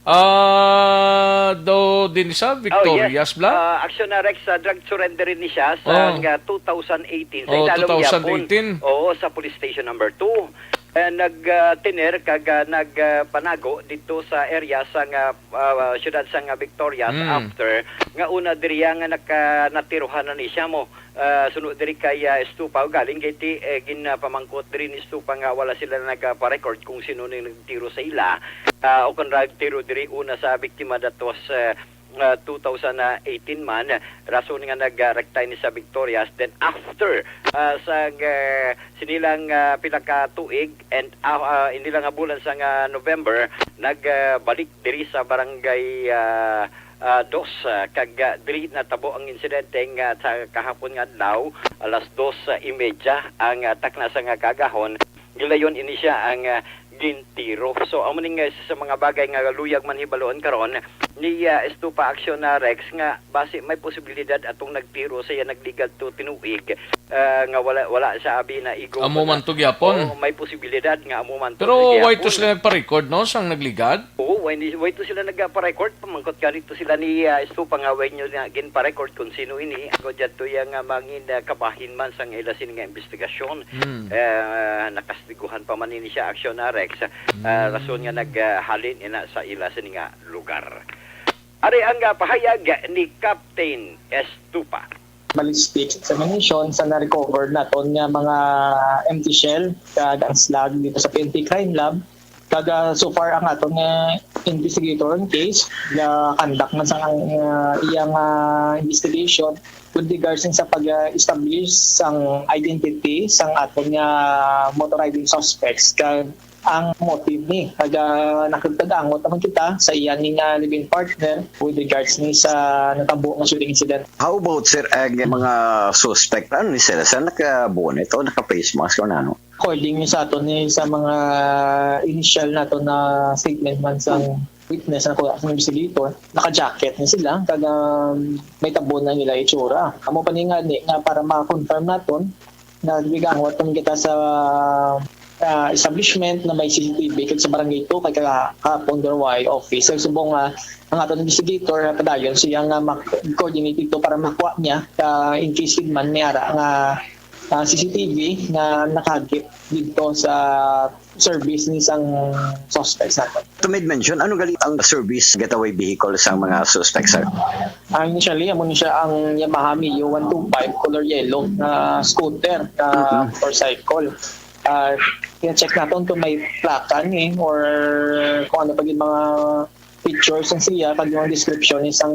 ah, do, din sa Oh, Victorias, yes. Bla? Ah, Aksyon, ah, Rex, sa drug surrender ni siya sa, Oh. ah, two thousand eighteen. Sa Oh, idalom gihapon. two thousand eighteen. Oo, sa police station number two. Eh, nag, ah, tener kag, ah, nag, ah, panago dito sa area sa nga, ah, siyudad sa nga Victorias Mm. after nga una diriya nga naka-, natiruhan na ni siya mo. Ah, suno diri kay, ah, Estupa, galing kay ti, eh, ginapamangkot diri ni Estupa nga wala sila nagpa-record kung sino ni nagtiro sa ila. Ah, o kung nagtiro diri una sa biktima, that was, ah, ah, two thousand eighteen man, rason nga nagrektay ni sa Victorias. Then after, ah, sa, ah, sinilang, ah, pila ka tuig and, ah, ah, hindi lang nga bulan sa nga November, nagbalik diri sa barangay, ah, ah, dos, ah, kag, ah, diri natabo ang insidente nga sa kahapon nga adlaw, alas dos, ah, imedya ang, ah, takna sa nga kaagahon. Gilayon ini siya ang, ah, gintiro. So, amo ning, ah, isa sa mga bagay nga luyag man hibaluon karon ni, ah, Estupa Action na Rex nga basi may posibilidad atong nagtiro sa iya nagligad to tinuig, ah, nga wala, wala sa abi na igo. Amo man to gyapon. Oo, may posibilidad nga amo man to. Pero why to gyapon sila nagpa-record, no, sang nagligad? Oo, why ni, why to sila nagpa-record? Pamangkot gani to sila ni, ah, Estupa nga why nyo na ginpa-record kung sino ini. Ako dyan to yung, ah, mangin, ah, kabahin man sang ila sini nga investigasyon. Hmm. Eh, nakastiguhan pa man ini siya, Action na Rex. Ah, Hmm. rason nga naghalin ina sa ila sini nga lugar. Ari ang, ah, pahayag ni Captain Estupa. Ballistic examination sa na-recover naton nga mga empty shell kag ang slug dito sa P N P Crime Lab. Kag, ah, so far ang aton nga investigator on case, ga-conduct man sa, ah, iyang, ah, investigation with regards sa pag-establish sang identity sang aton nga motor riding suspects kag ang motive ni. Kag, ah, nakagtag-angot naman kita sa iya ni nga living partner with regards ni sa natabo nga shooting incident. How about, sir, ang mga suspect? Ano ni sila? Sa naka-bonnet o naka-face mask o ano? According ni sa aton ni sa mga initial nato na statement man sa witness na kuha sa investigator, naka-jacket ni sila, kag, um, may tabo na nila itsura. Amo pa ni nga, ni, nga para ma-confirm naton, nagbigangot man kita sa, ah, establishment na may C C T V kag sa barangay two kay ka-, kahapon, pero wala office. Kag subong nga, ang aton investigator, ah, padayon siya nga mag-coordinate ito para makuha niya, ah, in case gid man may ara nga, ah, C C T V nga nakahagip dito sa service ni sang suspects nato. To made mention, ano gali ang service getaway vehicle sang mga suspects, sir? Ah, initially, amo ni siya ang Yamaha Mio one two five color yellow na scooter, na Mhm. motorcycle. Ah, check naton kung may plaka ni or kung ano pa gid mga pictures ang siya kag yung description ni sang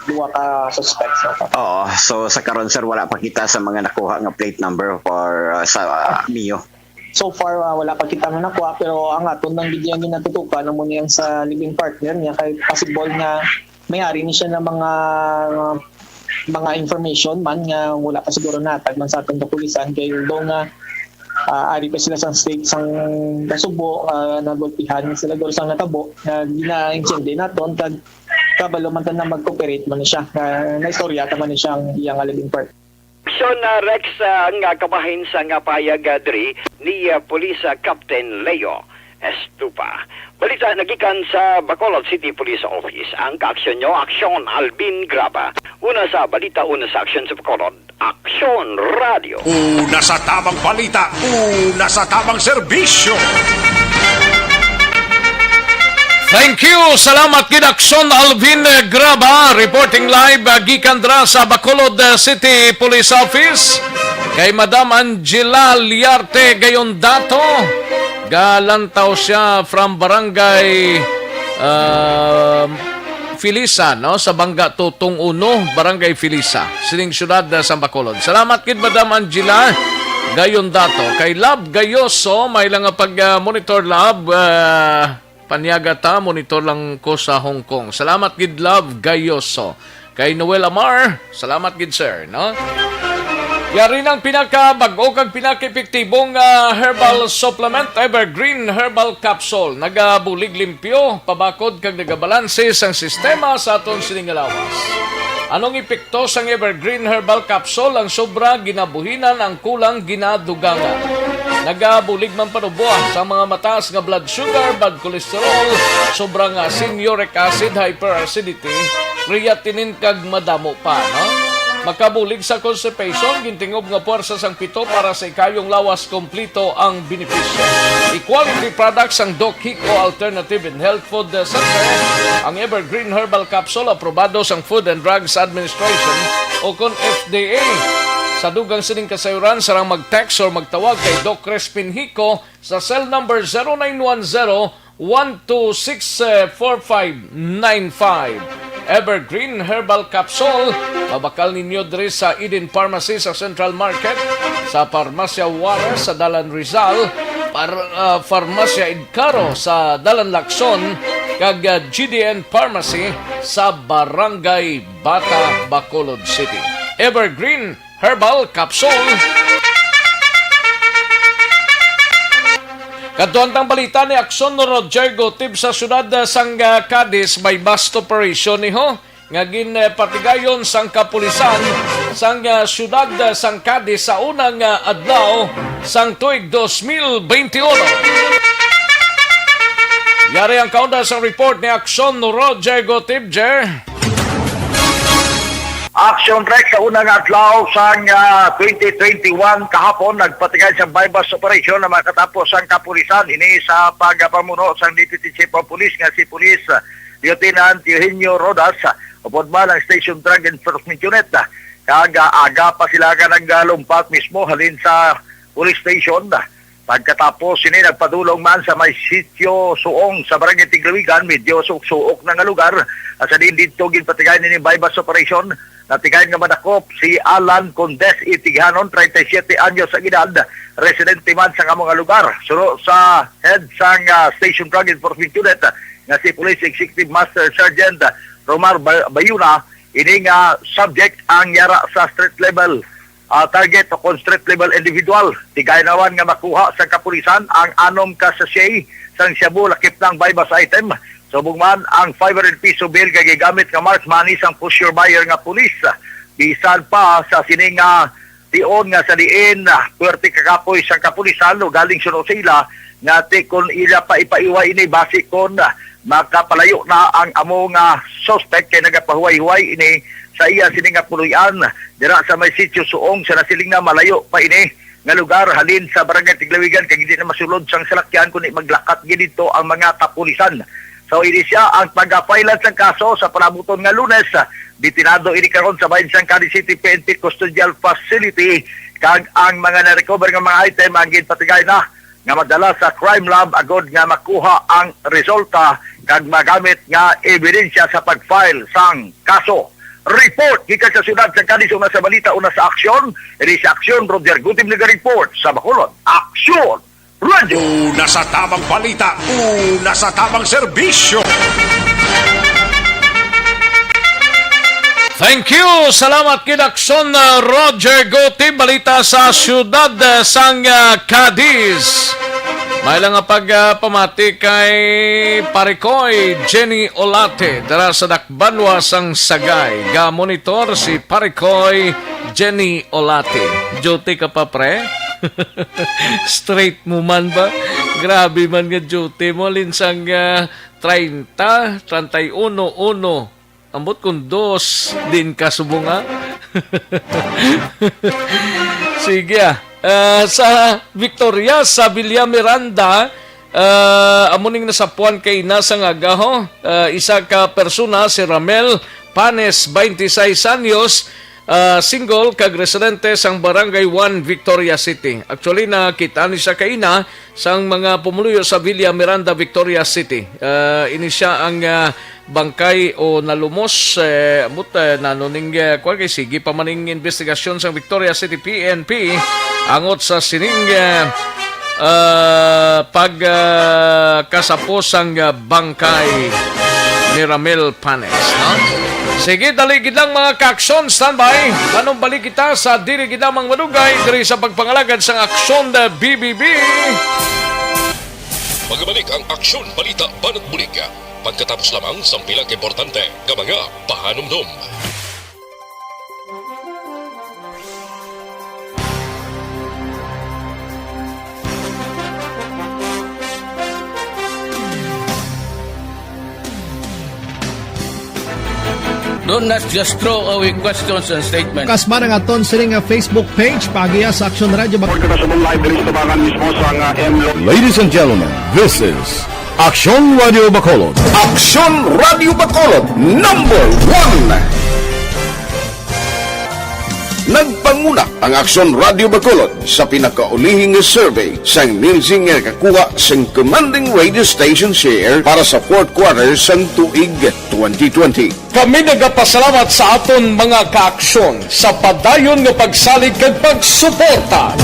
duha ka suspects nato. Oo. So, sa karon, sir, wala pa kita sa mga nakuha nga plate number for, uh, sa, uh, Mio. So far, ah, wala pa kita nga nakuha, pero ang aton lang gid yang ginatutukan amo ni ang sa living partner niya kay possible nga may ari ni siya na mga, mga information man nga wala pa siguro natag man sa aton kapulisan kay although nga, ah, ari pa sila sa state sang nasubo, ah, nagulpihan sila guro sang natabo nga ginaintindi naton kag kabalo man ta na mag-cooperate man siya nga naistorya ta man ni siya ang iyang living partner. Action, ah, Rex, ah, ang, ah, kabahin sa nga pahayag, ah, diri ni, ah, Police, ah, Captain Leo Estupa. Balita nagikan sa Bacolod City Police Office. Ang kaaksyon nyo, Aksyon Alvin Graba. Una sa balita, una sa aksyon sa Bacolod. Aksyon Radio. Una sa tamang balita, una sa tamang serbisyo. Thank you. Salamat gid, Aksyon Alvin Graba, reporting live, uh, gikan dra sa Bacolod, uh, City Police Office. Kay Madam Angela Liarte Gayondato, galantaw siya from Barangay, uh, Felisa, no? Sa Bangga Tutong Uno, Barangay Felisa, sining siyudad, uh, sa Bacolod. Salamat gid, Madam Angela Gayondato. Kay Love Gayoso, may lang nga pag, uh, monitor, Love, uh, Panyaga ta, monitor lang ko sa Hong Kong. Salamat gid, Love Gayoso. Kay Noel Amar, salamat gid, sir, no? Yari nang pinakabag-o kag pinakaepektibong, ah, herbal supplement, Evergreen Herbal Capsule. Nagabulig limpyo, pabakod kag nagabalanse sang sistema sa aton sining nga lawas. Anong epekto sang Evergreen Herbal Capsule? Ang sobra ginabuhinan, ang kulang ginadugangan. Nagabulig man panubo sa mga mataas nga blood sugar, bad cholesterol, sobra nga asin, uric acid, hyperacidity, creatinine, kag madamo pa, no? Makabulig sa constipation, gintingob nga puwersa sang pito para sa ikayong lawas, kompleto ang benepisyo. E-quality products ang Doc Hico Alternative and Health Food Center, ang Evergreen Herbal Capsule, aprobado sang Food and Drugs Administration o kon F D A. Sa dugang sining kasayuran, sarang mag-text or magtawag kay Doc Crispin Hico sa cell number zero nine one zero, one two six, four five nine five. Evergreen Herbal Capsule. Mabakal ninyo diri sa Eden Pharmacy sa Central Market, sa Farmacia Juarez sa Dalan Rizal, Par-, ah, Farmacia Idcaro sa Dalan Lacson, kag, ah, G D N Pharmacy sa Barangay Bata, Bacolod City. Evergreen Herbal Capsule. Kadtuan tang balita ni Aksyon Roger Gutib sa siyudad, ah, sang, ah, Cadiz, may bust operation ni ho nga gin, eh, patigayon sang kapulisan sang, ah, siyudad, ah, sang Cadiz sa unang, ah, adlaw sang tuig dos mil bente uno. Yari ang kaunda sang report ni Aksyon Roger Gutib, Jer. Action Rex, sa unang adlaw sang, ah, twenty twenty-one kahapon, nagpatigay sa buy-bust operation na makatapos ang kapulisan. Ini sa pagapamuno sang Deputy Chief of Police nga si Police, ah, Lieutenant Eugenio Rodas, ah, upod man ang Station Drug Enforcement Unit, ah, kag, ah, aga pa sila nga nagalumpat mismo halin sa police station. Pagkatapos sini, nagpadulong man sa may sitio Suong sa Barangay Tiglawigan, medyo suok-suok na nga lugar. Sa diin didto ginpatigay nini buy-bust operation, natigayon nga madakop si Alan Condes Itigihanon, treinta y siete anyos ang edad, residente man sa amo nga lugar. Suno sa head sang, ah, Station Drug Enforcement Unit nga si Police Executive Master Sergeant Romar Ba-, Bayuna, ini nga subject ang yara sa street level, ah, target o kon street level individual. Tigayon man nga makuha sa kapulisan ang anom ka sachet sang shabu, lakip na ang buy-bust item. Subong man ang five hundred peso bill nga gigamit nga marked money sang pusher buyer nga pulis. Bisan pa sa sini nga tion nga sa diin, ah, puwerte ka kapoy sang kapulisan o galing suno sa ila, nga ti kon ila pa ipaiway ini, basi kon, ah, makapalayo na ang amo nga suspect kay nagapahuway-huway ini sa iya sini nga puloy-an dira sa may sitio Suong. Sa nasiling na, malayo pa ini nga lugar halin sa Barangay Tiglawigan, kag hindi na masulod sang salakyan kundi maglakat gid didto ang mga kapulisan. So, ini sia ang pagapailan sang kaso sa palabuton nga Lunes. Detenado ini karon sa bahin sang Cadiz City P N P Custodial Facility, kag ang mga na-recover nga mga item ang ginpatigay na nga madala sa crime lab agod nga makuha ang resulta kag magamit nga ebidensya sa pag-file sang kaso. Report gikan sa siyudad sa Cadiz, una sa balita, una sa aksyon. Ini sa aksyon, Roger Gutib nag-report sa Bacolod. Aksyon! Radyo. Una sa tamang balita, una sa tamang serbisyo. Thank you. Salamat kid Aksyon, uh, Roger Gutib. Balita sa siyudad, uh, sang, uh, Cadiz. May lang nga pag, uh, pamati kay Parikoy Jenny Olate dira sa Dakbanwa sang Sagay. Ga-monitor si Parikoy Jenny Olate. Duty ka pa, pre? Straight mo man ba? Grabe man nga duty mo, linsang, ah, treinta, treinta y uno, uno. Ambot kung dos din ka subong, ha? Sige, ah. Ah, sa Victoria, sa Villa Miranda, ah, amo ning nasapuan kay ina sang aga, ho. Ah, isa ka persona, si Ramel Panes, twenty-six anyos, ah, single kag residente sang Barangay One, Victoria City. Actually, nakita ni siya kaina sang mga pumuluyo sa Villa Miranda, Victoria City. Ah, ini siya ang, ah, bangkay o nalumos, eh, ambot, eh, nano ning, eh, kuwan kay sige pa man ning investigasyon sang Victoria City P N P angot sa sining, eh, ah, pag, ah, kasapo sang, ah, bangkay ni Ramil Panes, no? Sige, dali gid lang, mga ka-aksyon, standby. Manumbalik kita sa diri gid lamang madugay diri sa pagpangalagad sang Aksyon, ah, B B B. Magabalik ang Aksyon Balita Banat Bulig pagkatapos lamang sang pila ka importante nga mga pahanumdom. Do not just throw away questions and statements. Kasmara nga aton sini nga Facebook page, paagiha sa Aksyon Radyo Bac- Report kita sa live diri sa tabangan mismo sa nga M Lo- Ladies and gentlemen, this is Aksyon Radio Bacolod. Aksyon Radio Bacolod, number one. Nagpanguna ang Aksyon Radio Bacolod sa pinakaulihi nga survey sang Nielsen nga nakakuha sang commanding radio station share para sa fourth quarter sang tuig twenty twenty. Kami nagapasalamat sa aton mga kaaksyon sa padayon nga pagsalig kag pagsuporta.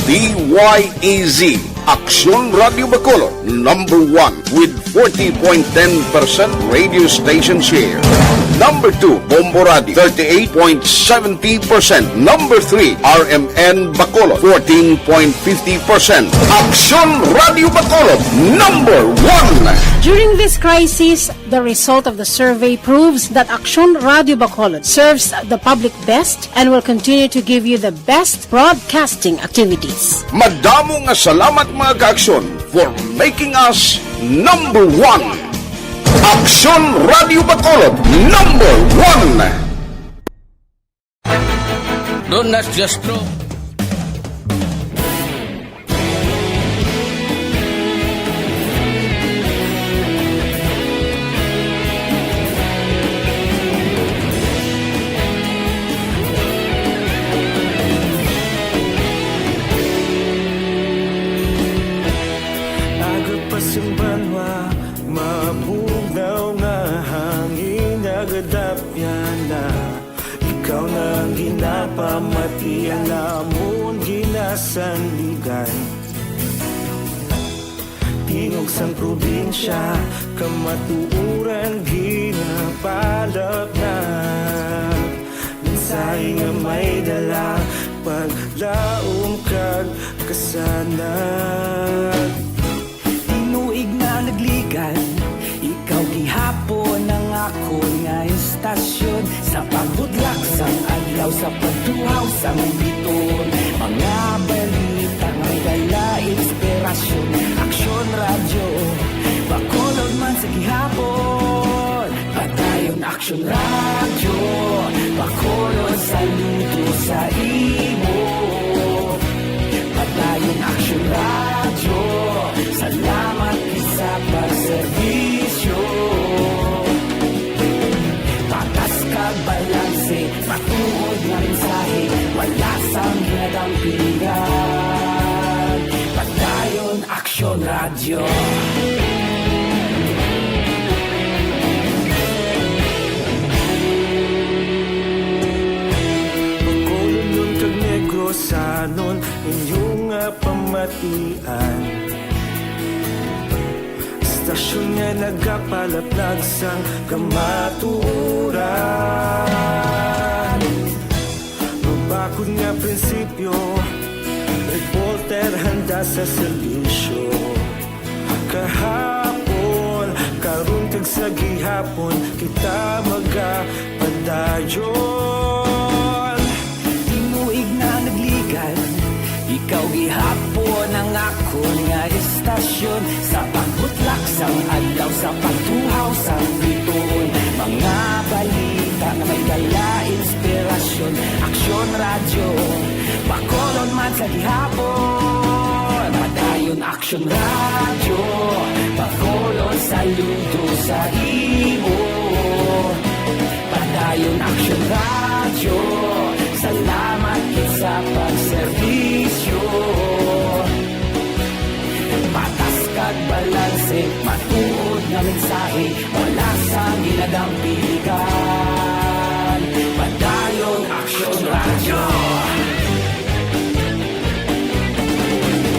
D Y E Z, Aksyon Radio Bacolod, number one with forty point ten percent radio station share. Number two, Bombo Radio, thirty-eight point seventy percent. Number three, R M N Bacolod, fourteen point fifty percent. Aksyon Radio Bacolod, number one. During this crisis, the result of the survey proves that Aksyon Radio Bacolod serves the public best and will continue to give you the best broadcasting activities. Madamo nga salamat, mga kaaksyon, for making us number one. Aksyon Radio Bacolod, number one. Don't ask just true. Aga pa sing banwa, mabugnaw nga hangin, nagadapyan na. Ikaw na ang ginapamati, ang amon ginasandigan. Tingog sang probinsya, kamatuoran ginapalapnag. Mensahe nga may dala, paglaom kag kasanag. Tinuig na nagligan, ikaw gihapon ang akon nga istasyon. Sa pagbutlak sang adlaw, sa pagtuhaw sang biton, mga balita may dala inspirasyon. Aksyon Radyo, Bacolod man sa gihapon. Padayon Aksyon Radyo, Bacolod, saludo sa imo. Padayon Aksyon Radyo, salamat gid sa pagserbisyo. Patas kag balanse, matuod nga mensahe, wala sang ginadampigan. Padayon Aksyon Radyo. Bacolodnon kag Negrosanon, inyo nga pamatian. Istasyon nga nagapalaplag sang kamatuoran. Mabakod nga prinsipyo, reporter handa sa serbisyo. Kahapon, karon kag sa gihapon, kita magapadayon. Tinuig na nagligan, ikaw gihapon ang akon nga istasyon. Sa pagbutlak sang adlaw, sa pagtuhaw sang biton, mga balita nga may dala inspirasyon. Aksyon Radyo, Bacolod man sa gihapon. Padayon Aksyon Radyo, Bacolod, saludo sa imo. Padayon Aksyon Radyo, salamat gid sa pagserbisyo. Patas kag balanse, matuod nga mensahe, wala sang ginadampigan. Padayon Aksyon Radyo.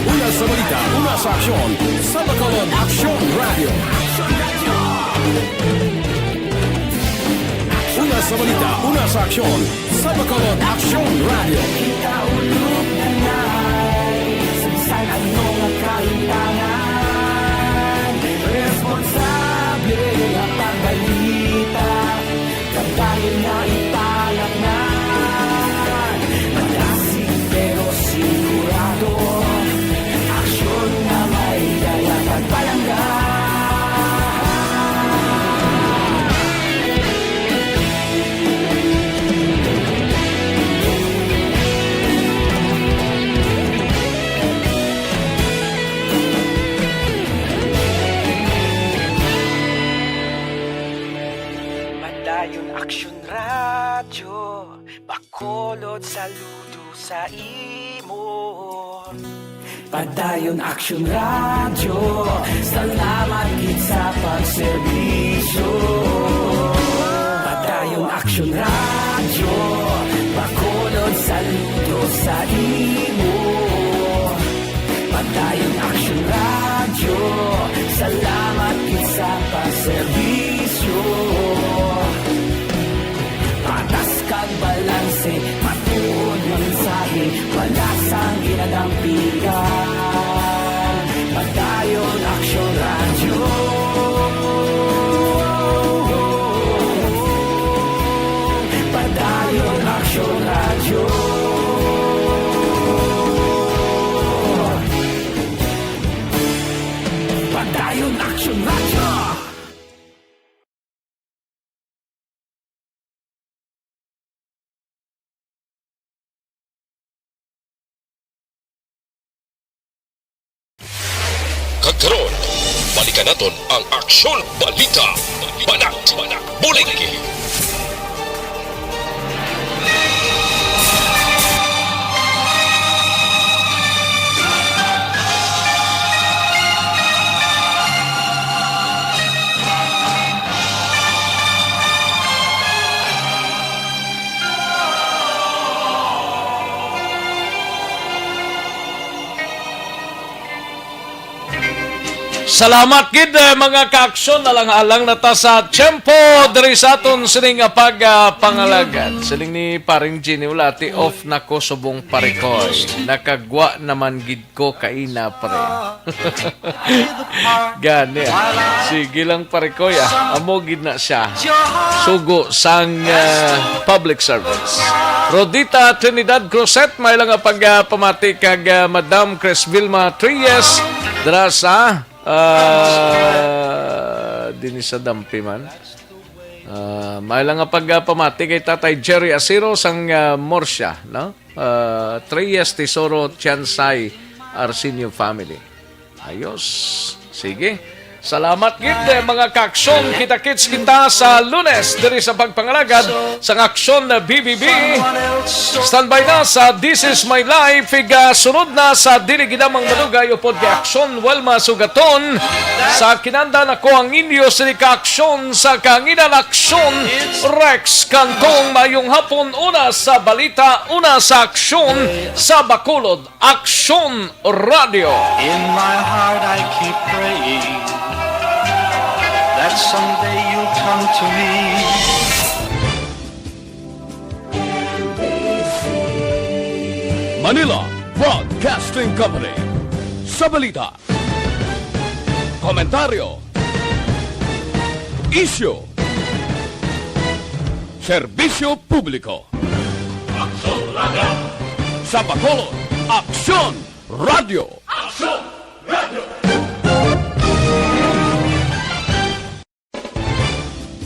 Una sa balita, una sa aksyon, sa Bacolod Aksyon Radyo. Una sa balita, una sa aksyon, sa Bacolod Aksyon Radyo. Kita ulog na nai, sa bisan ano nga kahitangan, responsable nga pagbalita. Padayon nga ipalatngan, malasig pero sigurado, aksyon nga may dala pagpalangga. sa imo. Padayon Aksyon Radyo, salamat gid sa pagserbisyo. Padayon Aksyon Radyo, Bacolod, saludo sa imo. Padayon Aksyon Radyo, salamat gid sa pagserbisyo. Patas kag balanse, matuod nga mensahe, wala sang ginadampigan. Padayon Aksyon Radyo. Padayon Aksyon Radyo. Padayon Aksyon Radyo. Kag karon, balikan naton ang Aksyon Balita. Banat, Buligi. Salamat gid, eh, mga kaaksyon. Alang-alang na ta sa tiyempo diri sa aton sining nga pag, ah, pangalagad. Siling ni Paring Jimmy Ulati, "Off na ko subong, pare ko. Nakagwa naman gid ko kaina, pre." Gani, ah. Sige lang, pare ko, ah. Amo gid na siya. Sugo sang, ah, public service. Rodita Trinidad Cruzet, may lang nga pag, ah, pamati kag, ah, Madam Chris Vilma Trias, dira sa, ah, dinhi sa Dampiman. Ah, may lang nga pag, ah, pamati kay Tatay Jerry Asiro sang, ah, Murcia, no? Ah, Trias Tesoro Tiansay Arsenio family. Ayos. Sige. Salamat gid, eh, mga kaaksyon. Kita-kits kita sa Lunes diri sa pagpangalagad sang Aksyon B B B. Standby na sa This Is My Life. Igasunod na sa Dili Gid Lamang Madugay upod kay Aksyon Wilma Sugaton. Sa kinandan, ako ang inyo sini kaaksyon sa kahanginan, Aksyon Rex Cantong. Mayong hapon, una sa balita, una sa aksyon sa Bacolod. Aksyon Radyo. In my heart I keep praying that someday you'll come to me. Manila Broadcasting Company. Sa balita, komentaryo, isyu, serbisyo publiko. Aksyon Radyo. Sa Bacolod, Aksyon Radyo. Aksyon